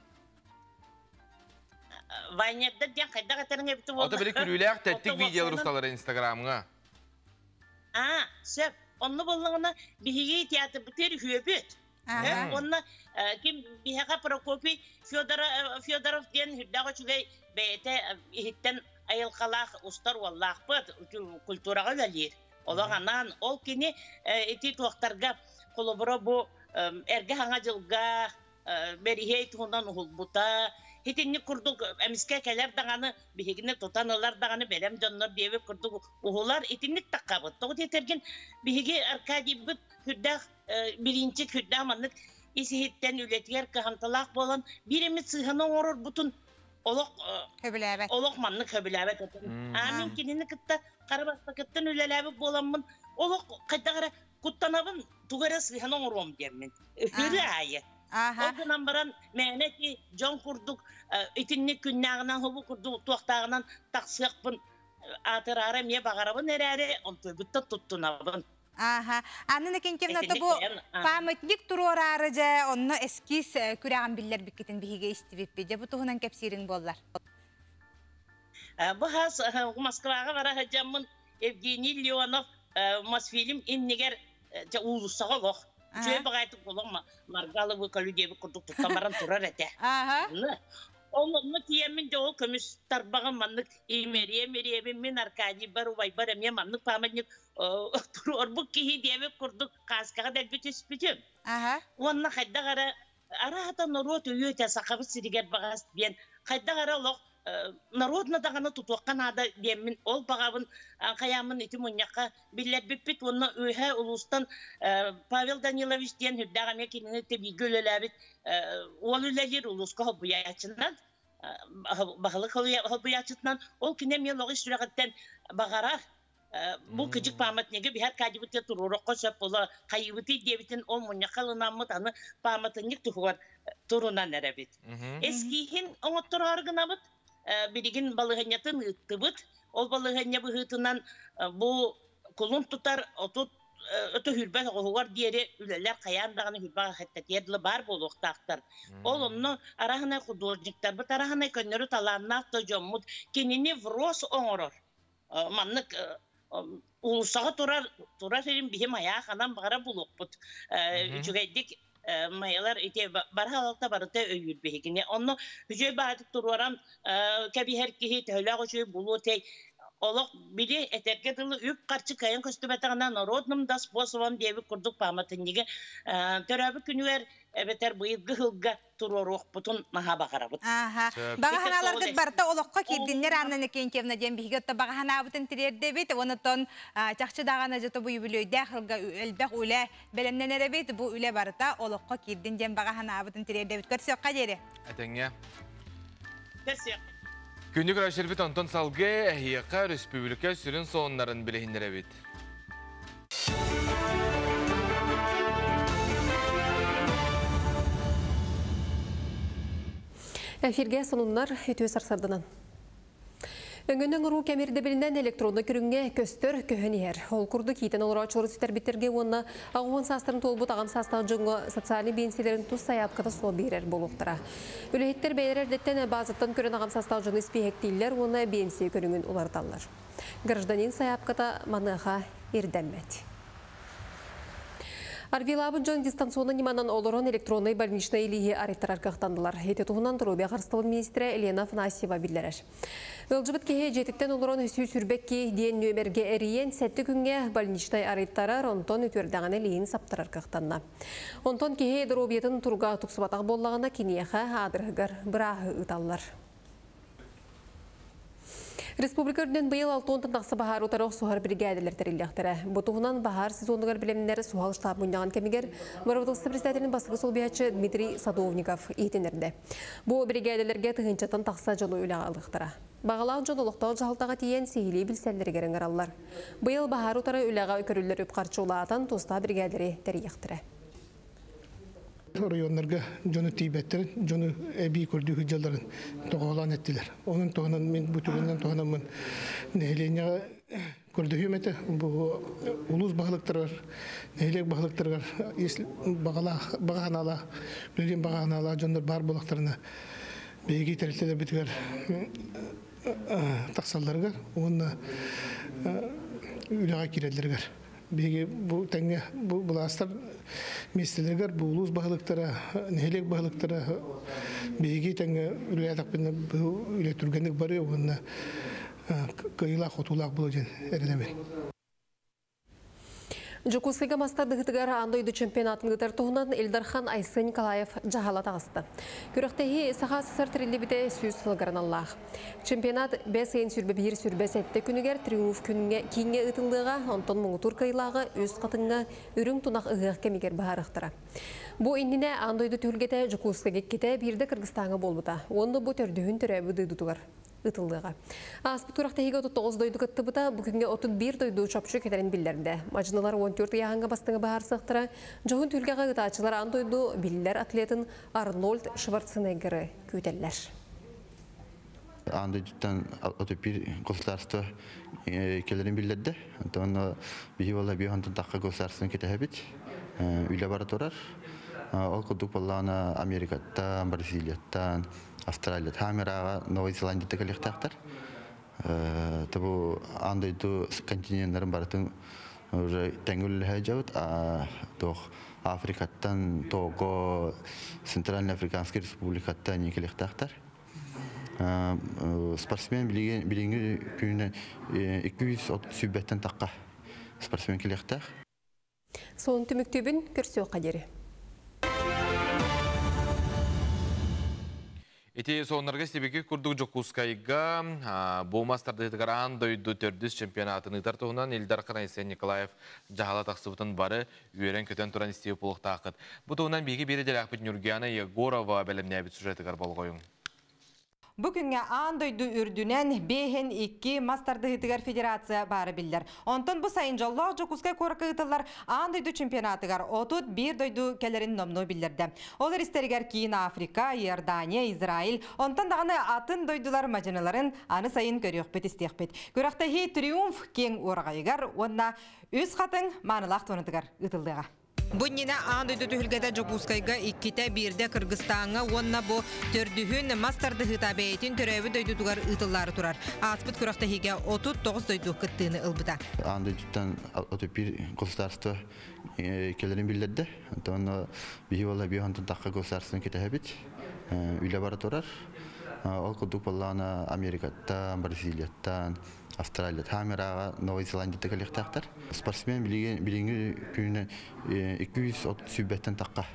Вайнердар диэн хайдах этэриҥ эбити буолла? Ото били күлүүлээх тэттик видеолар усталары Инстаграмҥа. Аа, сөп. Онно буоллаҕына биһиги театрбытыгар үһүөбүт. Уонна ким биһиэхэ Прокопий Федоров диэн үрдээх үчүгэй бэйэтэ иһиттэн айылҕалаах устар уоллаахпыт, культураҕа үлэлиир. Олох анаан ол кини ити туохтарга холобура бу эргэ хаҥа дьылга бэриһиэй туһунан уһулбута. Итинник курдук эмискэ кэлэр даҕаны биһигини тутан ылар даҕаны бэлэм дьоннор диэбит курдук уһулар итинник таххабыт. Тоҕо диэтэргин биһиги Аркадийбыт сүрдээх бириинчик сүрдээх маннык ис-иһиттэн үлэтигэр кыһамталаах буолан биир эмит сыыһаны оҥорорбутун олох хөбүлээбэт. Олох маннык хөбүлээбэт этим. А мин кинини кытта хара бастакыттан үлэлээбит буоламмын олох хайдах эрэ куттанабын тугу эрэ сыыһаны оҥоруом диэммин. Ыры аайы. Ол гынан баран мээнэ ити дьон курдук итинник күннээҕинэн хобу курдук туохтааҕынан тахсыахпын аатыраары эмиэ баҕарабын эрээри онтуйбуттан туттунабын. Аха. Анна Иннокентьевна бу памятник туруораары дьэ онно эскиз күрэҕин биллэрбиккитин биһиги истибиппит. Дьэ бу туһунан кэпсиириҥ буоллар. Бу хас Москваҕа бара сылдьаммын Евгений Леонов Мосфильм иннигэр дьэ уулуссаҕа олох үчүгэй баҕайытык олох Маргаловы көлү диэбит курдук туттан баран турар этэ. Ол онно тиийэммин дьэ ол көмүс тарбаҕым маннык имэриэм-ириэбин мин Аркадийбар убайбар эмиэ маннык памятник туруорбут киһи диэбит курдук кааскаҕа дэлби түспүтүм. Уонна хайдах эрэ араата норуот өйүөтэ Сахабыт сиригэр баҕас диэн хайдах эрэ олох народно даҕаны тутуохха наада диэммин ол баҕабын хайааммын ити мунньахха биллэрбиппит уонна үөһэ улуустан Павел Данилович диэн үрдээх эмиэ кинини бииргэ үлэлээбит уол үлэлиир улууска хоббуйааччынан. Баһылык холбуйааччытынан ол кини эмиэ олоҕу сүрэҕиттэн баҕарар бу кыдьык памятнигы биһэр кадибытыгар туруорукка сөп була хайыбытый диэбитин ол мунньахха ылынаммыт аны памятник туһугар турунан эрэбит. Эскииһин оҥоттороор гынабыт билигин балыһанньатын ыыттыбыт. Ол балыһанньа быһыытынан бу кулун тутар отут өтө хүрбэт оҕуһугар диэри үлэлэр хайаан даҕаны хүрбэх хэттэтиэр дылы баар буолуохтаахтар. Ол онно араһынай художниктарбыт, араһынай көннөрү талааннаах да дьоммут кинини врос оҥорор. Маннык уулуссаҕа турар турар сирин биһи майаах анан баҕара булуохпут. Үчүгэйдик майалар ити барыһа алта барыта өйүүр биһигини. Онно үчүгэй баҕатык туруоран кэбиһэр киһи төһөлөөх үчүгэй булуо тэй олох били этэргэ дылы үп-харчы кыайан көстүбэтэҕинэ народным да способом диэбит курдук пааматынньыгы төрөөбүт күнүгэр эбэтэр быйылгы сылга туруоруохпутун наһаа баҕарабыт. Аха. Баҕа санааларгыт барыта олоххо киирдиннэр Анна Иннокентьевна диэн биһиги отто баҕа санаабытын тириэрдэбит. Онотон чахчы даҕаны дьото бу юбилейдээх сылга элбэх үлэ бэлэмнэнэр эбит. Бу үлэ барыта олоххо киирдин диэн баҕа санаабытын тириэрдэбит. Көрсүөххэ диэри. Этэҥҥэ. Көрсүөх. Күндү көрөөччүлэрбит онтон салгыы эһиэхэ өрөспүүбүлүкэ сүрүн сонуннарын билиһиннэрэбит. Эфирге сонуннар үтүө сарсарданан. Өҥөнөн уруу кэмирдэбилинэн электронный көрүҥҥэ көстөр көһөн иһэр. Ол курдук иитэн олорооччулары сүтэрбиттэргэ уонна аҕыс саастарын туолбут аҕам саастаах дьоҥҥо социальнай биэнсийэлэрин тус сайаапката суох биэрэр буолуохтара. Үлэһиттэр бэйэлэрэ эрдэттэн баазаттан көрөн аҕам саастаах дьону испииһэктииллэр уонна биэнсийэ көрүҥүн уларыталлар. Гражданин сайаапката маныаха ирдэммэт. Арвилаабыт дьон дистанционно ньыманан олорон электроннай больничнай илииһи арыйтарар кыахтаннылар. Ити туһунан доруобуйа харыстабыл миниистирэ Елена Афанасьева биллэрэр. Ыалдьыбыт киһи дьиэтиттэн олорон 122 диэн нүөмэргэ эрийэн сэттэ күҥҥэ больничнай арыйтарар, онтон үтүөрдэҕинэ илииһин саптарар кыахтанна. Онтон киһи доруобуйатын туруга тупсубатах буоллаҕына киниэхэ аадырыһыгар бырааһы ыыталлар. Республика үрдүнэн быйыл 60 тахса баһаар утары охсуһар биригээдэлэр тэриллиэхтэрэ. Бу туһунан баһаар сезонугар билимнэр суһал штаб мунньаҕын кэмигэр Бырабыыталыстыба председателин бастакы солбуйааччы Дмитрий Садовников иһитиннэрдэ. Бу биригээдэлэргэ тыһыынчаттан тахса дьону үлэҕэ ылыахтара. Баҕалаах дьон олохтоох дьаһалтаҕа тиийэн сиһилии билсэллэригэр ыҥыраллар. Быйыл баһаар утары үлэҕэ көрүллэр үп-харчы улаатан тустаах биригээдэлэри тэрийиэхтэрэ. Оройуоннарга дьону тиийбэттэрин, дьону эбии көрдүү сылдьалларын тоҕоолоон эттилэр. Онон туһунан мин бу түгэнинэн туһанаммын нэһилиэнньэҕэ көрдөһүөм этэ. Бу улуус баһылыктарыгар, нэһилиэк баһылыктарыгар если баҕалаах, баҕа санаалаах, үлэлиэн баҕа санаалаах дьоннор баар буоллахтарына биһиги тэрилтэлэрбитигэр тахсалларыгар уонна үлэҕэ киирэллэригэр Биһиги бу тэҥҥэ бу былаастар миэстэлэригэр бу улуус баһылыктара, нэһилиэк баһылыктара биһиги тэҥҥэ үлэлээтэхпинэ бу үлэ түргэнник барыа уонна кыайыылаах-хотуулаах буолуо диэн эрэнэбин. Дьокуускайга мастардыһытыгар аан дойду чемпионатын ыытар туһунан Ил Дархан Айсен Николаев дьаһала таҕыста. Күрэхтэһии Саха СССР тэриллибитэ 100 сылыгар аналлаах. Чемпионат бэс ыйын сүрбэ биир сүрбэ сэттэ күнүгэр Триумф күҥҥэ кииҥҥэ ыытыллыаҕа, онтон муҥутуур кыайыылааҕы үс хатыҥҥа үрүҥ тунах ыһыах кэмигэр быһаарыахтара. Бу иннинэ аан дойду түһүлгэтэ Дьокуускайга иккитэ, биирдэ Кыргызстаҥҥа буолбута уонна бу төрдүһүн төрөөбүт дойдутугар ыытыллыаҕа. Ааспыт күрэхтэһиигэ 39 дойду кыттыбыта, бу күҥҥэ 31 дойду чопчу кэлэрин биллэрдэ. Мадьыналар 14 ыйааһыҥҥа бастыҥы быһаарсыахтара. Дьоһун түһүлгэҕэ ыытааччылар аан дойду биллэр атлетын Арнольд Шварценеггеры күүтэллэр. Аан дойдуттан 31 государство кэлэрин биллэрдэ. Онтон биһи буолла биир онтон тахха государствоны кэтэһэбит. Үлэ бара турар. Ол курдук буоллаҕына Америкаттан, Бразилияттан, Австралияттан, Хамерааҕа Новай Зеландияда кэлиэхтээхтэр. Бу аан дойду континеннарын барытын уже тэҥҥэ үлэлэһэ дьабыт. Туох Африкаттан, Того, Центральной Африканской Республикаттан кэлиэхтээхтэр. Спортсмен билиҥҥи күнүнэн 230 сүүрбэттэн тахха спортсмен кэлиэхтээх. Сонун түмүктүүбүн көрсүөххэ диэри. Ити соннарга истибики курдук Дьокуускайга бу мас тардыытыгар аан дойду төрдүс чемпионатын ыытар туһунан Ил Дархан Айсен Николаев дьаһала тахсыбытын бары үөрэн-көтөн туран истиэ буолуохтааххыт. Бу туһунан биһиги биир идэлээхпит Нюргиана Егорова бэлэмнээбит сюжетыгар болҕойуҥ. Бу күҥҥэ аан дойду үрдүнэн бэһин икки мас тардыһыытыгар федерация баара биллэр. Онтон бу сайын дьоллоох Дьокуускай куоракка ыытыллар аан дойду чемпионатыгар 31 дойду кэлэрин номнуо биллэрдэ. Ол истэригэр Киин Африка, Иордания, Израиль, онтон даҕаны атын дойдулар мадьыныларын аны сайын көрүөхпүт-истиэхпит. Күрэхтэһии Триумф киэҥ уораҕайыгар уонна Үс Хатыҥ маанылаах туонатыгар ыытыллыаҕа. Бу иннинэ аан дойду түһүлгэтэ Дьокуускайга иккитэ, биирдэ Кыргызстаҥҥа уонна бу төрдүһүн мас тардыһыыта бэйэтин төрөөбүт дойдутугар ыытыллаары турар. Ааспыт күрэхтэһиигэ 39 дойду кыттыыны ылбыта. Аан дойдуттан 31 государство кэлэрин биллэрдэ. Онтон биһи буолла биир онтон тахха государствоны кэтэһэбит. Үлэ бара турар. Ол курдук буоллаҕына Америкаттан, Бразилияттан, Австралия Хамераҕа Новай Зеландияда кэлиэхтээхтэр. Спортсмен билигин билиҥҥи күнүнэн 230 сүүрбэттэн тахха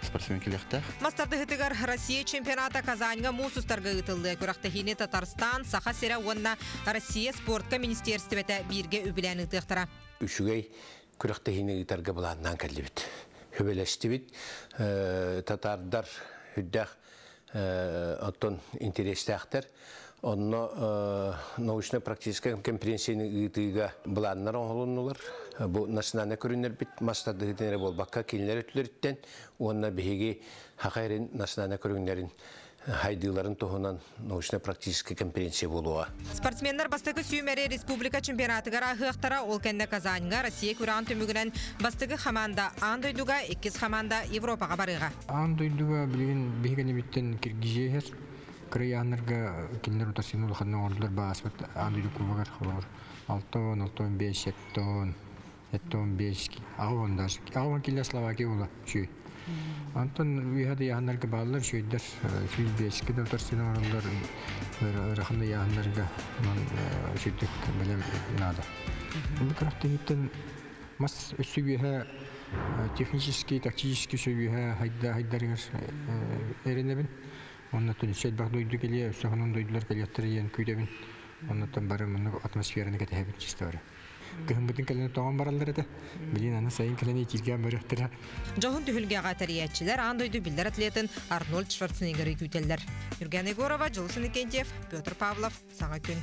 спортсмен кэлиэхтээх. Мас тардыһыытыгар Россия чемпионата Казаньга муус устарга ыытыллыа. Күрэхтэһиини Татарстан, Саха сирэ уонна Россия спортка министиэристибэтэ бииргэ үбүлээн ыытыахтара. Үчүгэй күрэхтэһиини ыытарга былааннаан кэллибит. Хүбэлэстибит. Татардар үрдээх оттон интэриэстээхтэр. Онно научно-практическай конференцияны ыытыыга былааннар оҥоһулуннулар. Бу национальнай көрүҥнэрбит мас тардыһыытын эрэ буолбакка, кинилэр өттүлэриттэн уонна биһиги Саха эрин национальнай көрүҥнэрин хайдыыларын туһунан научно-практическай конференция буолуоҕа. Спортсменнар бастакы сүүмэри республика чемпионатыгар ааһыахтара, ол кэннэ Казаньга Россия күрэҕин түмүгүнэн бастакы хамаанда аан дойдуга, иккис хамаанда Европаҕа барыаҕа. Аан дойдуга билигин биһиги кэннибиттэн Киргизия иһэр. Кырыйааннарга кинилэр утарсыыны улаханнык оҥордулар бааспыт аан дойду кубогар холобур 6, 6, 5, 7, 75, 80 даже. 80 кило Словакия була үчүгэй. Онтон үөһэ да ыйааһыннарга бааллар үчүгэйдэр. 105-ке да утарсыыны оҥороллор ыарахан да ыйааһыннарга үчүгдүк бэлэм наада. Бу күрэхтэһииттэн мас өссө үөһэ технический, тактический сөбүһэ хайда хайдарыгар эрэнэбин. Оннуттан өссө элбэх дойду кэлиэ, өссө хонон дойдулар кэлиэхтэрэ диэн күүтэбин. Оннуттан бары маннык атмосфераны кэтэһэбит чисто бары. Кыһыммытын кэлэн тоҕон бараллар этэ. Билин аны сайын кэлэн итииргээн барыахтара. Дьоһун түһүлгэҕэ тэрийээччилэр аан дойду биллэр атлетын Арнольд Шварценеггеры күүтэллэр. Юрген Егорова, Дьулус Иннокентьев, Петр Павлов, Саҥа күн.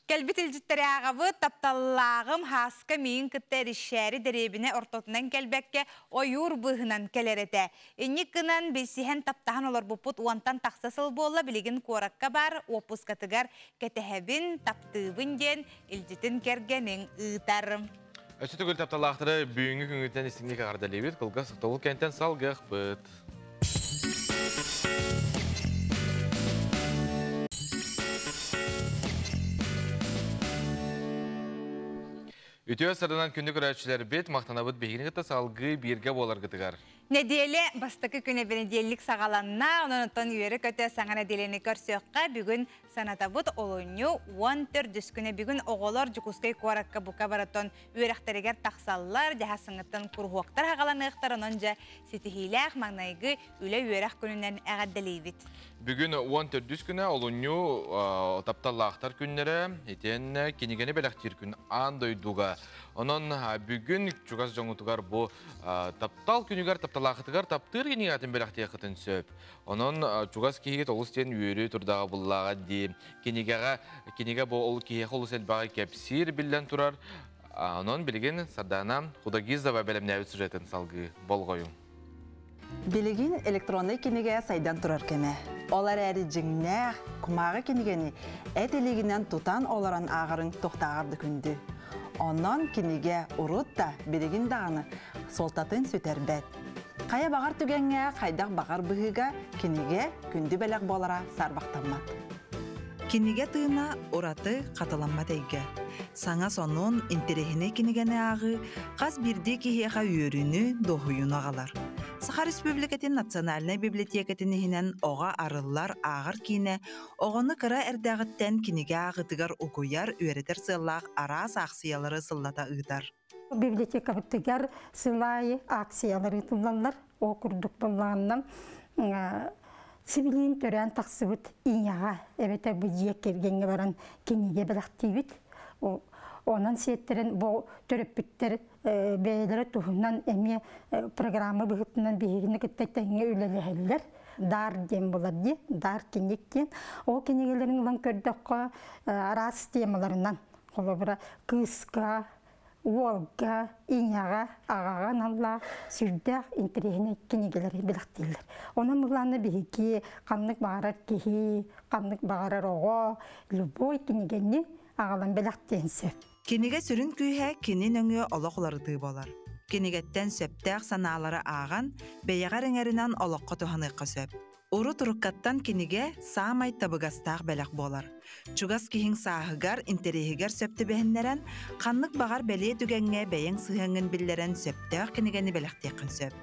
Кэлбит илдьиттэри ааҕабыт, тапталлааҕым Һааска миигин кытта эришшээри дэриэбинэ ортотунан кэлбэккэ ойуур быыһынан кэлэр этэ. Инник гынан билсиһэн таптаһан олорбуппут уонтан тахса сыл буолла, билигин куоракка баар уоппускатыгар кэтэһэбин, таптыыбын диэн илдьитин кэргэниҥ ыытар. Өссө төгүл тапталаахтары бүгүҥҥү күҥҥүтүнэн истиҥник эҕэрдэлиибит. Кылгас тобул кэнтэн салгыахпыт. Үтүө сырынан күндү көрөөччүлэрбит, махтанабыт биһигини кытта салгыы бииргэ буоларгытыгар. Нэдиэлэ бастакы күнэ бэнидиэллик саҕаланна, онон оттон үөрэ-көтө саҥа нэдиэлэни көрсүөххэ. Бүгүн санатабыт олунньу 14 күнэ бүгүн оҕолор Дьокуускай куоракка бука барытын үөрэхтэригэр тахсаллар, дьаһасыҥыттан куруһуоктар хаҕаланыахтар, онон дьэ ситиһиилээх маҥнайгы үлэ-үөрэх күнүнэн эҕэрдэлиибит. Бүгүн 14 күнэ олунньу тапталлаахтар күннэрэ, итиэннэ кинигэни бэлэхтиир күн аан дойдуга. Онон бүгүн чугас дьоҥутугар бу таптал күнүгэр тапталаахытыгар таптыыр кинигэтин бэлэхтиэххитин сөп. Онон чугас киһигит олус диэн үөрүү турдаҕа буллаҕа дии. Кинигэҕэ кинигэ бу ол киһиэхэ олус элбэҕи кэпсиир биллэн турар. Онон билигин Сардаана Худогизова бэлэмнээбит сюжетын салгыы болҕойуҥ. Билигин электроннай кинигэ сайдан турар кэмэ. Ол эрээри дьиҥнээх, кумааҕы кинигэни эт илиигинэн тутан олорон ааҕарыҥ туохтааҕар да күндү. Онон кинигэ урут да, билигин даҕаны суолтатын сүтэрбэт. Хайа баҕар түгэҥҥэ, хайдах баҕар быһыыга кинигэ күндү бэлэх буолара саарбахтаммат. Кинигэ тыына ураты хатыламмат эйгэ. Саҥа сонун, интэриэһинэй кинигэни ааҕыы хас биирдии киһиэхэ үөрүүнү, дуоһуйууну аҕалар. Саха Республикатын Национальнай библиотекатын иһинэн оҕо арыллар ааҕар киинэ оҕону кыра эрдэҕиттэн кинигэ ааҕыытыгар угуйар, үөрэтэр сыаллаах араас аахсыйалары сыллата ыытар. Библиотекабытыгар сыл аайы акциялар ыытыллаллар. Ол курдук былаанынан сибилиин төрөөн тахсыбыт ийэҕэ эбэтэр бу дьиэ кэргэҥҥэ баран кинигэ бэлэхтиибит. Онон сиэттэрин бу төрөппүттэр бэйэлэрэ туһунан эмиэ программа быһыытынан биһигини кытта тэҥҥэ үлэлэһэллэр. Дар диэн булар ди, дар киник диэн. Ол кинигэлерин ылан көрдөххө араас темаларынан холобура кыыска, уолга, ийэҕэ, аҕаҕа аналлаах сүрдээх интэриэһинэй кинигэлэри бэлэхтииллэр. Онон былаанна биһиги ханнык баҕарар киһи, ханнык баҕарар оҕо любой кинигэни аҕалан бэлэхтиэн сөп. Кинигэ сүрүн күүһэ кини нөҥүө олох уларытыы буолар. Кинигэттэн сөптөөх санаалары ааҕан, бэйэҕэр иҥэринэн олоххо туһаныахха сөп. Урут уруккаттан кинигэ саамай табыгастаах бэлэх буолар. Чугас киһиҥ сааһыгар, интэриэһигэр сөп түбэһиннэрэн, ханнык баҕар бэлиэ түгэҥҥэ бэйэҥ сыһыаҥҥын биллэрэн сөптөөх кинигэни бэлэхтиэххин сөп.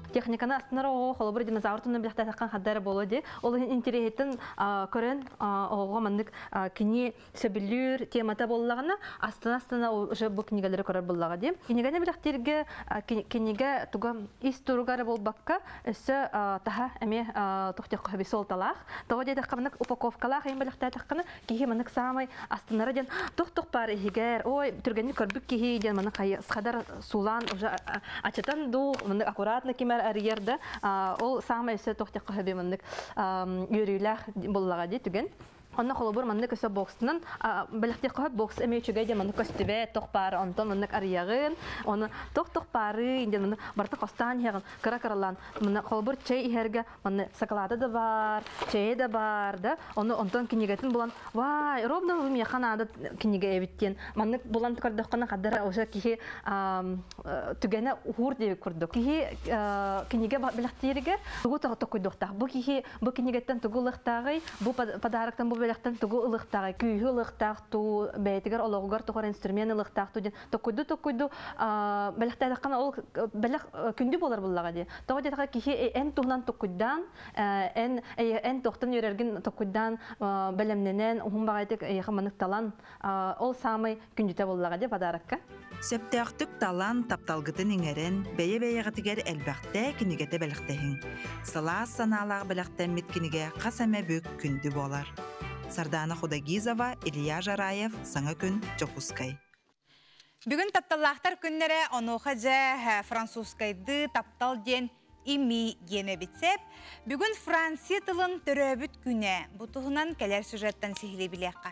Техниканы астынар оҕо холобур динозавр туһунан билэхтээтэххин ханна эрэ буолуо дии. Ол иһин интэриэһиттэн көрөн оҕоҕо маннык кини сөбүлүүр темата буоллаҕына, астына-астына уже бу кинигэлэри көрөр буоллаҕа дии. Кинигэни билэхтииргэ кинигэ туга ис туруга эрэ буолбакка, өссө таһа эмиэ туох диэххэ сөбүй суолталаах. Тоҕо диэтэххэ маннык упаковкалаах иһин бэлэхтээтэххинэ, киһи маннык саамай астынара диэн тух-тух баар иһигэр, ой, түргэнник көрбүт киһи диэн маннык хадар сулаан уже ачатан дуу, маннык аккуратно кимэр арыйар да, ол саамай өссө туох диэххэ сөбүй маннык үөрүүлээх буоллаҕа дии түгэн. Онно холобур маннык өссө боксунан бэлэхтиэххэ бокс эмиэ үчүгэй диэн маннык көстүбэт тох баар онтон маннык арыйаҕын оны тох-тох баары диэн маннык барыта хостоон иһэҕин кыра-кыралаан манна холобур чэй иһэргэ манна сакалаата да баар чэйэ да баар да ону онтон кинигэтин булан вай ровно бу миэхэ наада кинигэ эбит диэн маннык булан көрдөххүнэ хадара уже киһи түгэнэ уһуур диэбит курдук киһи кинигэ бэлэхтииригэр тугу токуйдуохтаах бу киһи бу кинигэттэн тугу ылыахтааҕый бу подароктан бу бэлэхтэн тугу ылыахтааҕый күүһү ылыахтаах туу бэйэтигэр олоҕугар тухар инструмент ылыахтаах туу диэн токуйду токуйду бэлэхтээтэххинэ ол бэлэх күндү буолар буллаҕа дии тоҕо диэтэххэ киһи эн туһунан токуйдаан эн эн туохтан үөрэргин токуйдаан бэлэмнэнэн уһун баҕайытык эйиэхэ маннык талан ол саамай күндүтэ буоллаҕа дии подарокка. Сөптөөхтүк талан, тапталгытын иҥэрэн, бэйэ-бэйэҕитигэр элбэхтэ кинигэтэ бэлэхтэһиҥ. Сылаас санаалаах бэлэхтэммит кинигэ хас эмэ бүк күндү буолар. Сардаана Худогизова, Илья Жараев, Саҥа күн, Дьокуускай. Бүгүн тапталлаахтар күннэрэ онуоха дьэ французскайды таптал диэн ими диэн эбит сеп. Бүгүн Франция тылын төрөөбүт күнэ. Бу туһунан кэлэр сюжеттан сиһилии билиэххэ.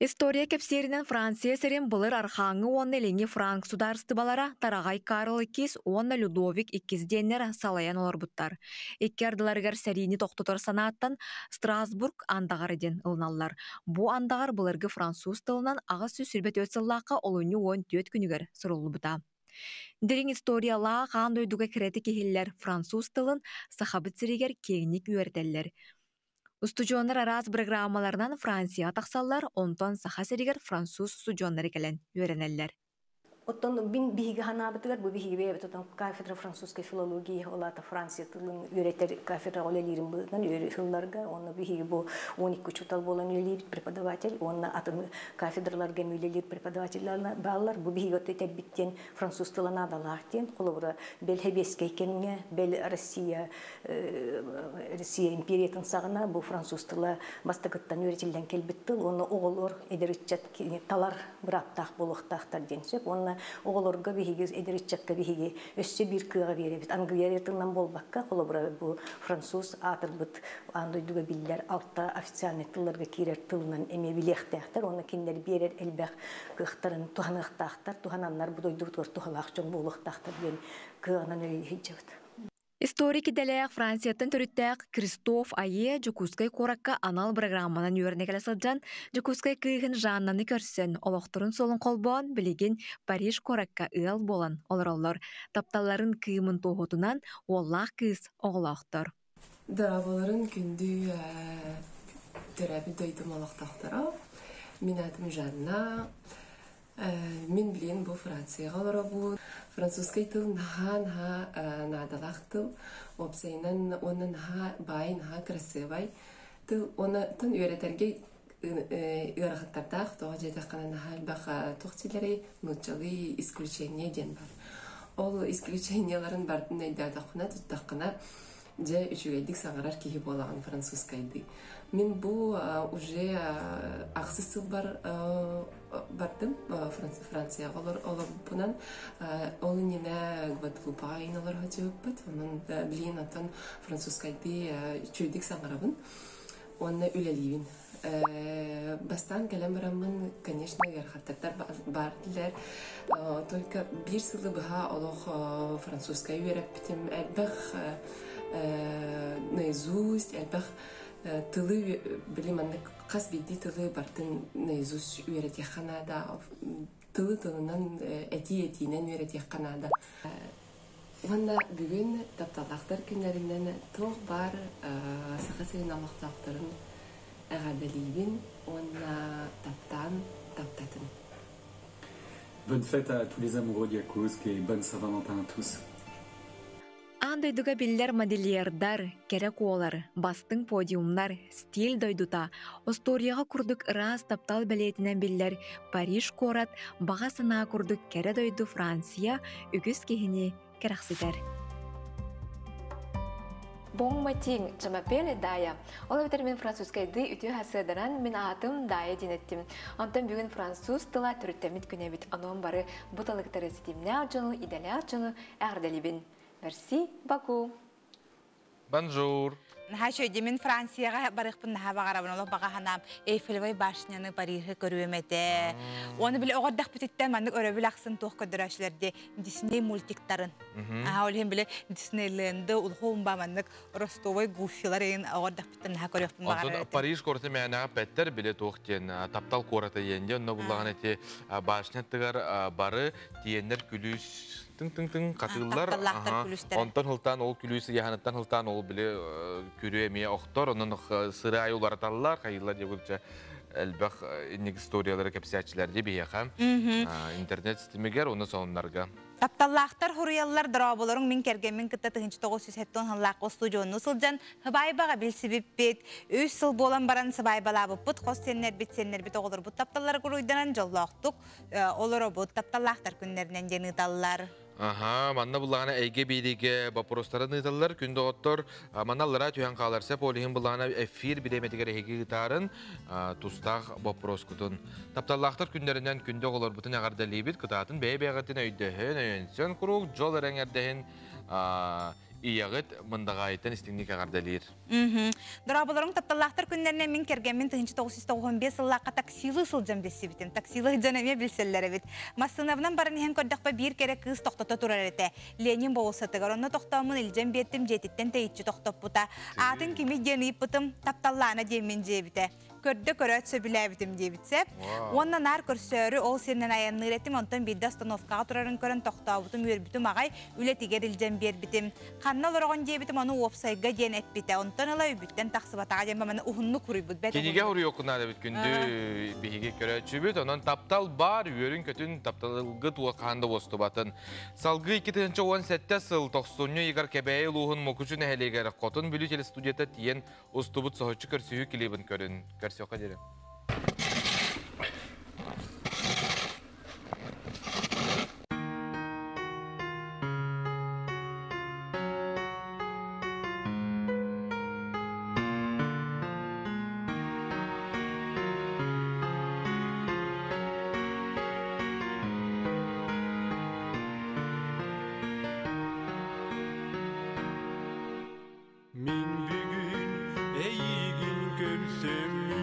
История кэпсиэринэн Франция сирин былыр Архааҥҥы уонна Илиҥҥи Франк судаарыстыбалара Тараҕай Карл II уонна Людовик II диэннэр салайан олорбуттар. Икки ардыларыгар сэриини тохтотор санааттан Страсбург андаҕары диэн ылыналлар. Бу андаҕар былыргы француз тылынан 824 сыллаахха олунньу 14 күнүгэр суруллубута. Дириҥ историялаах аан дойдуга кэрэтик иһиллэр француз тылын Сахабыт сиригэр киэҥник үөрэтэллэр. Устудьуоннар араас бырагыраамаларынан Францияҕа тахсаллар, онтон Саха сиригэр француз устудьуоннара кэлэн үөрэнэллэр. Оттон мин биһиги ханаабытыгар бу биһиги бэйэбит отон кафедра французской филологии олаата Франция тылын үөрэтэр кафедра үлэлиирин быһыытынан үөрү уонна биһиги бу 12 учуутал буолан үлэлиибит преподаватель уонна атын кафедраларга үлэлиир преподавателлэр бааллар бу биһиги отто этэрбит диэн француз тыла наадалаах диэн холобура бэл хэбиэскэй кэмҥэ бэл Россия Россия империятын саҕана бу француз тыла бастакыттан үөрэтиллэн кэлбит тыл уонна оҕолор эдэр ыччат талар бырааптаах буолуохтаахтар диэн сөп уонна оҕолорго биһиги эдэр ыччакка биһиги өссө биир кыаҕа биэрэбит англия тылынан буолбакка холобура бу француз аатырбыт аан дойдуга биллэр алта официальный тылларга киирэр тылынан эмиэ билиэхтээхтэр уонна кинилэр биэрэр элбэх кыахтарын туһаныахтаахтар туһананнар бу дойдубутугар туһалаах дьон буолуохтаахтар диэн кыаҕынан үлэлиһиджабыт. Историк идэлээх Францияттан төрүттээх Кристоф Айе Дьокуускай куоракка анал бырагырааманан үөрэнэ кэлэ сылдьан, Дьокуускай кыыһын Жаннаны көрсөн, олохторун суолун холбоон, билигин Париж куоракка ыал буолан олороллор. Тапталларын кыымын туоһутунан уоллаах кыыс оҕолоохтор. Дорооболорун күндү төрөөбүт дойдум олохтоохторо. Мин аатым Жанна. Мин билигин бу Францияҕа олоробун. Французскай тыл наһаа-наһаа наадалаах тыл. Уопсайынан уонна наһаа баай, наһаа кырасыабай тыл. Уонна тын үөрэтэргэ ыарахаттардаах. Тоҕо диэтэххинэ наһаа элбэх туох дииллэрий нууччалыы исключение диэн бар. Ол исключениеларын бардын өйдөөтөххүнэ, туттаххына Дьэ үчүгэйдик саҥарар киһи буолаҕын французскайдыы. Мин бу уже ахсыс сылбар бардым Францияҕа олорбунан. Ол иннинэ Гваделупаҕа иин олоро сылдьыбыппыт. Онон билигин оттон французскайдыы үчүгэйдик саҥарабын уонна үлэлиибин. Бастаан кэлэн бараммын, конечно, ыарахаттар баар этилэр. Только биир сылы быһа олох французскай үөрэппитим. Элбэх наизусть, элбэх тылы били маннык хас биирдии тылы бартын наизусть үөрэтиэххэ наада. Тылы тылынан этии-этиинэн үөрэтиэххэ наада. Уонна бүгүн тапталлаахтар күннэринэн туох баар Саха сирин олохтоохторун эҕэрдэлиибин уонна таптаан таптатын. Bonne fête à tous les amoureux d'Yakutsk et bonne Saint-Valentin à tous. Аан дойдуга биллэр модельердар, кэрэ куолар, бастыҥ подиумнар, стиль дойдута, остуоруйаҕа курдук ыраас таптал бэлиэтинэн биллэр Париж куорат баҕа санаа курдук кэрэ дойду Франция үгүс киһини кэрэхситэр. Bon matin, je m'appelle Дая. Ол эбэтэр мин французскайды үтүө хасыадаран мин аатым Дая диэн эттим. Онтон бүгүн француз тыла төрүттэммит күнэбит. Онон бары бу талыктары ситимнээх дьону, идэлээх дьону эҕэрдэлибин. Merci beaucoup. Bonjour. Наһаа үчүгэй мин Францияҕа барыахпын наһаа баҕарабын олох баҕа санаам Эйфелевай башняны Парижы көрүөм этэ. Уонна били оҕо эрдэхпититтэн маннык өрөбүл ахсын туох көрдөрөөччүлэр Дисней мультиктарын. Аа ол иһин били Диснейленды улахан ба маннык Ростовой Гуффилар иһин оҕо эрдэхпиттэн наһаа көрүөхпүн баҕарар Онтон Париж куораты мээнэҕэ эппэттэр били туох диэн таптал куората диэн дьэ онно буллаҕына ити башня аттыгар бары тиэннэр күлүүс тыҥ-тыҥ-тыҥ хатыыллар. Онтон хылтаан ол күлүүс ыйаһыныттан хылтаан ол били күрүө эмиэ охтор, онон сыры уларыталлар, хайыллар диэбүтчэ элбэх инник историялары кэпсээччилэр дии биһиэхэ. Интернет ситимигэр уонна сонуннарга. Тапталлаахтар хуруйаллар дорооболоруҥ мин кэргэммин кытта 1970 сыллаах устудьуоннуу сылдьан сыбаайбаҕа билсибиппит. Үс сыл буолан баран сыбаайбалаабыппыт, хос сиэннэрбит, сиэннэрбит оҕолорбут тапталлара гуруйданан дьоллоохтук олоробут тапталлаахтар күннэринэн диэн ыыталлар. Аха, манна буллаҕына эйгэ бииригэ боппуруостарын ыыталлар. Күн доҕоттор, манна аллараа түһэн хаалар сеп, ол иһин буллаҕына эфир бириэмэтигэр эһиги ыытаарын тустаах боппуруоскутун. Тапталлаахтар күннэринэн күндү оҕолорбутун эҕэрдэлиибит, кытаатын бэйэ-бэйэҕитин өйдөһөн, өйөнсөн куруук дьол эрэҥэрдэһин ийэҕит Мындаҕаайыттан истиҥник эҕэрдэлиир. Дорооболоруҥ тапталлаахтар күннэринэн мин кэргэммин 1995 сыллаахха таксилыы сылдьан билсибитим. Таксилыы сылдьан эмиэ билсэллэр эбит. Массыынабынан баран иһэн көрдөхпө биир кэрэ кыыс тохтото турар этэ. Ленин болуоссатыгар онно тохтооммун илдьэн биэртим дьиэтиттэн тэйиччи тохтоппута. Аатын кими диэн ыйыппытым тапталлаана диэммин дьиэбитэ. Көрдө көрөөт сөбүлээбитим диэбит сөп. Уонна наар көрсөөрү ол сиринэн айанныыр этим, онтон биирдэ остановкаҕа турарын көрөн тохтообутум, үөрбүтүм аҕай, үлэтигэр илдьэн биэрбитим. Ханна олороҕун диэбитим, ону уопсайга диэн эппитэ. Онтон ыла өйбүттэн тахсыбатаҕа диэн маны уһуннук хуруйбут. Бэт Кинигэ хуруйуоххун эбит күндү биһиги көрөөччүбүт. Онон таптал бар, үөрүн-көтүн, тапталгыт хаһан да уостубатын. Салгыы 2017 сыл тохсунньу ыйыгар Кэбээйи улууһун Мукучу нэһилиэгэр Хотун Бүлүү телестудията тиийэн устубут соһуччу көрсүһүү клибин көрүн. Көрсүөххэ диэри. Мин бүгүн эйигин көрсөммүн.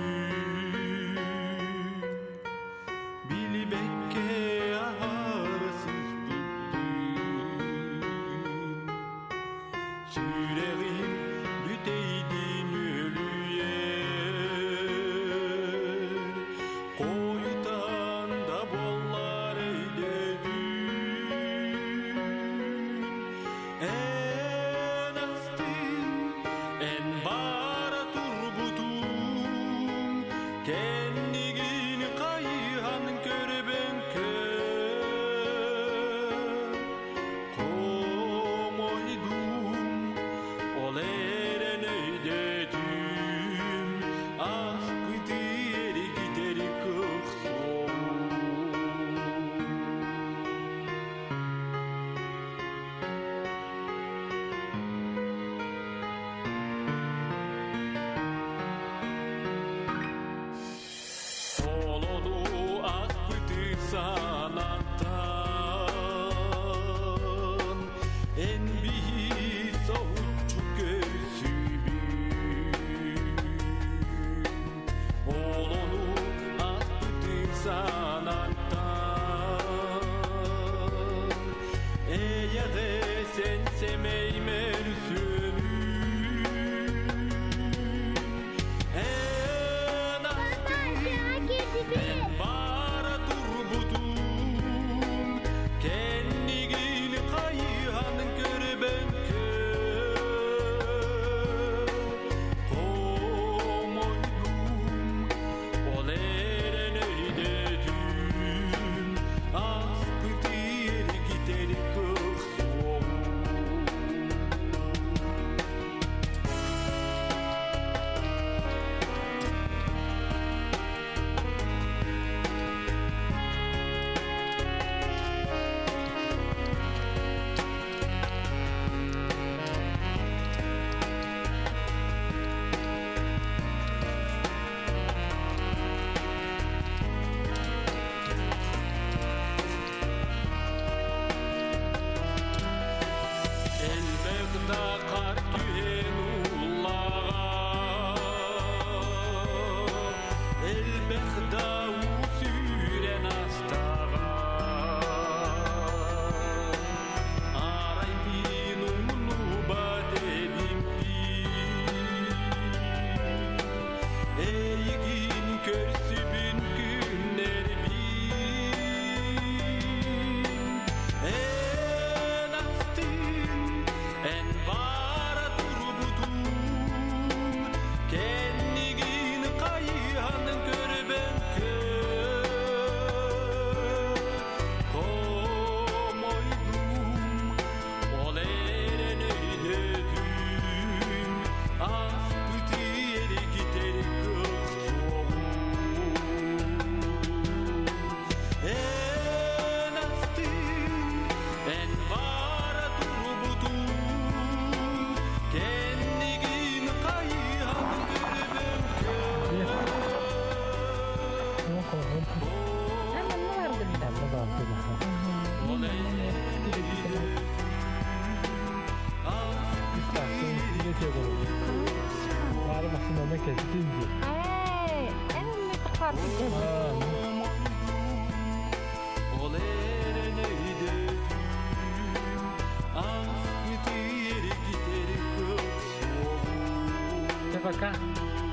Пока-пока.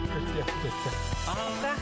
Көстүөх, көстүөх. Пока.